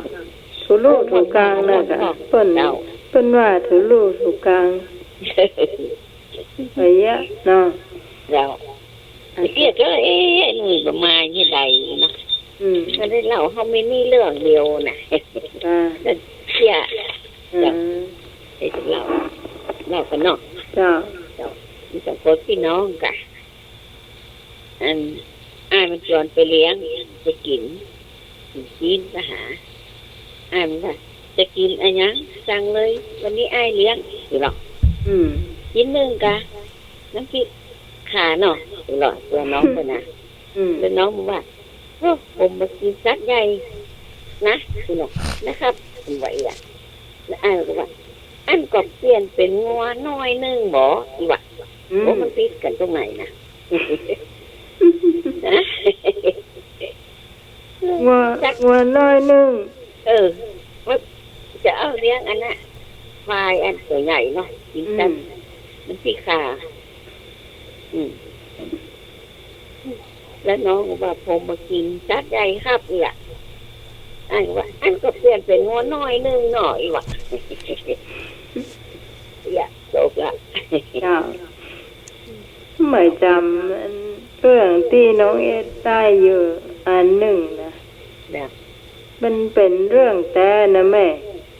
ถูลู่ถูกางนะก่ะ ม่วนฮ้อง เปิ้น เจ้า เปิ้นว่าถูลู่ถูกาง ไปเยียะเนาะ เจ้า อัน เตี้ยก็ เอ๊ะ ไอ้หนุ่ยบ่มาเยียะใดเนาะ อืม ก็ได้เล่า เฮามีนี่เรื่องเดียวน่ะ อ่า เตี้ย อืม เจ้า เดี๋ยวจะเล่า เล่ากั๋นเนาะ เจ้า เจ้า มีสองคนพี่น้องก่ะ อัน อ้ายมันจวนไปเลี้ยง ไปกิ๋น กิ๋นจีนก็หา อ้ายมันว่า จะกิ๋นอะหยัง สั่งเลย วันนี้อ้ายเลี้ยง อยู่หรอก อืม กิ๋นนึ่งกะ น้ำพริกข่าเนาะ อยู่หรอก ตั๋วน้องเปิ้นน่ะ อืม แล้วน้องบอกว่า โอ้ ผมบ่กิ๋นสัตว์ใหญ่นะ อยู่หรอก นะครับ ผมว่าอย่าง แล้วอ้ายก็ว่า อั้นก็เปลี่ยนเป๋นงัวน้อยนึ่งบ่ อีหว่า อืม โอ้ มันติดกั๋นตรงไหนนะ งัว จัก งัวน้อยนึ่ง เออ ว่าจะเอาเลี้ยงอันน่ะ ควายอันตั๋วใหญ่เนาะ กิ๋นสัตว์ อืม มันสิฆ่า อืม แล้วน้องก็ว่า ผมบ่กิ๋นสัตว์ใหญ่ครับ อีหว่า อั้นก็ว่า อั้นก็เปลี่ยนเป๋นงัวน้อยนึ่งเนาะ อีหว่า อีหว่า จบละ เจ้า หมายจ๋ำอันเรื่องตี้น้องเอสได้อยู่อันนึ่งนะ จ้ะ มันเป๋นเรื่องแต๊นะแม่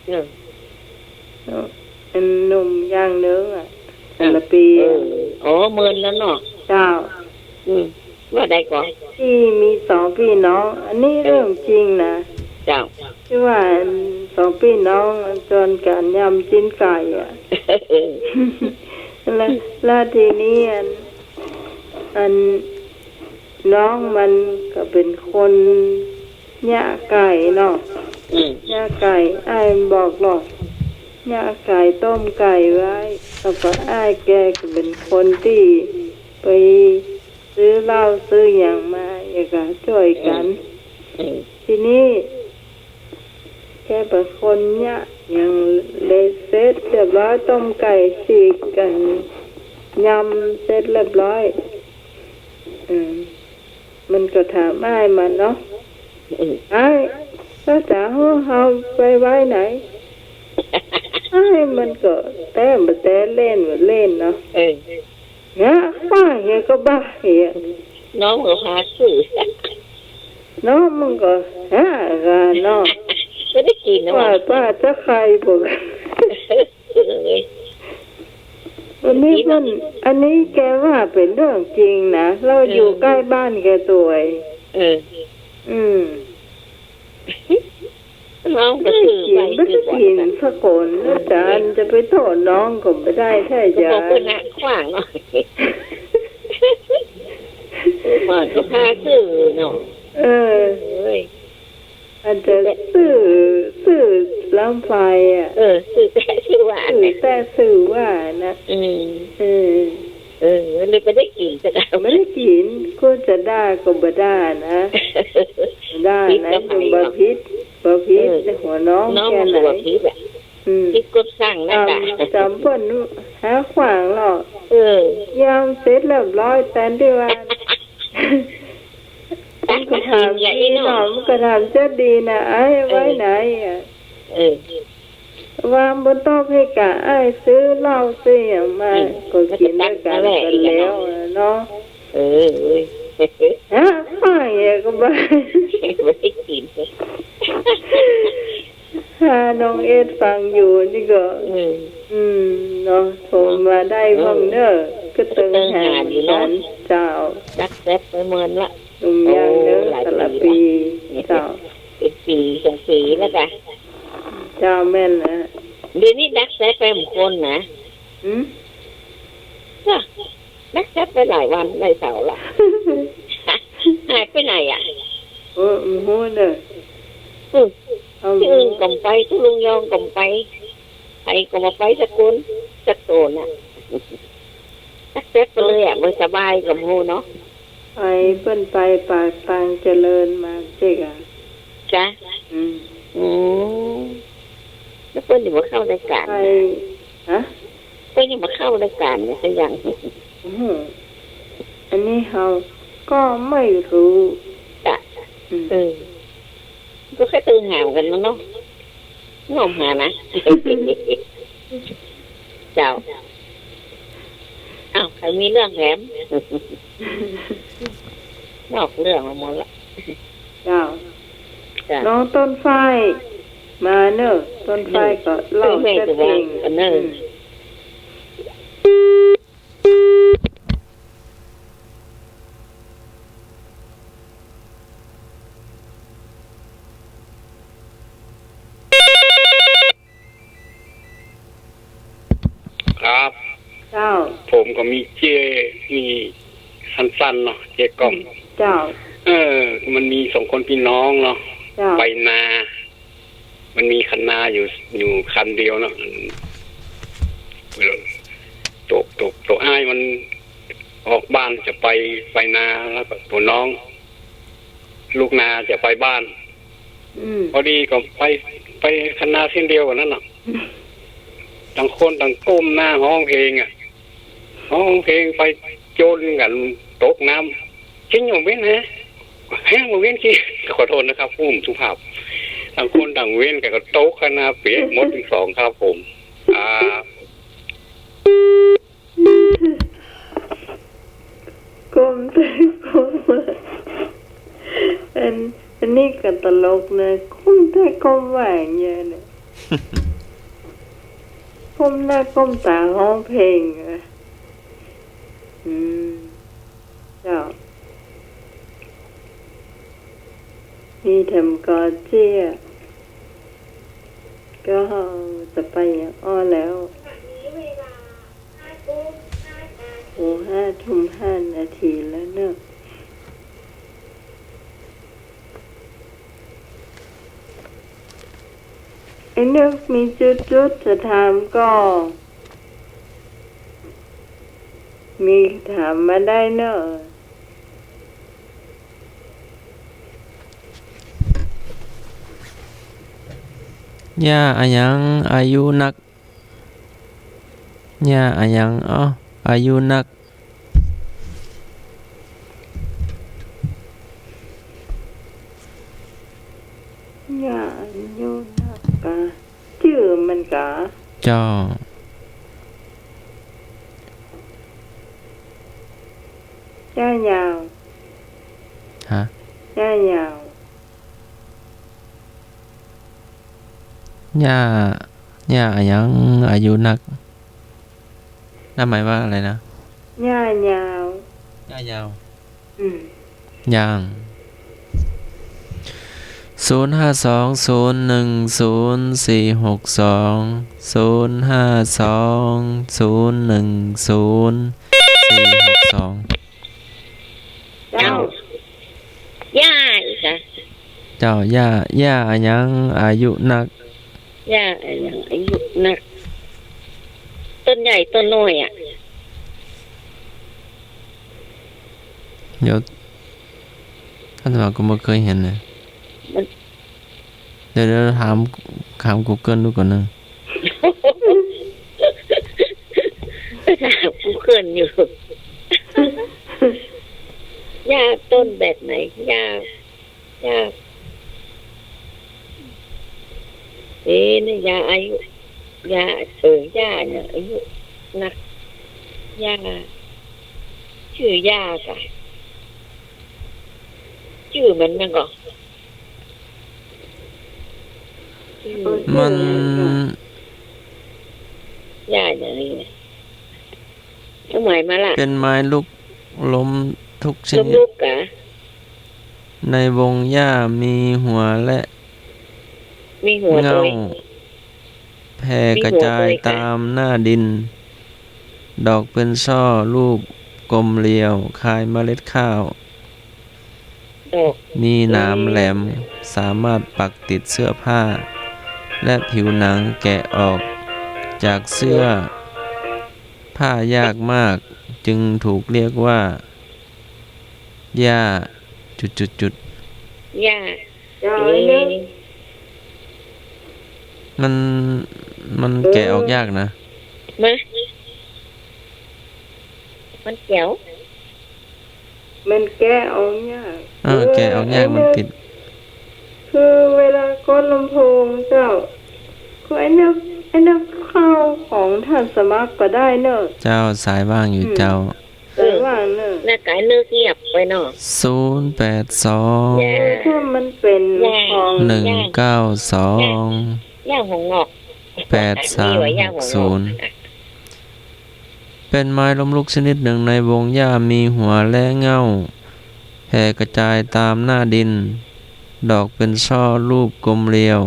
เออ อันหนุ่มอย่างนึ่งอะ อ่ะ แต่ละปี๋ เออ อ๋อ เมินแล้วเนาะ เจ้า อืม ว่าใดก่อ ตี้มีสองปี้น้อง อันนี้ เออ เรื่องจริงนะ เจ้า ตี้ว่าสองปี้น้องจวนกั๋นยำจิ๊นไก่อะ เออ แล้ว แล้วทีนี้อัน อันน้องมันก็เป๋นคนเยียะไก่เนาะ อืม เยียะไก่ อ้ายบอกหรอก เยียะไก่ต้มไก่ไว้ แล้วก็อ้ายแกก็เป๋นคนตี้ไปซื้อเหล้าซื้อหยังมา แล้วก็จ้วยกั๋น อืม อืม ทีนี้ แกเป๋นคนเยียะหยังเสร็จเรียบร้อย ต้มไก่ ฉีกกั๋น ยำเสร็จเรียบร้อย อืม มันก็ถามอ้ายมันเนาะ อืม อ้าย แล้วจ๋า เฮาไปไว้ไหน อ้ายมันก็แต๊บ่แต๊ เล่นบ่เล่นเนาะ เออ เนี่ย ว่าเหียก็บ่าเหีย น้องก็พาซื้อ น้องมันก็หากั๋นเนาะ บ่ได้กิ๋นนะ ว่า ว่า ว่าจะใค่บ่ เออ อันนี้มัน อันนี้แกว่าเป๋นเรื่องจริงนะ แล้วอยู่ เออ ใก้บ้านแกตวย เออ อืม น้องก็ซื้อไป บ่ได้กิ๋น บ่ได้กิ๋นสักคน อาจ๋ารย์จะไปโต้ษน้องก็บ่ได้ ใจ้จ๊ะ ก็บอกเปิ้นนะ ขว้างเนาะ เปิ้นก็พาซื้อเนาะ เออ เอ้ย อาจ๋ารย์ซื้อ ซื้อลำไพอ่ะ เออ ซื้อแต๊ ซื้อว่า ซื้อแต๊ ซื้อว่านะ อืม เออ เออ เลยบ่ได้กิ๋นสักอัน บ่ได้กิ๋น ก็จะด่าก็บ่ด่านะ ด่านะ ผิดกฎหมาย บ่ผิด บ่ผิด เออ แต่หัวน้อง น้อง แค่ มันก็ ไหน บ่ผิดอะ อืม ผิดกฎสั่งนะ จ๋า จ๋าเปิ้นหาขว้างหรอก เออ ยำเสร็จเรียบร้อย แตนตี้ว่า มันก็ถามดีเนาะ มันก็ถามจะดีนะ อ้าย เออ ไว้ไหนอะ เออ วางบนโต๊ะให้กะ อ้ายซื้อเหล้าซื้อหยังมา อืม ก็กิ๋นด้วยกั๋น มันก็ตักมาแหละ กั๋นแล้วอะเนาะ เออ เออ ฮะ ว่าอย่างเงี้ยก็บ่า บ่ได้กิ๋น ถ้าน้องเอสฟังอยู่นี่ก็ อืม อืม เนาะ โทรมาได้บ้างเน้อ ก็เติงหาอยู่เนาะ เจ้า ดักแซบไปเมินละ หนุ่มยังเน้อ โอ้ หลายปี แต่ละปี เจ้า เป๋นปี๋สองปี๋แล้วกะ เจ้า แม่นแล้ว เดี๋ยวนี้ดักแซบไปหมู่คนนะ หืม จ้ะ ดักแซบไปหลายวันหลายเสาร์ละ หายไปไหนอะ เออ บ่ฮู้เน้อ อืม เอา ตี้อื่นก็บ่ไป ตุ๊ลุงยองก็บ่ไป ใผก็บ่ไปสักคน สักโตนน่ะ ดักแซบไปเลยอะ บ่สบายก็บ่ฮู้เนาะ ไป เปิ้นไปปากตางเจริญมาเจ๊กอะ จ้ะ อืม อืม แล้วเปิ้นยังบ่เข้ารายก๋าน ไป ฮะ เปิ้นยังบ่เข้ารายก๋านเนี่ย สักอย่าง อืม อันนี้เฮาก็ไม่ฮู้ จ้ะ อืม เออ ก็แค่เติงหากั๋นมาเนาะ งมหานะ เจ้า อ้าว ใผมีเรื่องแถม นอกเรื่องมาหมดละ เจ้า จ้ะ น้องต้นฝ้ายมาเน้อ ต้นฝ้ายก็เล่า เออ แซ่บเก่ง เออ อืม ครับ เจ้า ผมก็มีเจ้ มีสั้นๆ เนาะ เจ้ก้อง เจ้า เออ มันมีสองคนพี่น้องเนาะ เจ้า ไปนา มันมีคันนาอยู่ อยู่คันเดียวเนาะ ตั๋ว ตั๋ว ตั๋วอ้ายมันออกบ้านจะไป ไปนา แล้วก็ตั๋วน้อง ลูกนาจะไปบ้าน อืม พอดีก็ไป ไปคันนาเส้นเดียวกั๋นนั่นน่ะ ต่างคนต่างก้มหน้าฮ้องเพลงอะ ฮ้องเพลงไปจ๋นกั๋นตกน้ำ เจ้าหย่อมเว้นนะ แฮงบ่เว้นสิ ขอโทษนะครับ ผู้บ่สุภาพ ต่างคนต่างเว้นกั๋นก็ตกคันนาเปียกหมดตึงสองครับผม ครับ ก้มแต๊ก้มว่า อัน อันนี้ก็ตลกนะ ก้มแต๊ก้มว่าอย่างเงี้ยเนี่ย ก้มหน้าก้มต๋าฮ้องเพลงอะ อืม เจ้า มีแถมกอเจี้ย ก็จะไปอย่างอ้อแล้ว ขณะนี้เวลาห้าทุ่ม โอ้ ห้าทุ่มห้านาทีแล้วเนอะ ไอ้นึกมีจุดๆ จะถามก่อ มีถามมาได้เนอะ ย่าอะหยังอายุนัก ย่าอะหยัง อ้อ อายุนัก ย่าอายุนักกา จื้อมันกา เจ้า ย่ายาว ฮะ ย่ายาว ย่า ย่าอะหยังอายุนัก นั่นหมายว่าอะไรนะ ย่ายาว ย่ายาว อืม ย่าง ศูนย์ห้าสอง ศูนย์หนึ่งศูนย์ สี่หกสอง ศูนย์ห้าสอง ศูนย์หนึ่งศูนย์ สี่หกสอง เจ้า ย่าอีกอะ เจ้า ย่า ย่าอะหยังอายุนัก ย่าอะหยังอายุนัก ต้นใหญ่ต้นน้อยอะ เดี๋ยว อาตมาก็บ่เคยหันเลย มัน เดี๋ยว เดี๋ยวถาม ถามกูเกิลดูก่อนนะ ถามกูเกิลอยู่ ย่าต้นแบบไหน ย่า ย่า เอ๊ะ นี่ย่าอายุ ย่า เออ ย่าเนี่ยอายุนัก ย่า จื้อย่ากะ จื้อมันนั่นก่อ จื้อ มัน ย่าอย่างนี้นะ เอาใหม่มาละ เป๋นไม้ลูกล้มทุกชนิด ล้มลุกกะ ในวงหญ้ามีหัวและ มีหัว เง่า โตย แผ่กระจาย มีหัวโตยค่ะ ตามหน้าดิน ดอกเป็นช่อรูปกลมเรียว คล้ายเมล็ดข้าว ดอก มีหนามแหลม สามารถปักติดเสื้อผ้า และผิวหนังแกะออกจากเสื้อผ้ายากมาก จึงถูกเรียกว่า หญ้า จุดจุดจุด หญ้า เจ้า เอ๊ะ มัน มันแกะออกยากนะ มะ มันแกะ มันแกะออกยาก เออ เออ แกะออกยาก ไอ้นึก มันติด คือเวลากดลำโพงเจ้า คือไอ้นึก ไอ้นึกเข้าของท่านสมัครก็ได้เนอะ เจ้า สายว่างอยู่ อืม เจ้า เออ ว่างเนอะ น่ากายนึกเงียบไปเนาะ ศูนย์แปดสอง ย่า ถ้ามันเป๋น ย่า ของ หนึ่งเก้าสอง ย่า ย่าหัวงอก แปดสามหกศูนย์ นี่ว่าย่าหัวงอก เป๋นไม้ล้มลุกชนิดหนึ่งในวงหญ้า มีหัวและเง่า แผ่กระจายตามหน้าดิน ดอกเป็นช่อรูปกลมเรียว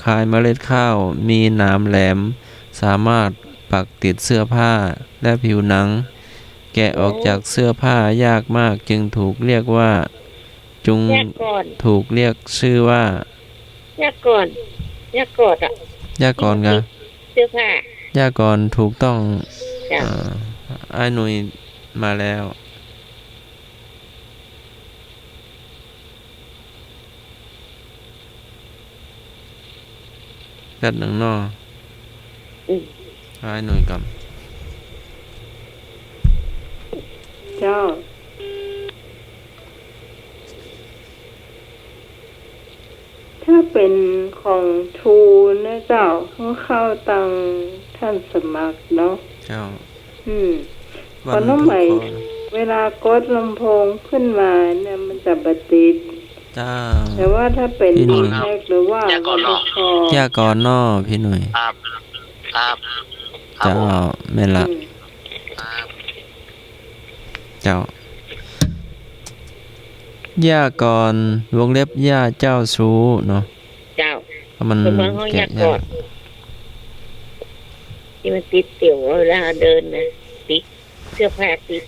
คล้ายเมล็ดข้าว มีหนามแหลม สามารถปักติดเสื้อผ้าและผิวหนัง แกะออกจากเสื้อผ้ายากมาก จึงถูกเรียกว่า จึง ยากก่อน ถูกเรียกชื่อว่า ยากก่อน ยากก่อนอะ ยากก่อนกะ เสื้อผ้า ยากก่อนถูกต้อง จ้ะ อ่า อ้ายหนุ่ยมาแล้ว แป๊บหนึ่งเนาะ อืม อ้ายหนุ่ยก่อน เจ้า ถ้าเป๋นของทูนะเจ้า ก็เข้าตังท่านสมัครเนาะ เจ้า อืม วัน ขอน้องใหม่ ทุกคน เวลากดลำโพงขึ้นมาเนี่ย มันจะบ่ติด เจ้า แต่ว่าถ้าเป๋น พี่หนุ่ย แท็กหรือว่า ย่าก่อนเนาะ วันทุกคน ย่าก่อนเนาะ พี่หนุ่ย ครับ ครับ ครับ เจ้า ผม แม่นละ อืม ครับ เจ้า ย่าก่อน วงเล็บ ย่าเจ้าชู้เนาะ เจ้า เพราะมัน คนเมืองเขา แกะ ย่าก่อน ยาก ที่มันติดเตี่ยวเวลาเดินนะ ติด เสื้อผ้าติด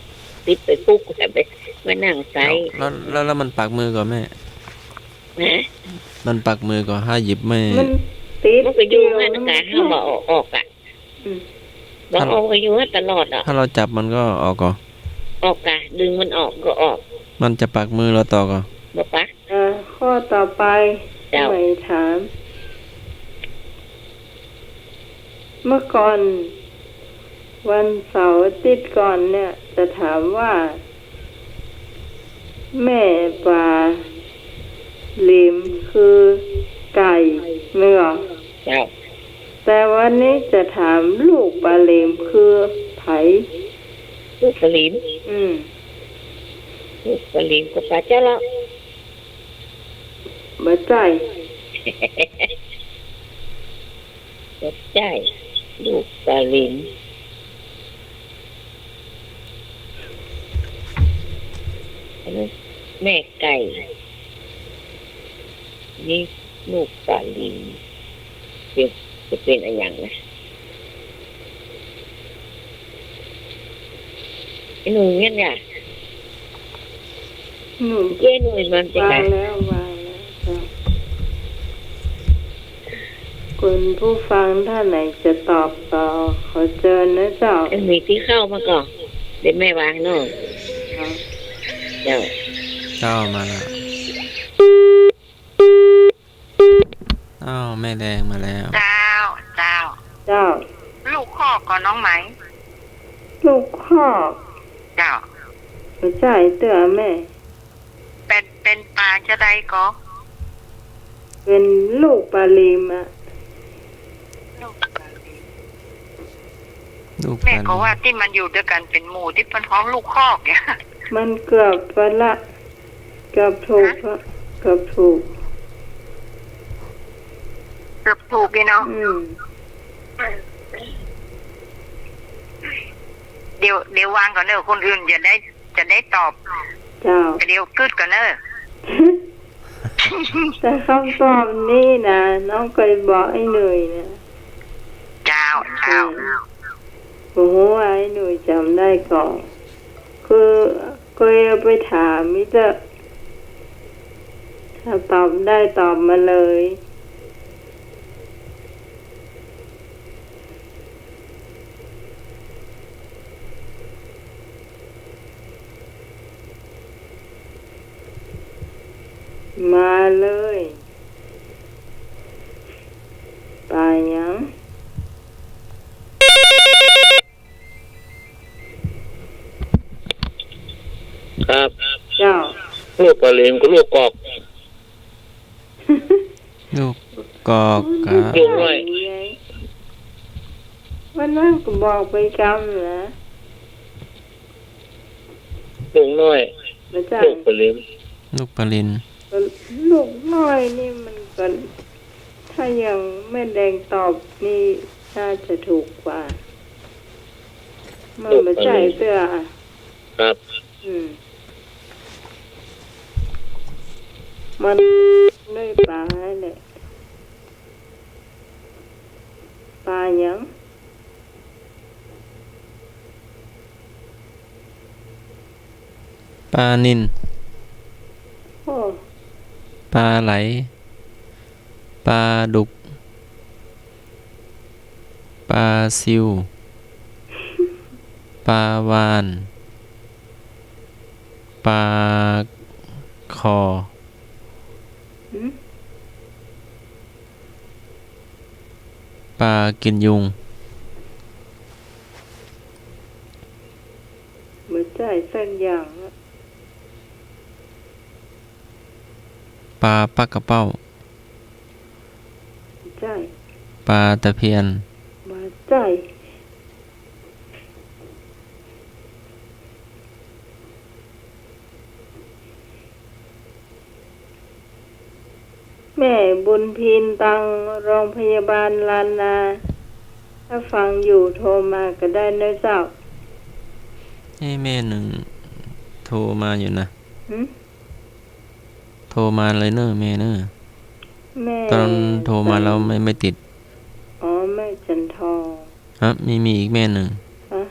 ติดไปปุ๊บ ก็ไป มานั่งใส่ แล้ว แล้ว แล้วมันปักมือก่อแม่ ฮะ มันปักมือก่อ ห้าหยิบไม่ มันติด มันก็อยู่หั้นกะ เฮาบ่เอาออกอะ อืม บ่เอา ก็อยู่หั้นตลอดอะ ถ้าเราจับมันก็ออกก่อ ออกกะ ดึงมันออกก็ออก มันจะปักมือเราต่อก่อ บ่ปัก เอ่อ ข้อต่อไป เจ้า ใหม่ถาม เมื่อก่อน วันเสาร์อาทิตย์ก่อนเนี่ย จะถามว่า แม่ป๋าเหลมคือใผ แม่นก่อ เจ้า แต่วันนี้จะถามลูกป๋าเหลมคือใผ ลูกป๋าเหลม อืม ลูกป๋าเหลมก็ป๋าเจ้าละ บ่ใจ้ บ่ใจ้ ลูกป๋าเหลม อันนี้แม่ไก่ นี่ลูกป๋าเหลม เป็น จะเป็นอะหยังนะ ไอ้หนุ่ยเนี่ย หนุ่ย เจ้หนุ่ยมันเป็น วาง ไง แล้ว วางแล้วเจ้า คุณผู้ฟังท่านไหนจะตอบต่อ ขอเชิญนะเจ้า ไอ้หนุ่ยตี้เข้ามาก่อ เดี๋ยวแม่วางโน่น ครับ เจ้า เจ้ามาแล้ว อ้าว แม่แดงมาแล้ว เจ้า เจ้า เจ้า ลูกคอกก่อน้องไหม ลูกคอก เจ้า บ่ใจ้เตื้อแม่ เป็น เป็นป๋าจะใดก่อ เป็นลูกป๋าเหลมอะ ลูกป๋าเหลม ลูกป๋าเหลม แม่ก็ว่าตี้มันอยู่ตวยกั๋นเป็นหมู่ตี้เปิ้นฮ้องลูกคอกเนี่ย มันเกือบไปละ เกือบถูก ฮะ เกือบถูก เกือบถูกเลยเนาะ อืม เดี๋ยว เดี๋ยววางก่อนเนาะ คนอื่นจะได้ จะได้ตอบ เจ้า เดี๋ยวกึ๊ดก่อนเนาะ แต่คำตอบนี้นะ น้องเกยบอกไอ้หนุ่ยนะ เจ้า เจ้า อืม บ่ฮู้ว่าไอ้หนุ่ยจ๋ำได้ก่อ คือเกยเอาไปถามนี่เต๊อะ ถ้าตอบได้ตอบมาเลย มาเลย ป๋าหยัง ครับ เจ้า ลูกป๋าเหลมกับลูกกอก ลูกกอกกับ ลูกน้อย วันนั้นก็บอกไปกำนะ ลูกน้อย บ่ใจ้ ลูกป๋าเหลม ลูกป๋าเหลม ลูกน้อยนี่มันก็ ถ้าอย่างแม่แดงตอบนี่น่าจะถูกกว่า มันบ่ใจ้เตื้อ ครับ อืม มันได้ป๋าแหละ ป๋าหยัง ป๋านิล โอ้ ป๋าไหล ป๋าดุก ป๋าซิว ป๋าวาฬ ป๋าขอ หืม ป๋ากิ๋นยุง บ่ใจ้สักอย่างอะ ป๋าปักกระเป้า บ่ใจ้ ป๋าตะเพียน บ่ใจ้ แม่บุญพินตังโรงพยาบาลล้านนา ถ้าฟังอยู่โทรมาก็ได้เน้อเจ้า เอ๊ะ แม่นึ่งโทรมาอยู่นะ หืม โทรมาเลยเน้อแม่เน้อ แม่ ตอนโทรมาแล้วไม่ ไม่ติด อ๋อ แม่จันทอง ฮะ มี มีอีกแม่นึ่ง ฮะ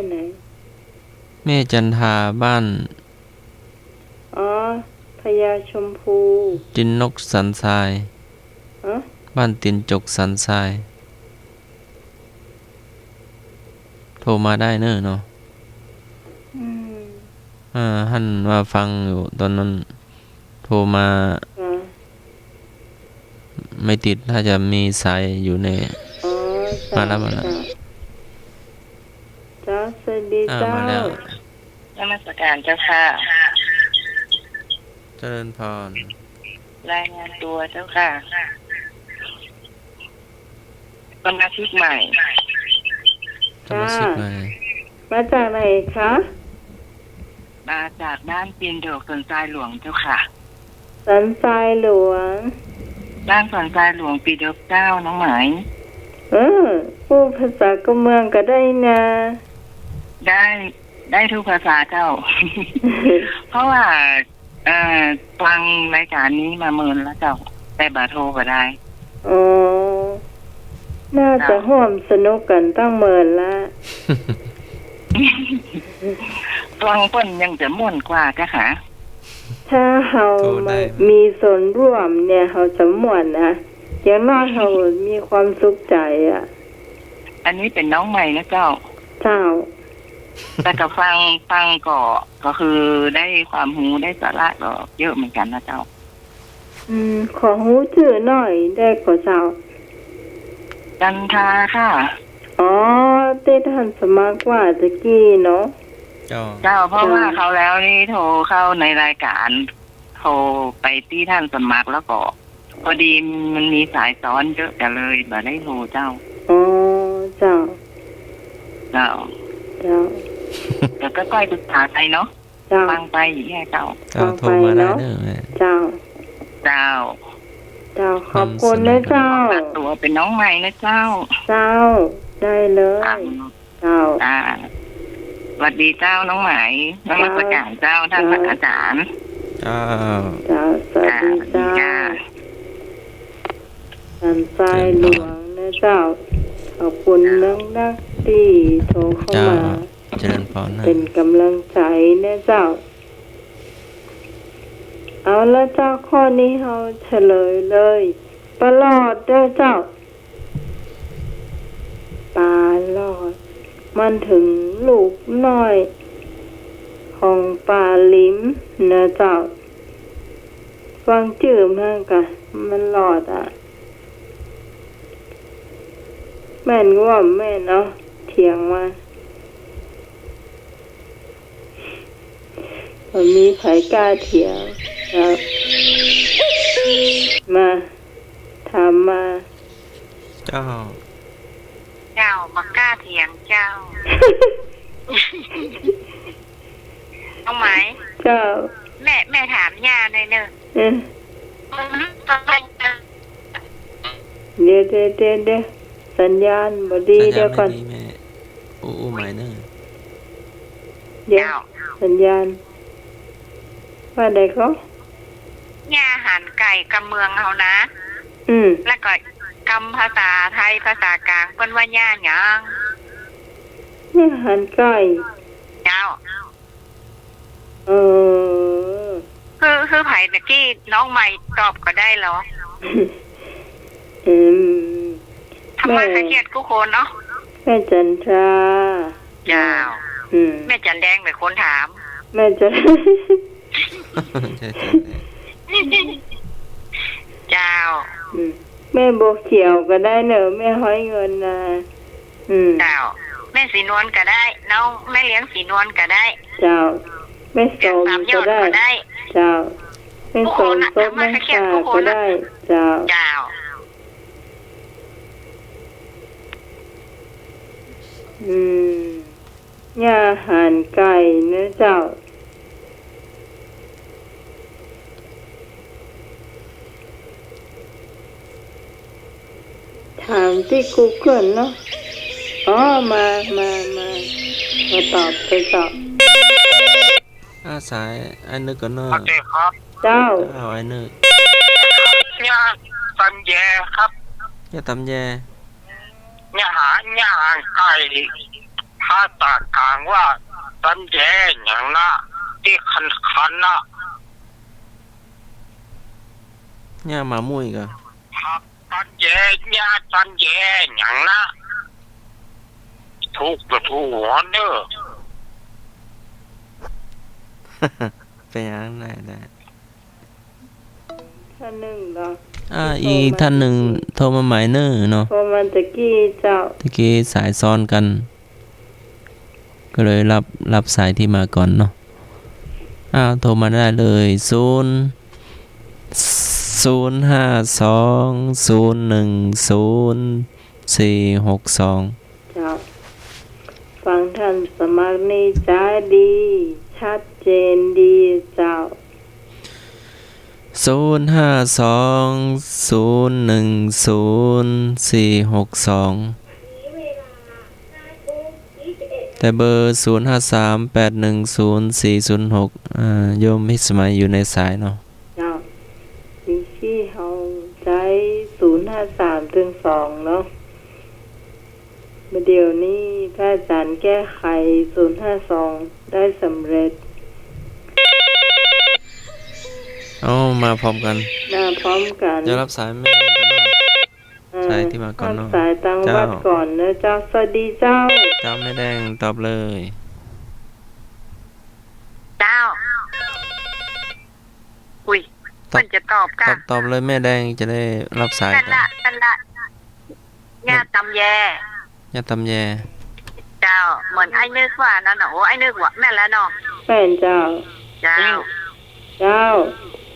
ไหน แม่จันทาบ้าน อ๋อ พญาชมพู ตีนนกสันทราย อ๋อ บ้านตีนจกสันทราย โทรมาได้เน่อเนาะ อืม อ่า หันว่าฟังอยู่ตอนนั้น โทรมา อ่า ไม่ติด ถ้าจะมีสายอยู่ใน อ๋อ จ้ะ มาแล้ว มาแล้ว จ้ะ จ้ะ สวัสดี อ่า เจ้า มาแล้ว นมัสการเจ้าค่ะ เจริญพร รายงานตัวเจ้าค่ะ สมาชิกใหม่ สมาชิกใหม่ ค่ะ มาจากไหนคะ มาจากบ้านตีนดกสันทรายหลวงเจ้าค่ะ สันทรายหลวง บ้านสันทรายหลวงปีดกเจ้าน้องไหม เออ พูดภาษากำเมืองก็ได้นะ ได้ ได้ทุกภาษาเจ้า เพราะว่า เอ่อ ฟังรายการนี้มาเมินแล้วเจ้า แต่บ่โทรก็ได้ อ๋อ น่าจะ เจ้า ฮ่วมสนุกกั๋นตั้งเมินละ ฟังเปิ้นยังจะม่วนกว่าเจ้าค่ะ ถ้าเฮา โทรได้ มา ไหม มีส่วนร่วมเนี่ย เฮาจะม่วนนะ อย่างน้อยเฮามีความสุขใจ๋อะ อันนี้เป๋นน้องใหม่นะเจ้า เจ้า แต่ก็ฟัง ฟังก็ ก็คือได้ความรู้ ได้สาระก็เยอะเหมือนกันนะเจ้า อืม ขอฮู้จื้อหน่อยได้ก่อเจ้า จันทาค่ะ อ๋อ ตี้ต้านสมัครว่าตะกี้เนาะ เจ้า เจ้า เพราะว่า เจ้า คราวแล้วนี่โทรเข้าในรายการ โทรไปตี้ต้านสมัครแล้วก็ พอดีมันมีสายซ้อนเยอะก็เลยบ่ได้โทรเจ้า อ๋อ เจ้า เจ้า เจ้า แต่ก็ก้อยปรึกษาไปเนาะ เจ้า ฟังไปอย่างเงี้ยเจ้า เจ้า ฟังไป โทรมาได้ เนาะ เน่อแม่ เจ้า เจ้า เจ้า ขอบคุณนะเจ้า นำเสนอ ฝากตั๋วเป๋นน้องใหม่นะเจ้า เจ้า ได้เลย ครับ เจ้า อ่า สวัสดีเจ้าน้องไหม นมัสการเจ้า ท่าน เจ้า พระอาจารย์ เจ้า เจ้า สวัสดีเจ้า อ่า สวัสดีจ้า สันทรายหลวงนะเจ้า ขอบคุณนักๆ ตี้โทรเข้ามา เจ้า เจริญพรนะ เป๋นก๋ำลังใจ๋นะเจ้า เอาละเจ้า ข้อนี้เฮาเฉลยเลย ปลาหลอดเด้อเจ้า ปลาหลอด มันเถิงลูกน้อยของป๋าหลิมนะเจ้า ฟังจื้อมากะ มันหลอดอะ แม่นก็ว่าแม่นเนาะ เถียงมา บ่มีใผกล้าเถียงครับ มา ถามมา เจ้า เจ้า บ่กล้าเถียงเจ้า น้องไหม เจ้า แม่ แม่ถามย่าหน่อยเน่อ เออ เดี๋ยว เดี๋ยว เดี๋ยว เดี๋ยว สัญญาณบ่ดี สัญญาณ เดี๋ยวก่อน ไม่ดีแม่ อู้ อู้ใหม่เน่อ เดี๋ยว เจ้า สัญญาณ ว่าใดก็ ย่าหันไก่กำเมืองเฮานะ อืม แล้วก็กำภาษาไทย ภาษากลาง เปิ้นว่าย่าหยัง ย่าหันไก่ เจ้า เออ คือ คือใผตะกี้ น้องใหม่ตอบก็ได้เหรอ อืม ธรรมะ แม่ ขะเขียดกู้คนเนาะ แม่จันทรา เจ้า อืม แม่จันแดงเป๋นคนถาม แม่จัน ใช่ ใช่ ใช่ เจ้า อืม แม่บัวเขียวก็ได้เน่อ แม่ฮ้อยเงินนะ อืม เจ้า แม่สีนวลก็ได้ น้องแม่เลี้ยงสีนวลก็ได้ เจ้า แม่สมก็ได้ เจ้า แม่สม ซบแม่สาก็ได้ เจ้า เจ้า อืม ย่าหันไก่เน่อเจ้า ถามตี้กูเกิลเนาะ อ๋อ มา มา มา มาตอบ ไปตอบ อ่า สายอ้ายนึกก่อนเนาะ สวัสดีครับ เจ้า เจ้า อ้ายนึก ย่าตำแยครับ ย่าตำแย ย่าหา ย่าหันไก่ ภาษากลางว่าตันแยหยังนะ ตี้คันๆ นะ เนี่ยมามุ้ยกะ ผักตันแย หญ้าตันแยหยังนะ ถูกบ่ถูกหัวเน่อ เป๋นหยัง ได้ ได้ ท่านนึ่งเหรอ อ่า โทรมา อีกท่านนึ่ง โทรมาใหม่เน่อเนาะ โทรมาตะกี้เจ้า ตะกี้สายซ้อนกั๋น ก็เลยรับ รับสายตี้มาก่อนเนาะ อ้าว โทรมาได้เลย ศูนย์ ศูนย์ห้าสอง ศูนย์หนึ่งศูนย์ สี่หกสอง เจ้า ฟังท่านสมัครนี่จ๋าดี ชัดเจนดีเจ้า ศูนย์ห้าสอง ศูนย์หนึ่งศูนย์ สี่หกสอง แต่เบอร์ ศูนย์ห้าสาม แปดหนึ่งศูนย์ สี่ศูนย์หก อ่า โยมพิสมัยอยู่ในสายเนาะ เจ้า ตี้เฮาใจ๊ ศูนย์ห้าสาม เถิงสองเนาะ เดี๋ยวนี้พระอาจารย์แก้ไข ศูนย์ห้าสอง ได้สำเร็จ เอา มาพร้อมกั๋น มาพร้อมกั๋น เดี๋ยวรับสายแม่แดงก่อนเนาะ เออ สายตี้มาก่อนเนาะ รับสายตางวัดก่อนเนาะเจ้า เจ้า สวัสดีเจ้า เจ้า แม่แดงตอบเลย เจ้า อุ๊ย ตอบ เปิ้นจะตอบก่ะ ตอบ ตอบเลยแม่แดงจะได้รับสาย แม่นละ แม่นละ หญ้าตำแย หญ้าตำแย เจ้า เหมือนไอ้นึกว่านั้นน่ะ โอ้ ไอ้นึกว่าแม่นแล้วเนาะ แม่นเจ้า เจ้า เจ้า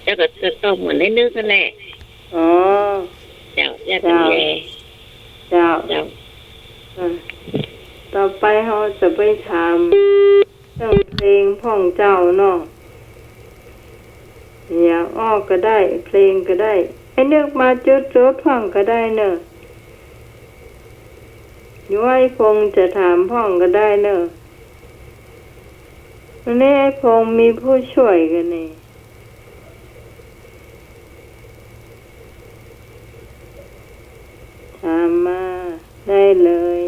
เจ้าก็จะตอบเหมือนไอ้นึกนั่นแหละ อ๋อ เจ้า หญ้าตำแย เจ้า เจ้า เจ้า อ่ะ ต่อไปเฮาจะไปถาม เรื่องเพลงพ่องเจ้าเนาะ อย่างอ้อก็ได้ เพลงก็ได้ ไอ้นึกมาจุดๆ พ่องก็ได้เน่อ หรือว่าไอ้พงษ์จะถามพ่องก็ได้เน่อ วันนี้ไอ้พงษ์มีผู้ช่วยกั๋นนี่ ถามมาได้เลย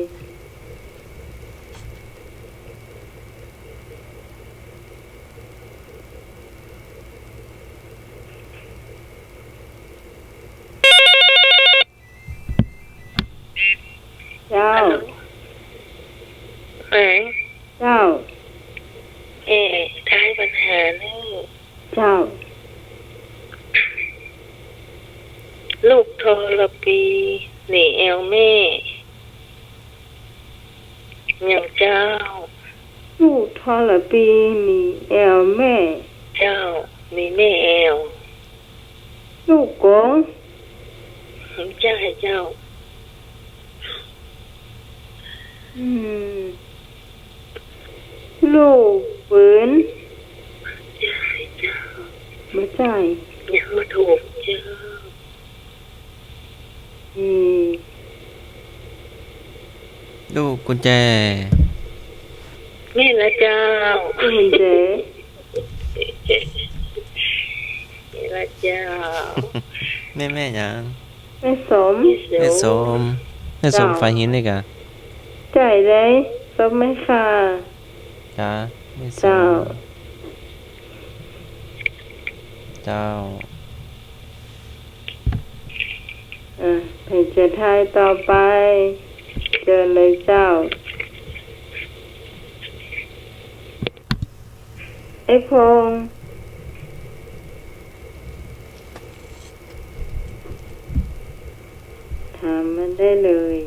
เจ้า ฮัลโหล เอ๋ย เจ้า เอ๋ย ทายปัญหานี่ เจ้า ลูกทรพีหนีแอ่วแม่ อย่างเจ้า ลูกทรพีหนีแอ่วแม่ เจ้า หนีแม่แอ่ว ลูกกง ใจ้เจ้า อืม ลูกปืน ใจ้เจ้า บ่ใจ้ ยังบ่ถูกเจ้า อืม ลูกกุญแจ แม่นละเจ้า กุญแจ แม่นละเจ้า แม่ แม่หยัง แม่สม แม่สม แม่สม เจ้า ฝ่ายหินนี่กะ ใจ้เลย สมไหมคะ จ้า แม่สม เจ้า เจ้า อ่ะ ใผจะทายต่อไป เจิญเลยเจ้า ไอ้พงษ์ ถามมาได้เลย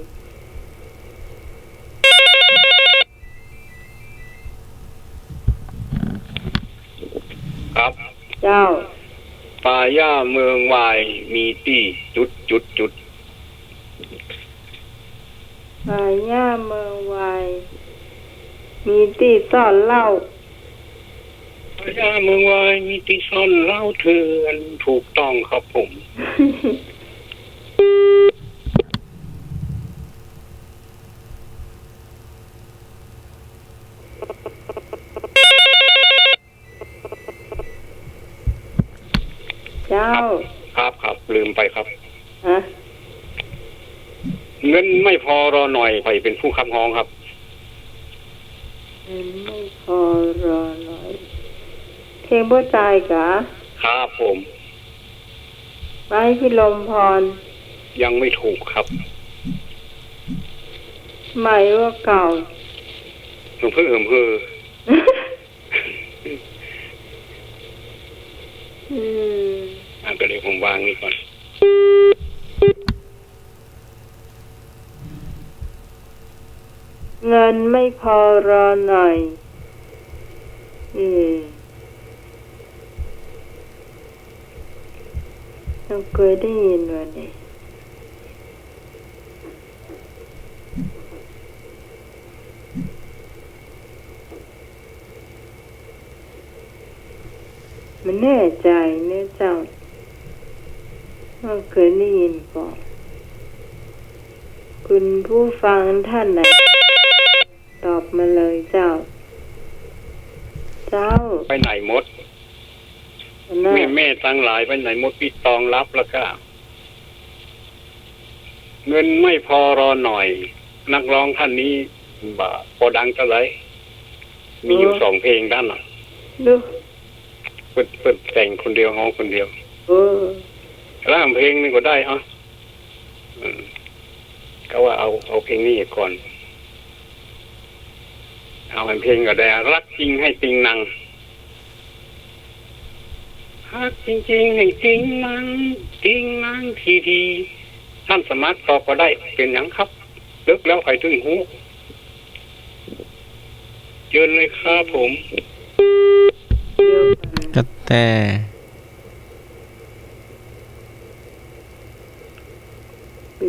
ครับ เจ้า ป่าหญ้าเมืองวายมีตี้จุดจุดจุด ป่าหญ้าเมืองวายมีตี้ซ่อนเหล้า ป่าหญ้าเมืองวายมีตี้ซ่อนเหล้าเถื่อน ถูกต้องครับผม เจ้า ครับ ครับ ครับ ลืมไปครับ ฮะ เงินไม่พอรอหน่อย ใผเป๋นผู้ขับฮ้องครับ ไม่พอรอหน่อย เพลงป้อจายกา ครับผม ไม้พิรมพร ยังไม่ถูกครับ ใหม่ว่าเก่า หลวงพ่อเหิมเฮอ อืม อ่ะ ก็เดี๋ยวผมวางนี่ก่อน เงินไม่พอรอหน่อย เออ ต้องเกยได้ยินว่านี่ มันแน่ใจ๋เนี่ยเจ้า ว่าเกยได้ยินก่อ คุณผู้ฟังท่านไหน ตอบมาเลยเจ้า เจ้า ไปไหนหมด แม่ๆ ตังหลายไปไหนหมด ปี้ตองรับแล้วก็ เงินไม่พอรอหน่อย นักร้องท่านนี้บ่ปอดังเต้าใด มีอยู่สองเพลงเต้านั้น เปิ้น เปิ้นแต่งคนเดียว ฮ้องคนเดียว เออ แล้วเพลงหนึ่งก็ได้ เอ้า อืม ก็ว่าเอา เอาเพลงนี้ก่อน เอาเพลงก็ได้ ฮักจริงให้ติงนัง ฮักจริงๆ ให้ติงนัง ติงนังทีๆ ท่านสมัครต่อก็ได้ เป๋นหยังครับ เลิกแล้วใผตึงฮู้ เจิญเลยครับผม กระแต ไป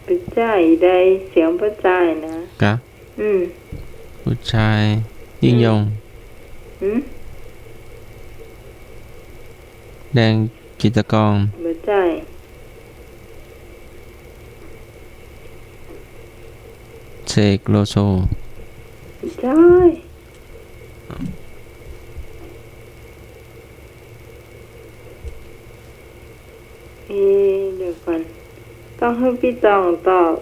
ไปจ้ายได้เสียงป้อจายนะ กะ อืม ผู้ชาย ยิ่งยง อืม แดงกิจกร บ่ใจ้ เสกโลโซ บ่ใจ้ เอ๊ะ เดี๋ยวก่อน ต้องหื้อปี้ตองตอบ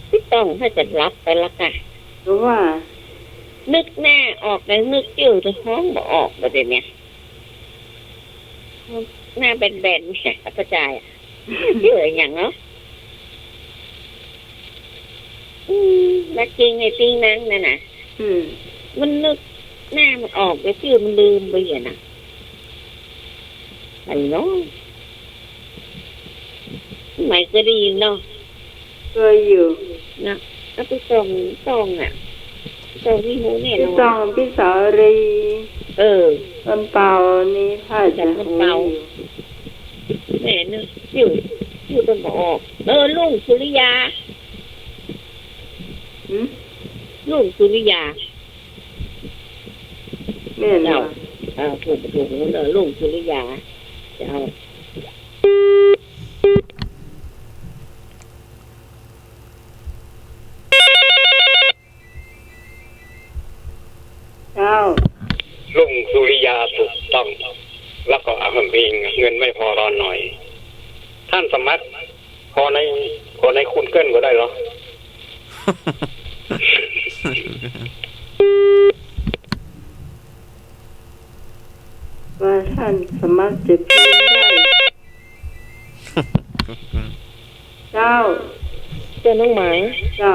ปี้ตองหื้อจะหลับไปละกะ หรือว่า นึกหน้าออก แต่นึกจื้อฮ้องบ่ออกบ่าเดี่ยวนี้ หน้าแบนๆ เนี่ย ป้อจายอะ จื้ออะหยังเนาะ อืม ฮักจริงให้ติงนังนั่นน่ะ อืม มันนึกหน้ามันออก แต่จื้อมันลืมไปอะนะ อันเนาะ ใหม่เกยได้ยินเนาะ เกยอยู่ นะ แล้วปี้ตอง ตองอะ ตองตี้ฮู้แน่นอน ปี้ตอง ปี้สาลี เออ เปิ้นเปานี่ ป้อจะฮู้อยู่ แม่นึกจื้อ จื้อเปิ้นบ่ออก เออ ลุงสุริยา หืม ลุงสุริยา แม่น เจ้า บ่ เออ ถูก ถูก เออ ลุงสุริยา เจ้า เจ้า ลุงสุริยาถูกต้อง แล้วก็เอาเพลงเงินไม่พอรอหน่อย ท่านสมัคร ขอใน ขอในกูเกิลก็ได้เหรอ ว่าท่านสมัครจะพิมพ์ได้ เจ้า เจ้าน้องไหม เจ้า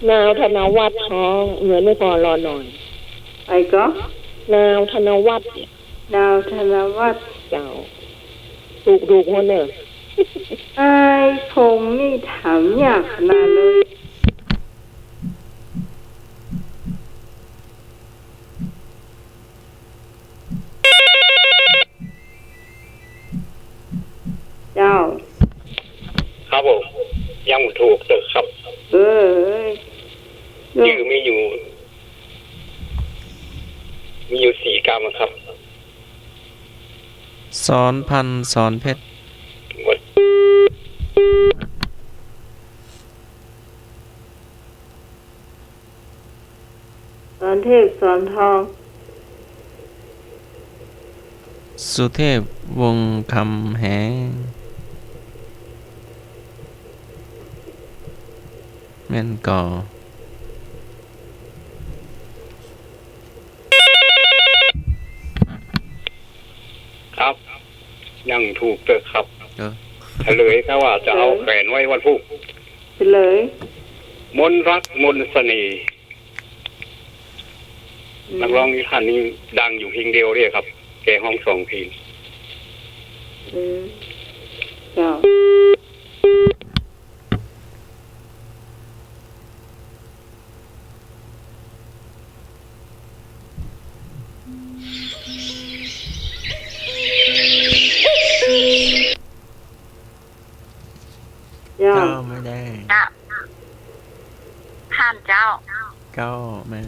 นาวธนวัฒน์ฮ้อง เงินไม่พอรอหน่อย ใผก่อ นาวธนวัฒน์ นาวธนวัฒน์ เจ้า ถูก ถูกหมดเน่อ ไอ้พงษ์นี่ถามยากขนาดเลย เจ้า ครับผม ยังบ่ถูกตึกครับ เออ จื้อมีอยู่ มีอยู่สี่กำอะครับ สอนพันธุ์ สอนเพชร สอนเทพ สอนทอง สุเทพ วงศ์คำแหง แม่นก่อ ครับ ยังถูกเต๊อะครับ เออ เฉลย ถ้าว่าจะเอาแขวนไว้วันพูก เฉลย มนต์รักมนต์เสน่ห์ อืม นักร้องท่านนี้ดังอยู่เพลงเดียวเนี่ยครับ แกฮ้องสองเพลง อืม เจ้า เจ้า เจ้าแม่ เจ้า ต้านเจ้า เจ้าแม่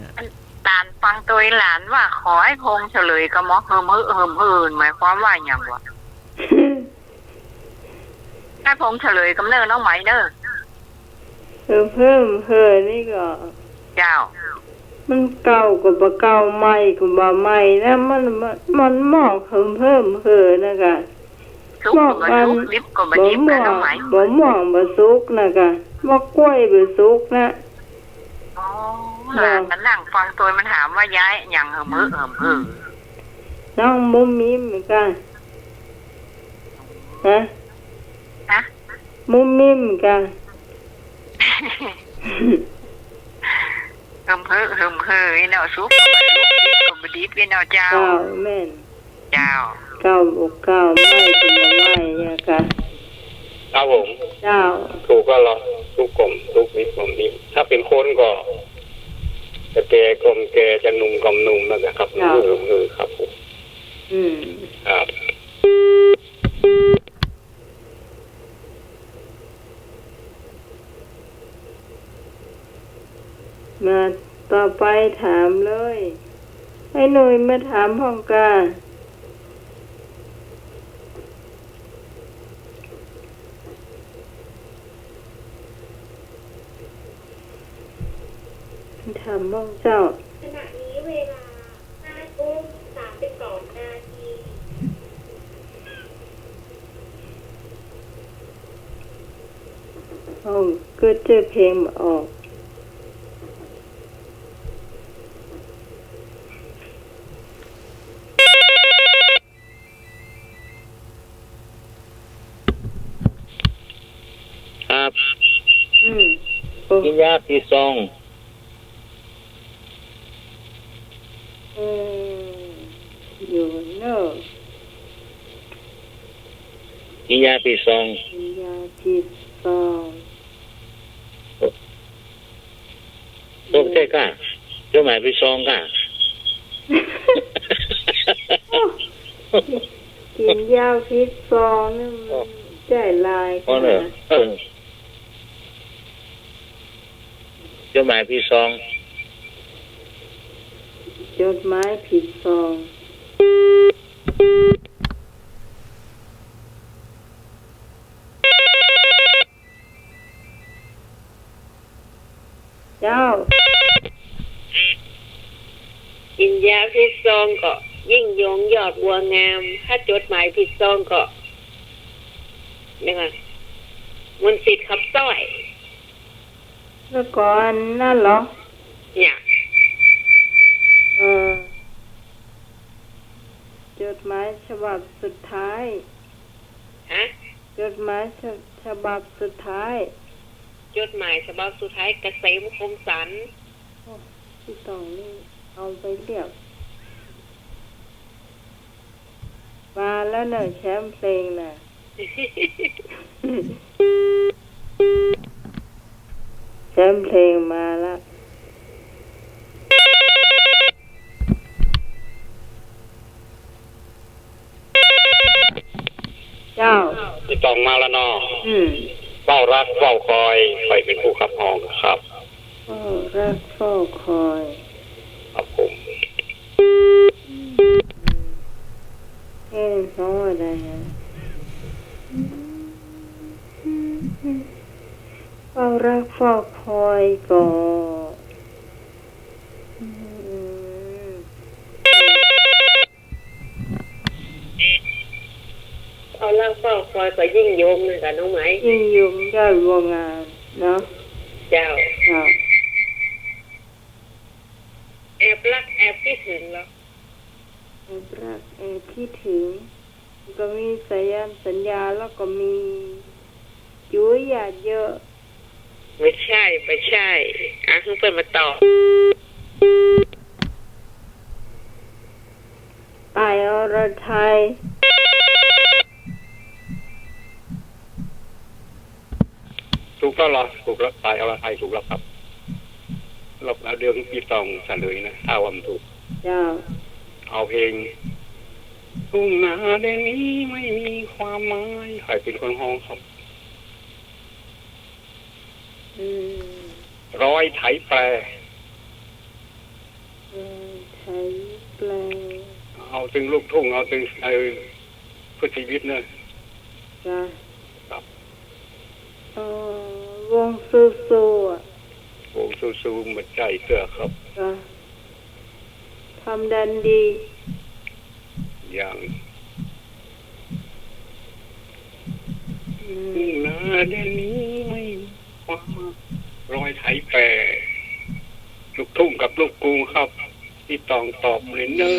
ตานฟังตวยหลานว่า ขอให้พงษ์เฉลยกำเน่อ เหิมหือ เหิมหือ หมายความว่าหยังวะ ให้พงษ์เฉลยกำเน่อ น้องไหมเน่อ เหิมหือ เหิมหือ นี่ก็ เจ้า มันเก่าก็บ่เก่า ใหม่ก็บ่ใหม่นะ มัน มัน มันมอกเหิมหือ เหิมหือ นะกะ สุกก็บ่สุก ดิบก็บ่ดิบนะ น้องไหม บ่ม่วงบ่สุกนะกะ บ่กล้วยบ่สุกนะ อ๋อ หลานมันนั่งฟังตวยมันถามว่ายายหยังเหิมหือ เหิมหือ น้องมุมมิมกะ ฮะ ฮะ มุมมิมกะ เหิมหือ เหิมหือ อีเนาะ สุกก็บ่สุก ดิบก็บ่ดิบ อีเนาะเจ้า เจ้า แม่น เจ้า เก่าบ่เก่า ใหม่ก็บ่ใหม่ เนี่ยกะ ครับผม เจ้า ถูกก็ลอง ถูกกลม ถูกนิดกลมนิด ถ้าเป๋นคนก็ จะแก่ก็แก่ จะหนุ่มก็หนุ่มนะกะครับ เจ้า เออ เออ ครับผม อืม ครับ มา ต่อไปถามเลย ไอ้หนุ่ยมาถามพ่องกา ถามพ่องเจ้า ขณะนี้เวลา ห้าทุ่มสามสิบสองนาที เอ้า เกิดจื้อเพลงบ่ออก ครับ อืม โอ้ กินยาผิดซอง เออ อยู่เนอะ กินยาผิดซอง กินยาผิดซอง โอ้ ใจ้ก่ะ จดหมายผิดซองก่ะ กินยาผิดซองนี่มัน โอ้ ใจ้หลาย อ๋อเหรอ ค่ะ เออ จดหมายผิดซอง จดหมายผิดซอง เจ้า กินยาผิดซองก็ยิ่งยงยอดบัวงาม ถ้าจดหมายผิดซองก็ เดี๋ยวก่อน มนต์สิทธิ์คำสร้อย แล้วก่อนนั่นเหรอ เนี่ย เออ จดหมายฉบับสุดท้าย ฮะ จดหมายฉ- ฉบับสุดท้าย จดหมายฉบับสุดท้าย เกษม คมสันต์ โอ้ ตี้ต้องนี่เอาไปเรียก มาแล้วเน่อ แชมป์เพลงน่ะ แชมป์เพลงมาละ เจ้า ตี้ต้องมาละเนาะ อืม เฝ้ารักเฝ้าคอย ใผเป๋นผู้ขับฮ้องครับ เฝ้ารักเฝ้าคอย ครับผม เอ๊ะ ฮ้องว่าใดอะ เฝ้ารักเฝ้าคอยก็ อืม เฝ้ารักเฝ้าคอยก็ยิ่งยงนะกะน้องไหม ยิ่งยงยอดบัวงามเนาะ เจ้า เถิงแล้ว แอบรักแอบคิดถึง ก็มีสายัณ สัญญา แล้วก็มี จุ๋ย หยาดเยอะ ไม่ใช่ ไม่ใช่ อ่ะ หื้อเปิ้นมาตอบ ต่าย อรไทย ถูกแล้วเหรอ ถูกแล้ว ต่าย อรไทย ถูกแล้วครับ แล้วเดี๋ยวหื้อปี้ต้องเสนอนะ ถ้าว่ามันถูก เจ้า เอาเพลง ทุ่งนาแดนนี้ไม่มีความหมาย ใผเป๋นคนฮ้องครับ อืม ร้อยไถแป ร้อยไถแป เอาตึงลูกทุ่ง เอาตึง เอ่อ เพื่อชีวิตเนอะ จ้ะ ครับ เอ่อ วงซูซูอะ วงซูซู บ่ใจ้เตื้อครับ จ้ะ ทำแดนดี ยัง อืม ทุ่งนาแดนนี้ไม่มีความหมาย ร้อยไถแป ลูกทุ่งกับลูกกรุงครับ ปี้ต้องตอบเลยเนอะ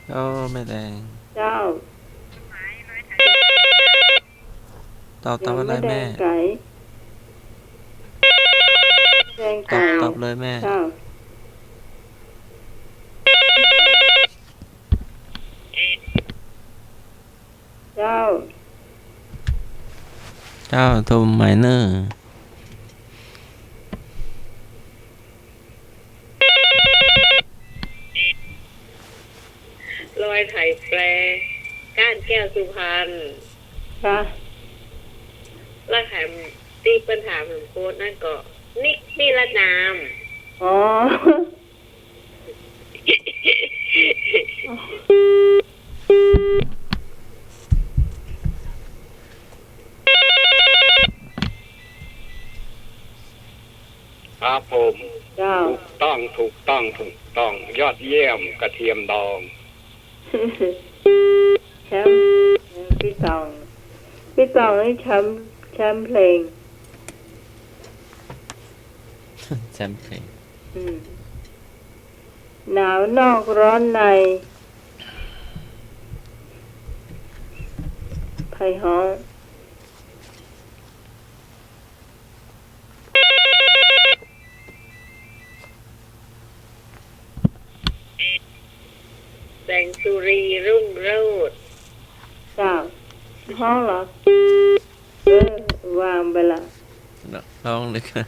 โอ้ แม่แดง เจ้า ตอบ ตอบอะไรแม่ แม่แดงไก๋ แดงไก๋ ตอบ ตอบเลยแม่ เจ้า เจ้า เจ้า โทรใหม่เนอะ ร้อยไถแป ก้านแก้วสุพรรณ ค่ะ แล้วแถมตี้เปิ้นถามถึงโค้ดนั้นก็ นิกนิรนาม อ๋อ ครับผม เจ้า ถูกต้อง ถูกต้อง ถูกต้อง ยอดเยี่ยม กระเทียมดอง แชมป์ ปี้ต้อง ปี้ต้องนี่แชมป์ แชมป์เพลง แชมป์เพลง อืม หนาวนอกร้อนใน ใผฮ้อง แสงสุรี รุ่งโรจน์ เจ้า ฮ้องเหรอ เออ วางไปละ ร้องเลยค่ะ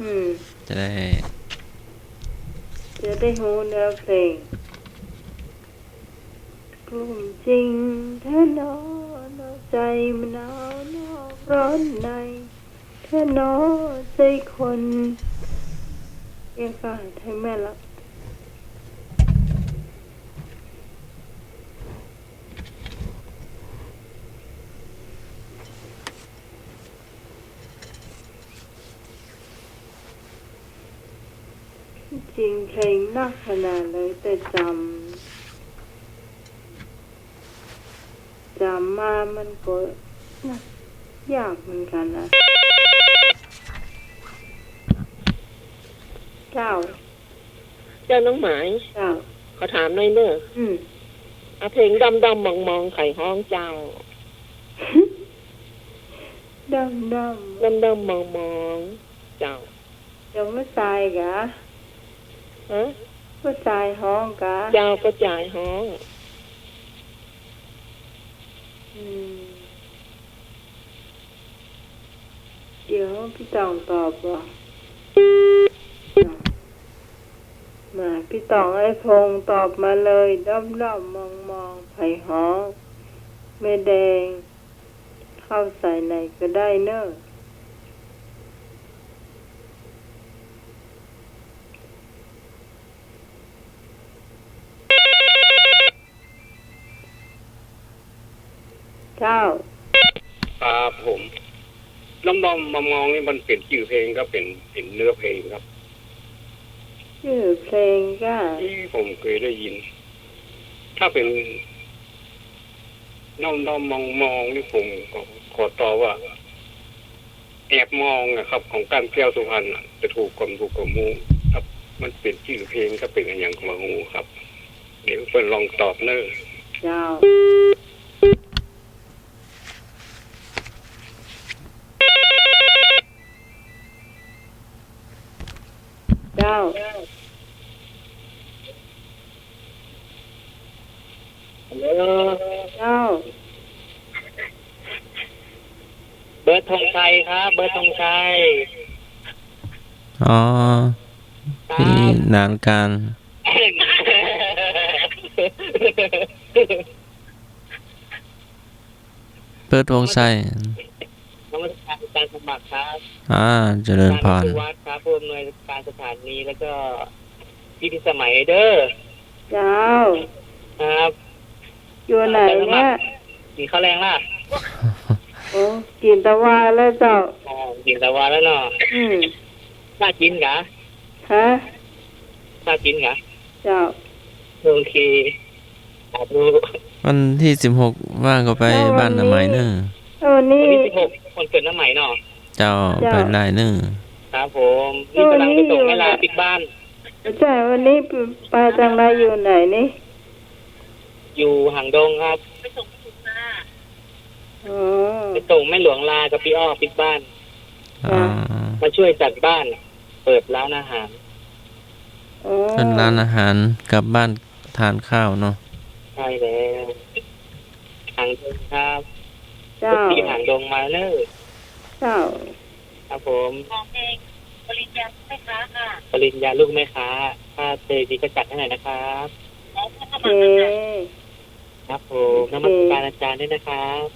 อืม จะได้ จะได้ฮู้เนื้อเพลง กลุ้มจิ่งแท้หนอ หนอ ใจ๋มะหนาวนอกร้อนใน แท้หนอ ใจ๋คน เรียกว่าไทยแม่นละ จริงเพลงนักขนาดเลย แต่จ๋ำ จ๋ำมามันก็นะ ยากเหมือนกั๋นนะ เจ้า เจ้าน้องหมาย เจ้า ขอถามหน่อยเน่อ อืม อ่ะ เพลงด้อมๆมองๆ ใผฮ้องเจ้า ด้อมๆ ด้อมๆมองๆ เจ้า เจ้าผู้จายกา ฮะ ผู้จายฮ้องกา เจ้าผู้จายฮ้อง อืม เดี๋ยวปี้ต้องตอบก่อ มา ปี้ต้อง ไอ้พงษ์ ตอบมาเลย ด้อมๆมองๆ ใผฮ้อง แม่แดง เข้าสายไหนก็ได้เน่อ เจ้า ครับผม ด้อมๆมองๆ นี่มันเป๋นจื้อเพลงครับ เป๋น เป๋นเนื้อเพลงครับ จื้อเพลงกา เอ๊ะ ผมเกยได้ยิน ถ้าเป๋น ด้อมๆมองๆ นี่ผมก็ขอตอบว่า แอบมองอะครับ ของก้านแก้วสุพรรณอะ จะถูกกว่า ถูกกว่าหมู่ครับ มันเป๋นจื้อเพลงกับเป๋นอะหยังก็บ่ฮู้ครับ เดี๋ยวเปิ้นลองตอบเน่อ เจ้า เจ้า ฮัลโหล เจ้า เบิร์ดธงชัยครับ เบิร์ดธงชัย อ๋อ ครับ พี่หนานการ เบิร์ดธงชัย นมัสการอาจารย์สมบัติครับ อ่า เจริญพร อาจารย์วิศวัฒน์ครับ ผู้อำนวยการสถานี แล้วก็พี่พิสมัยเน่อ เจ้า ครับ อยู่ไหนเนี่ย อาจารย์สมบัติ กิ๋นข้าวแลงละ โอ้ กิ๋นตะวาแล้วเจ้า อ๋อ กิ๋นตะวาแล้วเนาะ อืม ป้ากิ๋นกา ฮะ ป้ากิ๋นกา เจ้า โอเค สาธุ วันตี้สิบหกว่างก็ไป แล้ววันนี้ บ้านน้าไหมเน่อ แล้ววันนี้ วันตี้สิบหกวันเกิดน้าไหมเนาะ เจ้า เจ้า ไปได้เน่อ ครับผม นี่กำลังไปส่งแม่ลาปิ๊กบ้าน ใจ้ วันนี้ไปตางใด อยู่ไหนนี่ อยู่หางดงครับ ไปส่งแม่หลวงลา อ๋อ ไปส่งแม่หลวงลากับปี้อ้อปิ๊กบ้าน อ๋อ มาช่วยจัดบ้าน เปิดร้านอาหาร อ๋อ เปิดร้านอาหารกับบ้านทานข้าวเนาะ ใช่แล้ว หางดงครับ เจ้า ตี้หางดงมาเน่อ เจ้า ครับผม ร้องเพลงปริญญาลูกแม่ค้าค่ะ ปริญญาลูกแม่ค้า ถ้าเจอดีก็จัดให้หน่อยนะครับ โอเค ครับผม โอเค นมัสการอาจารย์ด้วยนะครับ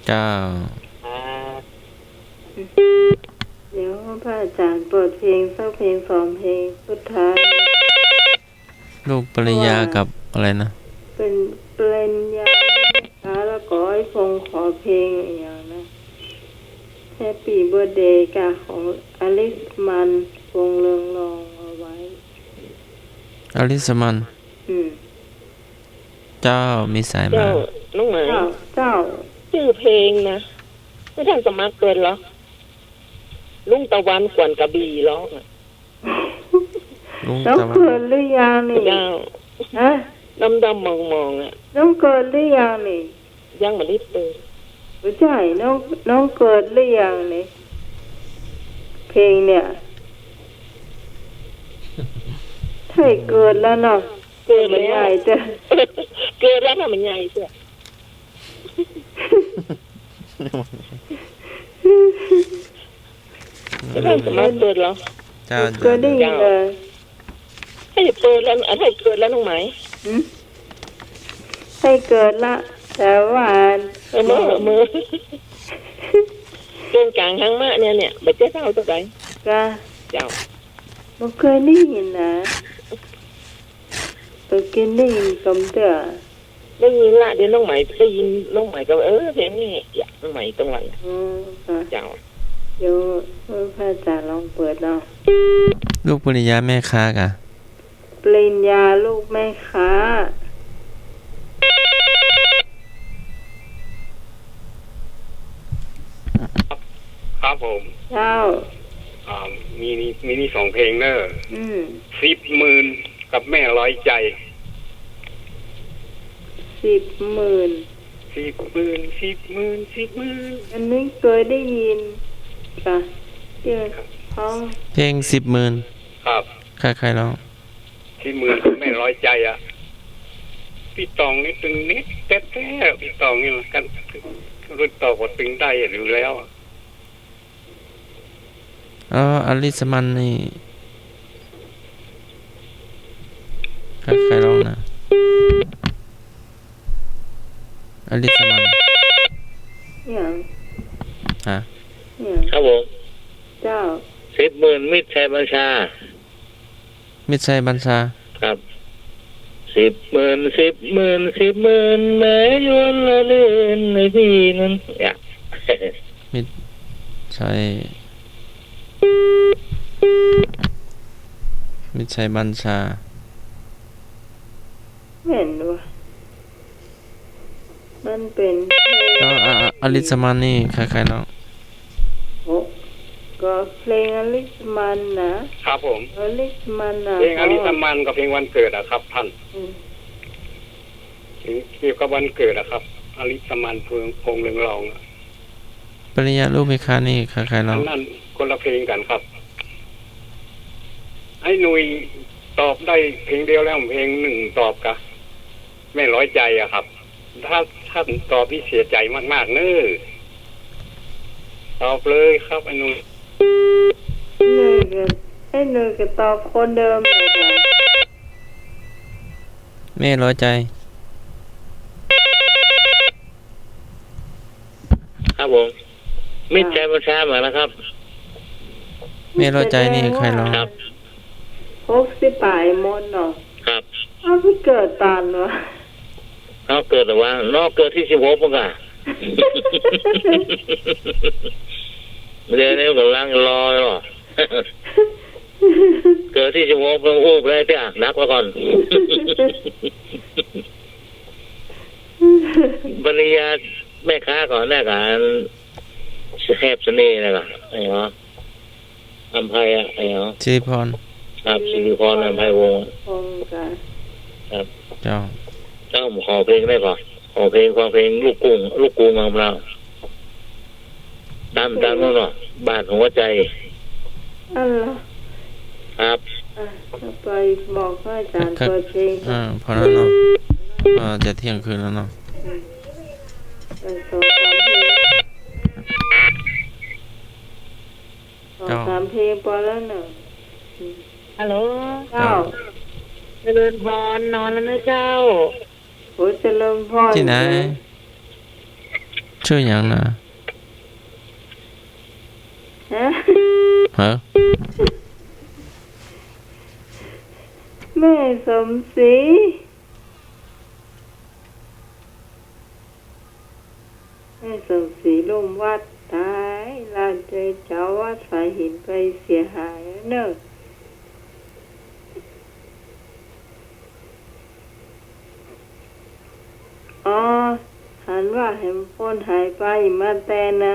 เจ้า ครับ เดี๋ยวพระอาจารย์เปิดเพลงสักเพลงสองเพลงสุดท้าย ลูกปริญญากับอะไรนะ เป๋นปริญญา แล้วก็ไอ้พงษ์ขอเพลงอะหยังนะ Happy Birthday กะ ของอลิสมัน วงเรืองรองเอาไว้ อลิสมัน อืม เจ้า มีสายมา เจ้า น้องไหม เจ้า เจ้า จื้อเพลงนะ ไม่ทันสมัครเกินหรอ ลุงตะวันกวนกระบี่ร้องอะ ลุงตะวัน น้องเกิดหรือยังนี่ เจ้า ฮะ ดำๆมองๆอะ น้องเกิดหรือยังนี่ ยังบ่ได้เกิด บ่ใจ้ น้อง น้องเกิดหรือยังนี่ เพลงเนี่ย ใจ้เกิดแล้วเนาะ เกิดแล้ว ใหญ่จ้ะ เกิดแล้วนะ มันใหญ่จ้ะ จะได้สามารถเปิดเหรอ เจ้า เจ้า เกิดได้ยินเลย ใจ้เปิดแล้ว อันใจ้เกิดแล้วน้องไหม หืม ใจ้เกิดละ แต่ว่า เออ เมื่อ เมื่อ เกินกลางหังมะเนี่ย เนี่ย บ่ใจ้เต้าเต้าใด กะ เจ้า บ่เกยได้ยินนะ เออ กินได้ยินกำเตื้อ ได้ยินละ เดี๋ยวน้องไหม ได้ยินน้องไหมก็ เออ เพลงนี้ อยากน้องไหมต้องไหว อ๋อ ค่ะ เจ้า เดี๋ยว เออ พระอาจารย์ลองเปิดเนาะ ลูกปริญญาแม่ค้ากะ ปริญญาลูกแม่ค้า ครับผม เจ้า อ่า มี มี มี มีสองเพลงเน่อ อืม สิบหมื่น กับแม่ร้อยใจ๋ สิบหมื่น สิบหมื่น สิบหมื่น สิบหมื่น อันนี้เกยได้ยินจ้ะ เดี๋ยว ครับ ร้อง เพลงสิบหมื่น ครับ ใคร ใครร้อง สิบหมื่น กับแม่ร้อยใจ๋อะ ปี้ตองนี่ตึงเน็ตแต๊ๆ ปี้ตองนี่ละกั๋น รุ่นต่อก็ตึงได้อยู่แล้วอะ อ๋อ อลิสมันนี่ ใคร ใครร้องนะ อลิสมัน เนี่ย ฮะ เนี่ย ครับผม เจ้า สิบหมื่น มิตรชัยบัญชา มิตรชัยบัญชา ครับ สิบหมื่น สิบหมื่น สิบหมื่น แม้ยวนละเลื่อนในพี่นั้น เนี่ย มิตรชัย มิตรชัยบัญชา แม่นวะ มันเป๋น เอา เอา เอา อลิสมันนี่ใครๆ ร้อง โอ้ ก็เพลงอลิสมันนะ ครับผม อลิสมันนะ เพลงอลิสมันกับเพลงวันเกิดอะครับท่าน อืม เพลงเกี่ยวกับวันเกิดอะครับ อลิสมัน พงษ์ พงษ์เรืองรองอะ ปริญญาลูกแม่ค้านี่ใครๆ ร้อง อันนั้นคนละเพลงกั๋นครับ ไอ้หนุ่ยตอบได้เพลงเดียวแล้ว เพลงหนึ่งตอบกะ แม่ร้อยใจอะครับ ถ้าท่านตอบนี่เสียใจมากๆ เน้อ ตอบเลยครับ ไอ้หนุ่ย หนุ่ยก็ ไอ้หนุ่ยก็ตอบคนเดิมเลยจ้ะ แม่ร้อยใจ ครับผม มิตรชัยบัญชาเหมือนนะครับ แม่ร้อยใจนี่ใครร้อง ครับ หกสิบป๋ายมนเนาะ ครับ เอาไปเกิดตันวะ เอาเกิดแต่ว่าเนาะ เกิดตี้สิบหกพุ้นก่ะ เดี๋ยวนี้ก่ำลังรออยู่ เกิดตี้สิบหกพุ้น อู้ไปเลยเตี้ย ดักไว้ก่อน ปริญญาแม่ค้าก่อนแรกอะ อันแหบเสน่ห์นะก่ะ ไอ้หรอ อำไพอะ ไอ้หรอ สิริพร ครับ สิริพร อำไพวงศ์ วงศ์จ้ะ ครับ เจ้า เจ้า ผมขอเพลงได้ก่อ ขอเพลง ฟังเพลงลูกกรุง ลูกกรุงมาแล้ว ตาม ตามโน้นเนาะ บาดหัวใจ อันเหรอ ครับ อ่ะ ไปบอกพระอาจารย์ ครับ เปิดเพลง อ่า พอแล้วเนาะ ก็จะเที่ยงคืนแล้วเนาะ อืม เออ สองสามเพลง สองสามเพลงปอแล้วเนาะ อืม ฮัลโหล เจ้า เจ้า เจริญพร นอนแล้วนะเจ้า โอ้ เจริญพร ตี้ไหน เออ จื้อหยังนะ ฮะ ฮะ แม่สมศรี แม่สมศรีล้มวัดต๋าย หลานใจ๋เจ้าวัดสายหินไปเสียหายเนาะ อ๋อ หันว่าแหมปล้นหายไปมาแต่นะ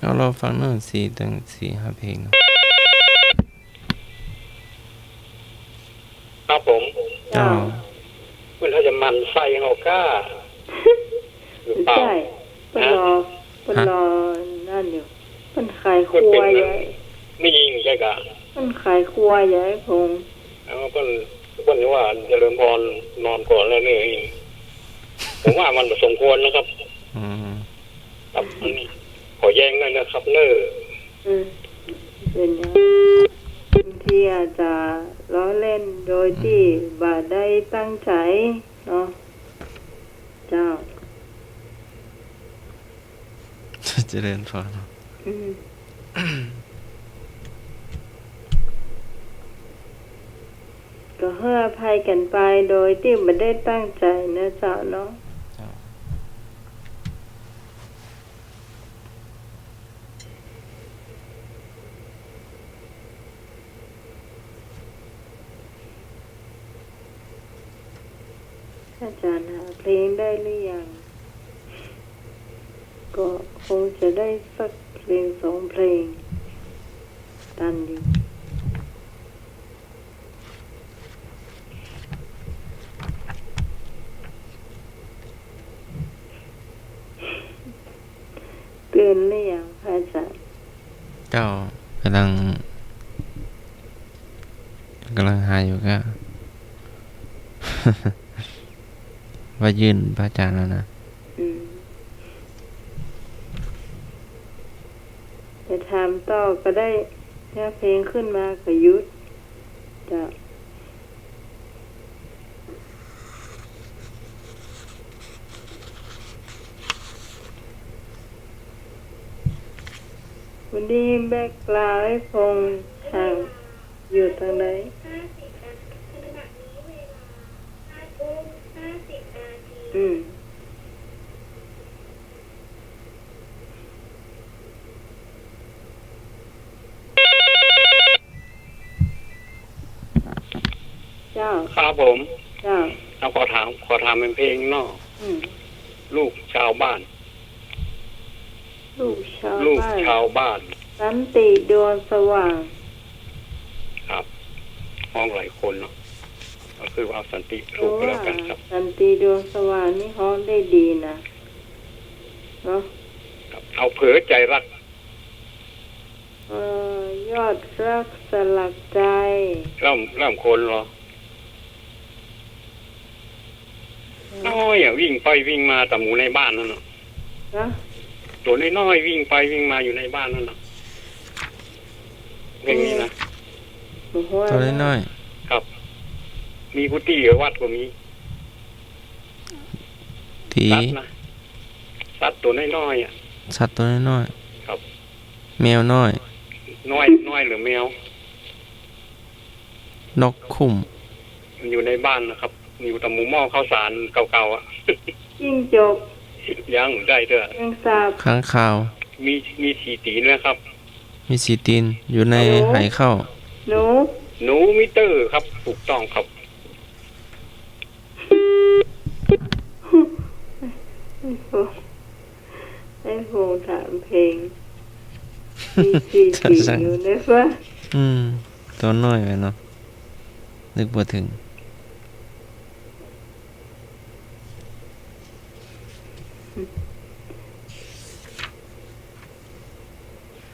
เอา รอฟังเนาะ สี่ ตั้งสี่ห้าเพลงเนาะ ครับผม เจ้า เปิ้นถ้าจะหมั่นไส้เฮาก้า หรือเปล่า ใช่ เปิ้นรอ ฮะ เปิ้นรอนั่นอยู่ เปิ้นขายครัวใหญ่ ไม่ยิงใช่กะ เปิ้นขายครัวใหญ่พงษ์ แล้วเปิ้น เปิ้นว่าเจริญพรนอนก่อนแล้วนี่ ผมว่ามันบ่สมควรนะครับ อืม ครับ ขอแย้งหน่อยนะครับเน้อ อืม เป๋นหยัง บางทีอาจจะล้อเล่นโดยตี้ อืม บ่ได้ตั้งใจ๋เนาะ เจ้า เจริญพร อืม ก็หื้ออภัยกั๋นไปโดยตี้บ่ได้ตั้งใจ๋เนาะเจ้าเนาะ เจ้า อาจ๋ารย์หาเพลงได้หรือยัง ก็คงจะได้สักเพลงสองเพลง ตันอยู่ ตื่นหรือยังพระอาจารย์ เจ้า ก่ำลัง ก่ำลังหาอยู่ก็ ว่ายื่นพระอาจารย์แล้วนะ อืม จะถามต่อก็ได้ ถ้าเพลงขึ้นมาก็หยุด เจ้า วันนี้แบกกราวด์ไอ้พงษ์ห่างอยู่ตรงไหน อืม เจ้า ครับผม เจ้า เอา ขอถาม ขอถามเป๋นเพลงเนาะ อืม ลูกชาวบ้าน ลูกชาว ลูก บ้าน ชาวบ้าน สันติดวงสว่าง ครับ ฮ้องหลายคนเนาะ ก็คือว่าสันติสุขก็แล้วกั๋นครับ สันติดวงสว่างนี่ฮ้องได้ดีนะ เนาะ ครับ เอาเผลอใจรัก เอ่อ ยอดรักสลักใจ ลำ ลำคนเหรอ น้อยอะ วิ่งไปวิ่งมาต๋ามหมู่ในบ้านนั่นน่ะ ฮะ ตั๋วน้อยๆ วิ่งไปวิ่งมาอยู่ในบ้านนั่นน่ะ อย่างนี้นะ โอ้โห ตั๋วน้อยๆ ครับ มีกุฏิกับวัดก็มี ผี สัตว์นะ สัตว์ตั๋วน้อยๆ อะ สัตว์ตั๋วน้อยๆ ครับ แมวน้อย น้อย น้อยหรือแมว นกคุ้ม มันอยู่ในบ้านนะครับ อยู่ต๋ามหมู่หม้อข้าวสารเก่าๆ อะ จิ้งจก ยังได้เตื้อ แมงสาบ ค้างคาว มี มีสี่ตี๋นนะครับ มีสี่ตี๋น อยู่ใน ฮัลโหล ไหข้าว หนู หนูมิเตอร์ครับ ถูกต้องครับ ไอ้โห ไอ้โห ถามเพลง มีสี่ตี๋นอยู่ในบ้าน อืม ตั๋วน้อยไปเนาะ นึกบ่ถึง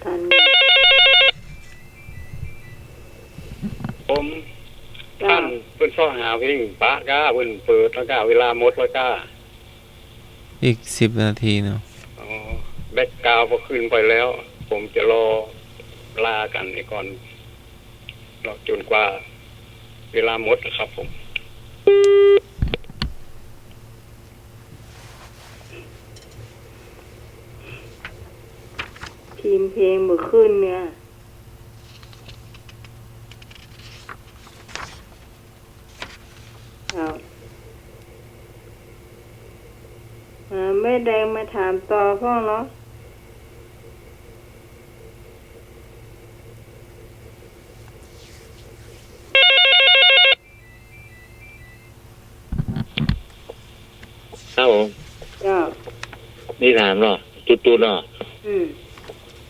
ตัน ผม จ้า ตัน เปิ้นซอกหาเพลงปะก้า เปิ้นเปิดแล้วก้า เวลาหมดแล้วก้า อีกสิบนาทีเนาะ อ๋อ แบ็คกราวด์ก็ขึ้นไปแล้ว ผมจะรอลากั๋นไปก่อน รอจ๋นกว่าเวลาหมดนะครับผม ทีมเพลงเมื่อคืนเนี่ย เอา อ่า แม่แดงมาถามต่อพ่องเนาะ ครับผม จ้า นี่ถามเนาะ ตุ๊ดๆ เนาะ อืม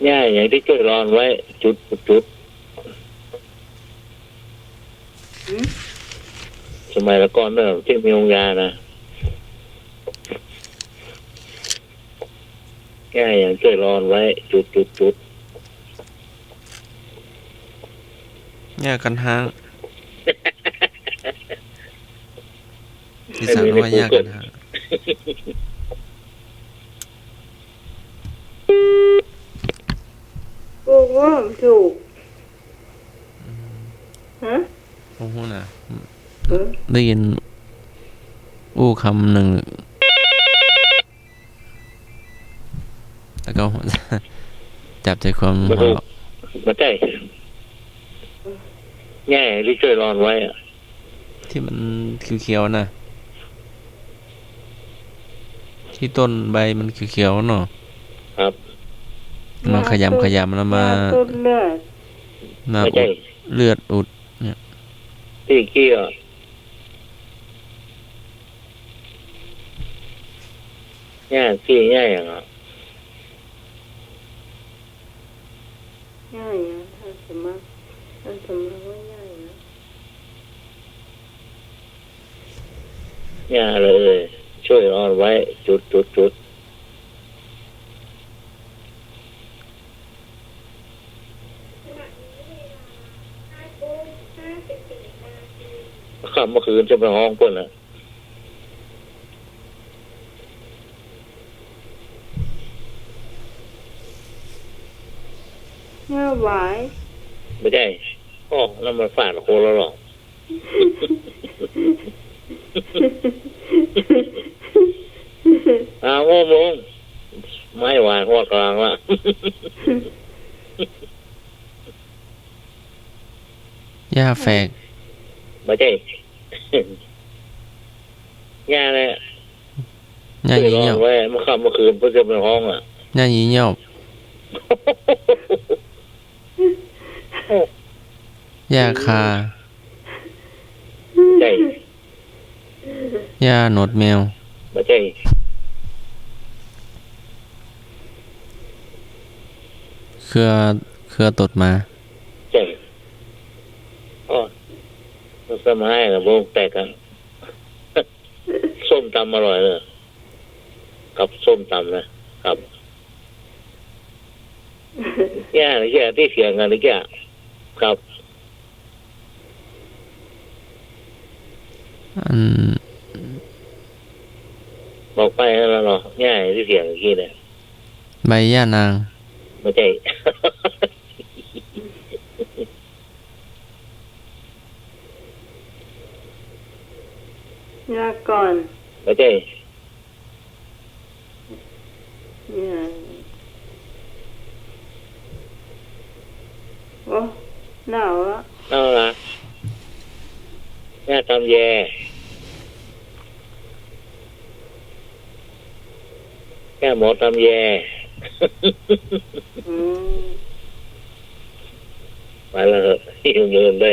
หญ้าอะหยังตี้จ้วยรออันไว้ จุด จุด อืม สมัยละก่อนเนาะ ตี้มีโฮงยานะ หญ้าอะหยังจ้วยรออันไว้ จุด จุด จุด หญ้ากั๋นฮ้าง อีสานว่าหญ้ากั๋นฮ้าง ถูกว่าถูก อืม ฮะ บ่ฮู้นะ เออ ได้ยินอู้กำนึ่ง แล้วก็ จับใจ๋ความ บ่ฮู้ หัวเราะ บ่ใจ้ หญ้าตี้จ้วยรออันไว้อะ ตี้มันเขียวๆ นะ ตี้ต้นใบมันเขียวๆ เนาะ ครับ มาขยำขยำแล้วมา หญ้าต้นเลือด มา บ่ใจ้ อุด เลือดอุดเนี่ย ตี้เกี้ยว หญ้าตี้หญ้าอะหยังอะ หญ้าอะหยัง อาตมา อาตมาว่าหญ้าอะหยัง หญ้าอะไรเอ่ย จ้วยรออันไว้ จุด จุด จุด ค่ำเมื่อคืนจะไปฮ้องเปิ้นละ หญ้าหวาย บ่ใจ้ อ้อ นั่นมันฝาดโคตรแล้วหรอ อ้าว โมง โมง ไม้หวายฮอดกลางละ หญ้าแฝก บ่ใจ้ หญ้าแหละ หญ้ายียอบ ไว้ เมื่อค่ำเมื่อคืนเปิ้นจะไปฮ้องอะ หญ้ายียอบ หญ้าคา ยาหนวดแมว บ่ใจ้ เครือ เครือตดหมา ใจ้ อ้อ สมัยนะ วงแตกอะ ส้มตำอร่อยเลย กับส้มตำนะ ครับ เนี่ย เนี่ย ตี้เถียงกั๋นเมื่อกี้ ครับ อัน บอกไปแล้วเนาะ เนี่ย ตี้เถียงเมื่อกี้เนี่ย ใบย่านาง บ่ใจ้ ยาก่อน บ่ใจ้ เนี่ย โอ้ เน่าละ เน่าละ เนี่ย ตำแย เนี่ย หมอตำแย อืม ไปแล้วเหรอ อยู่เมืองได้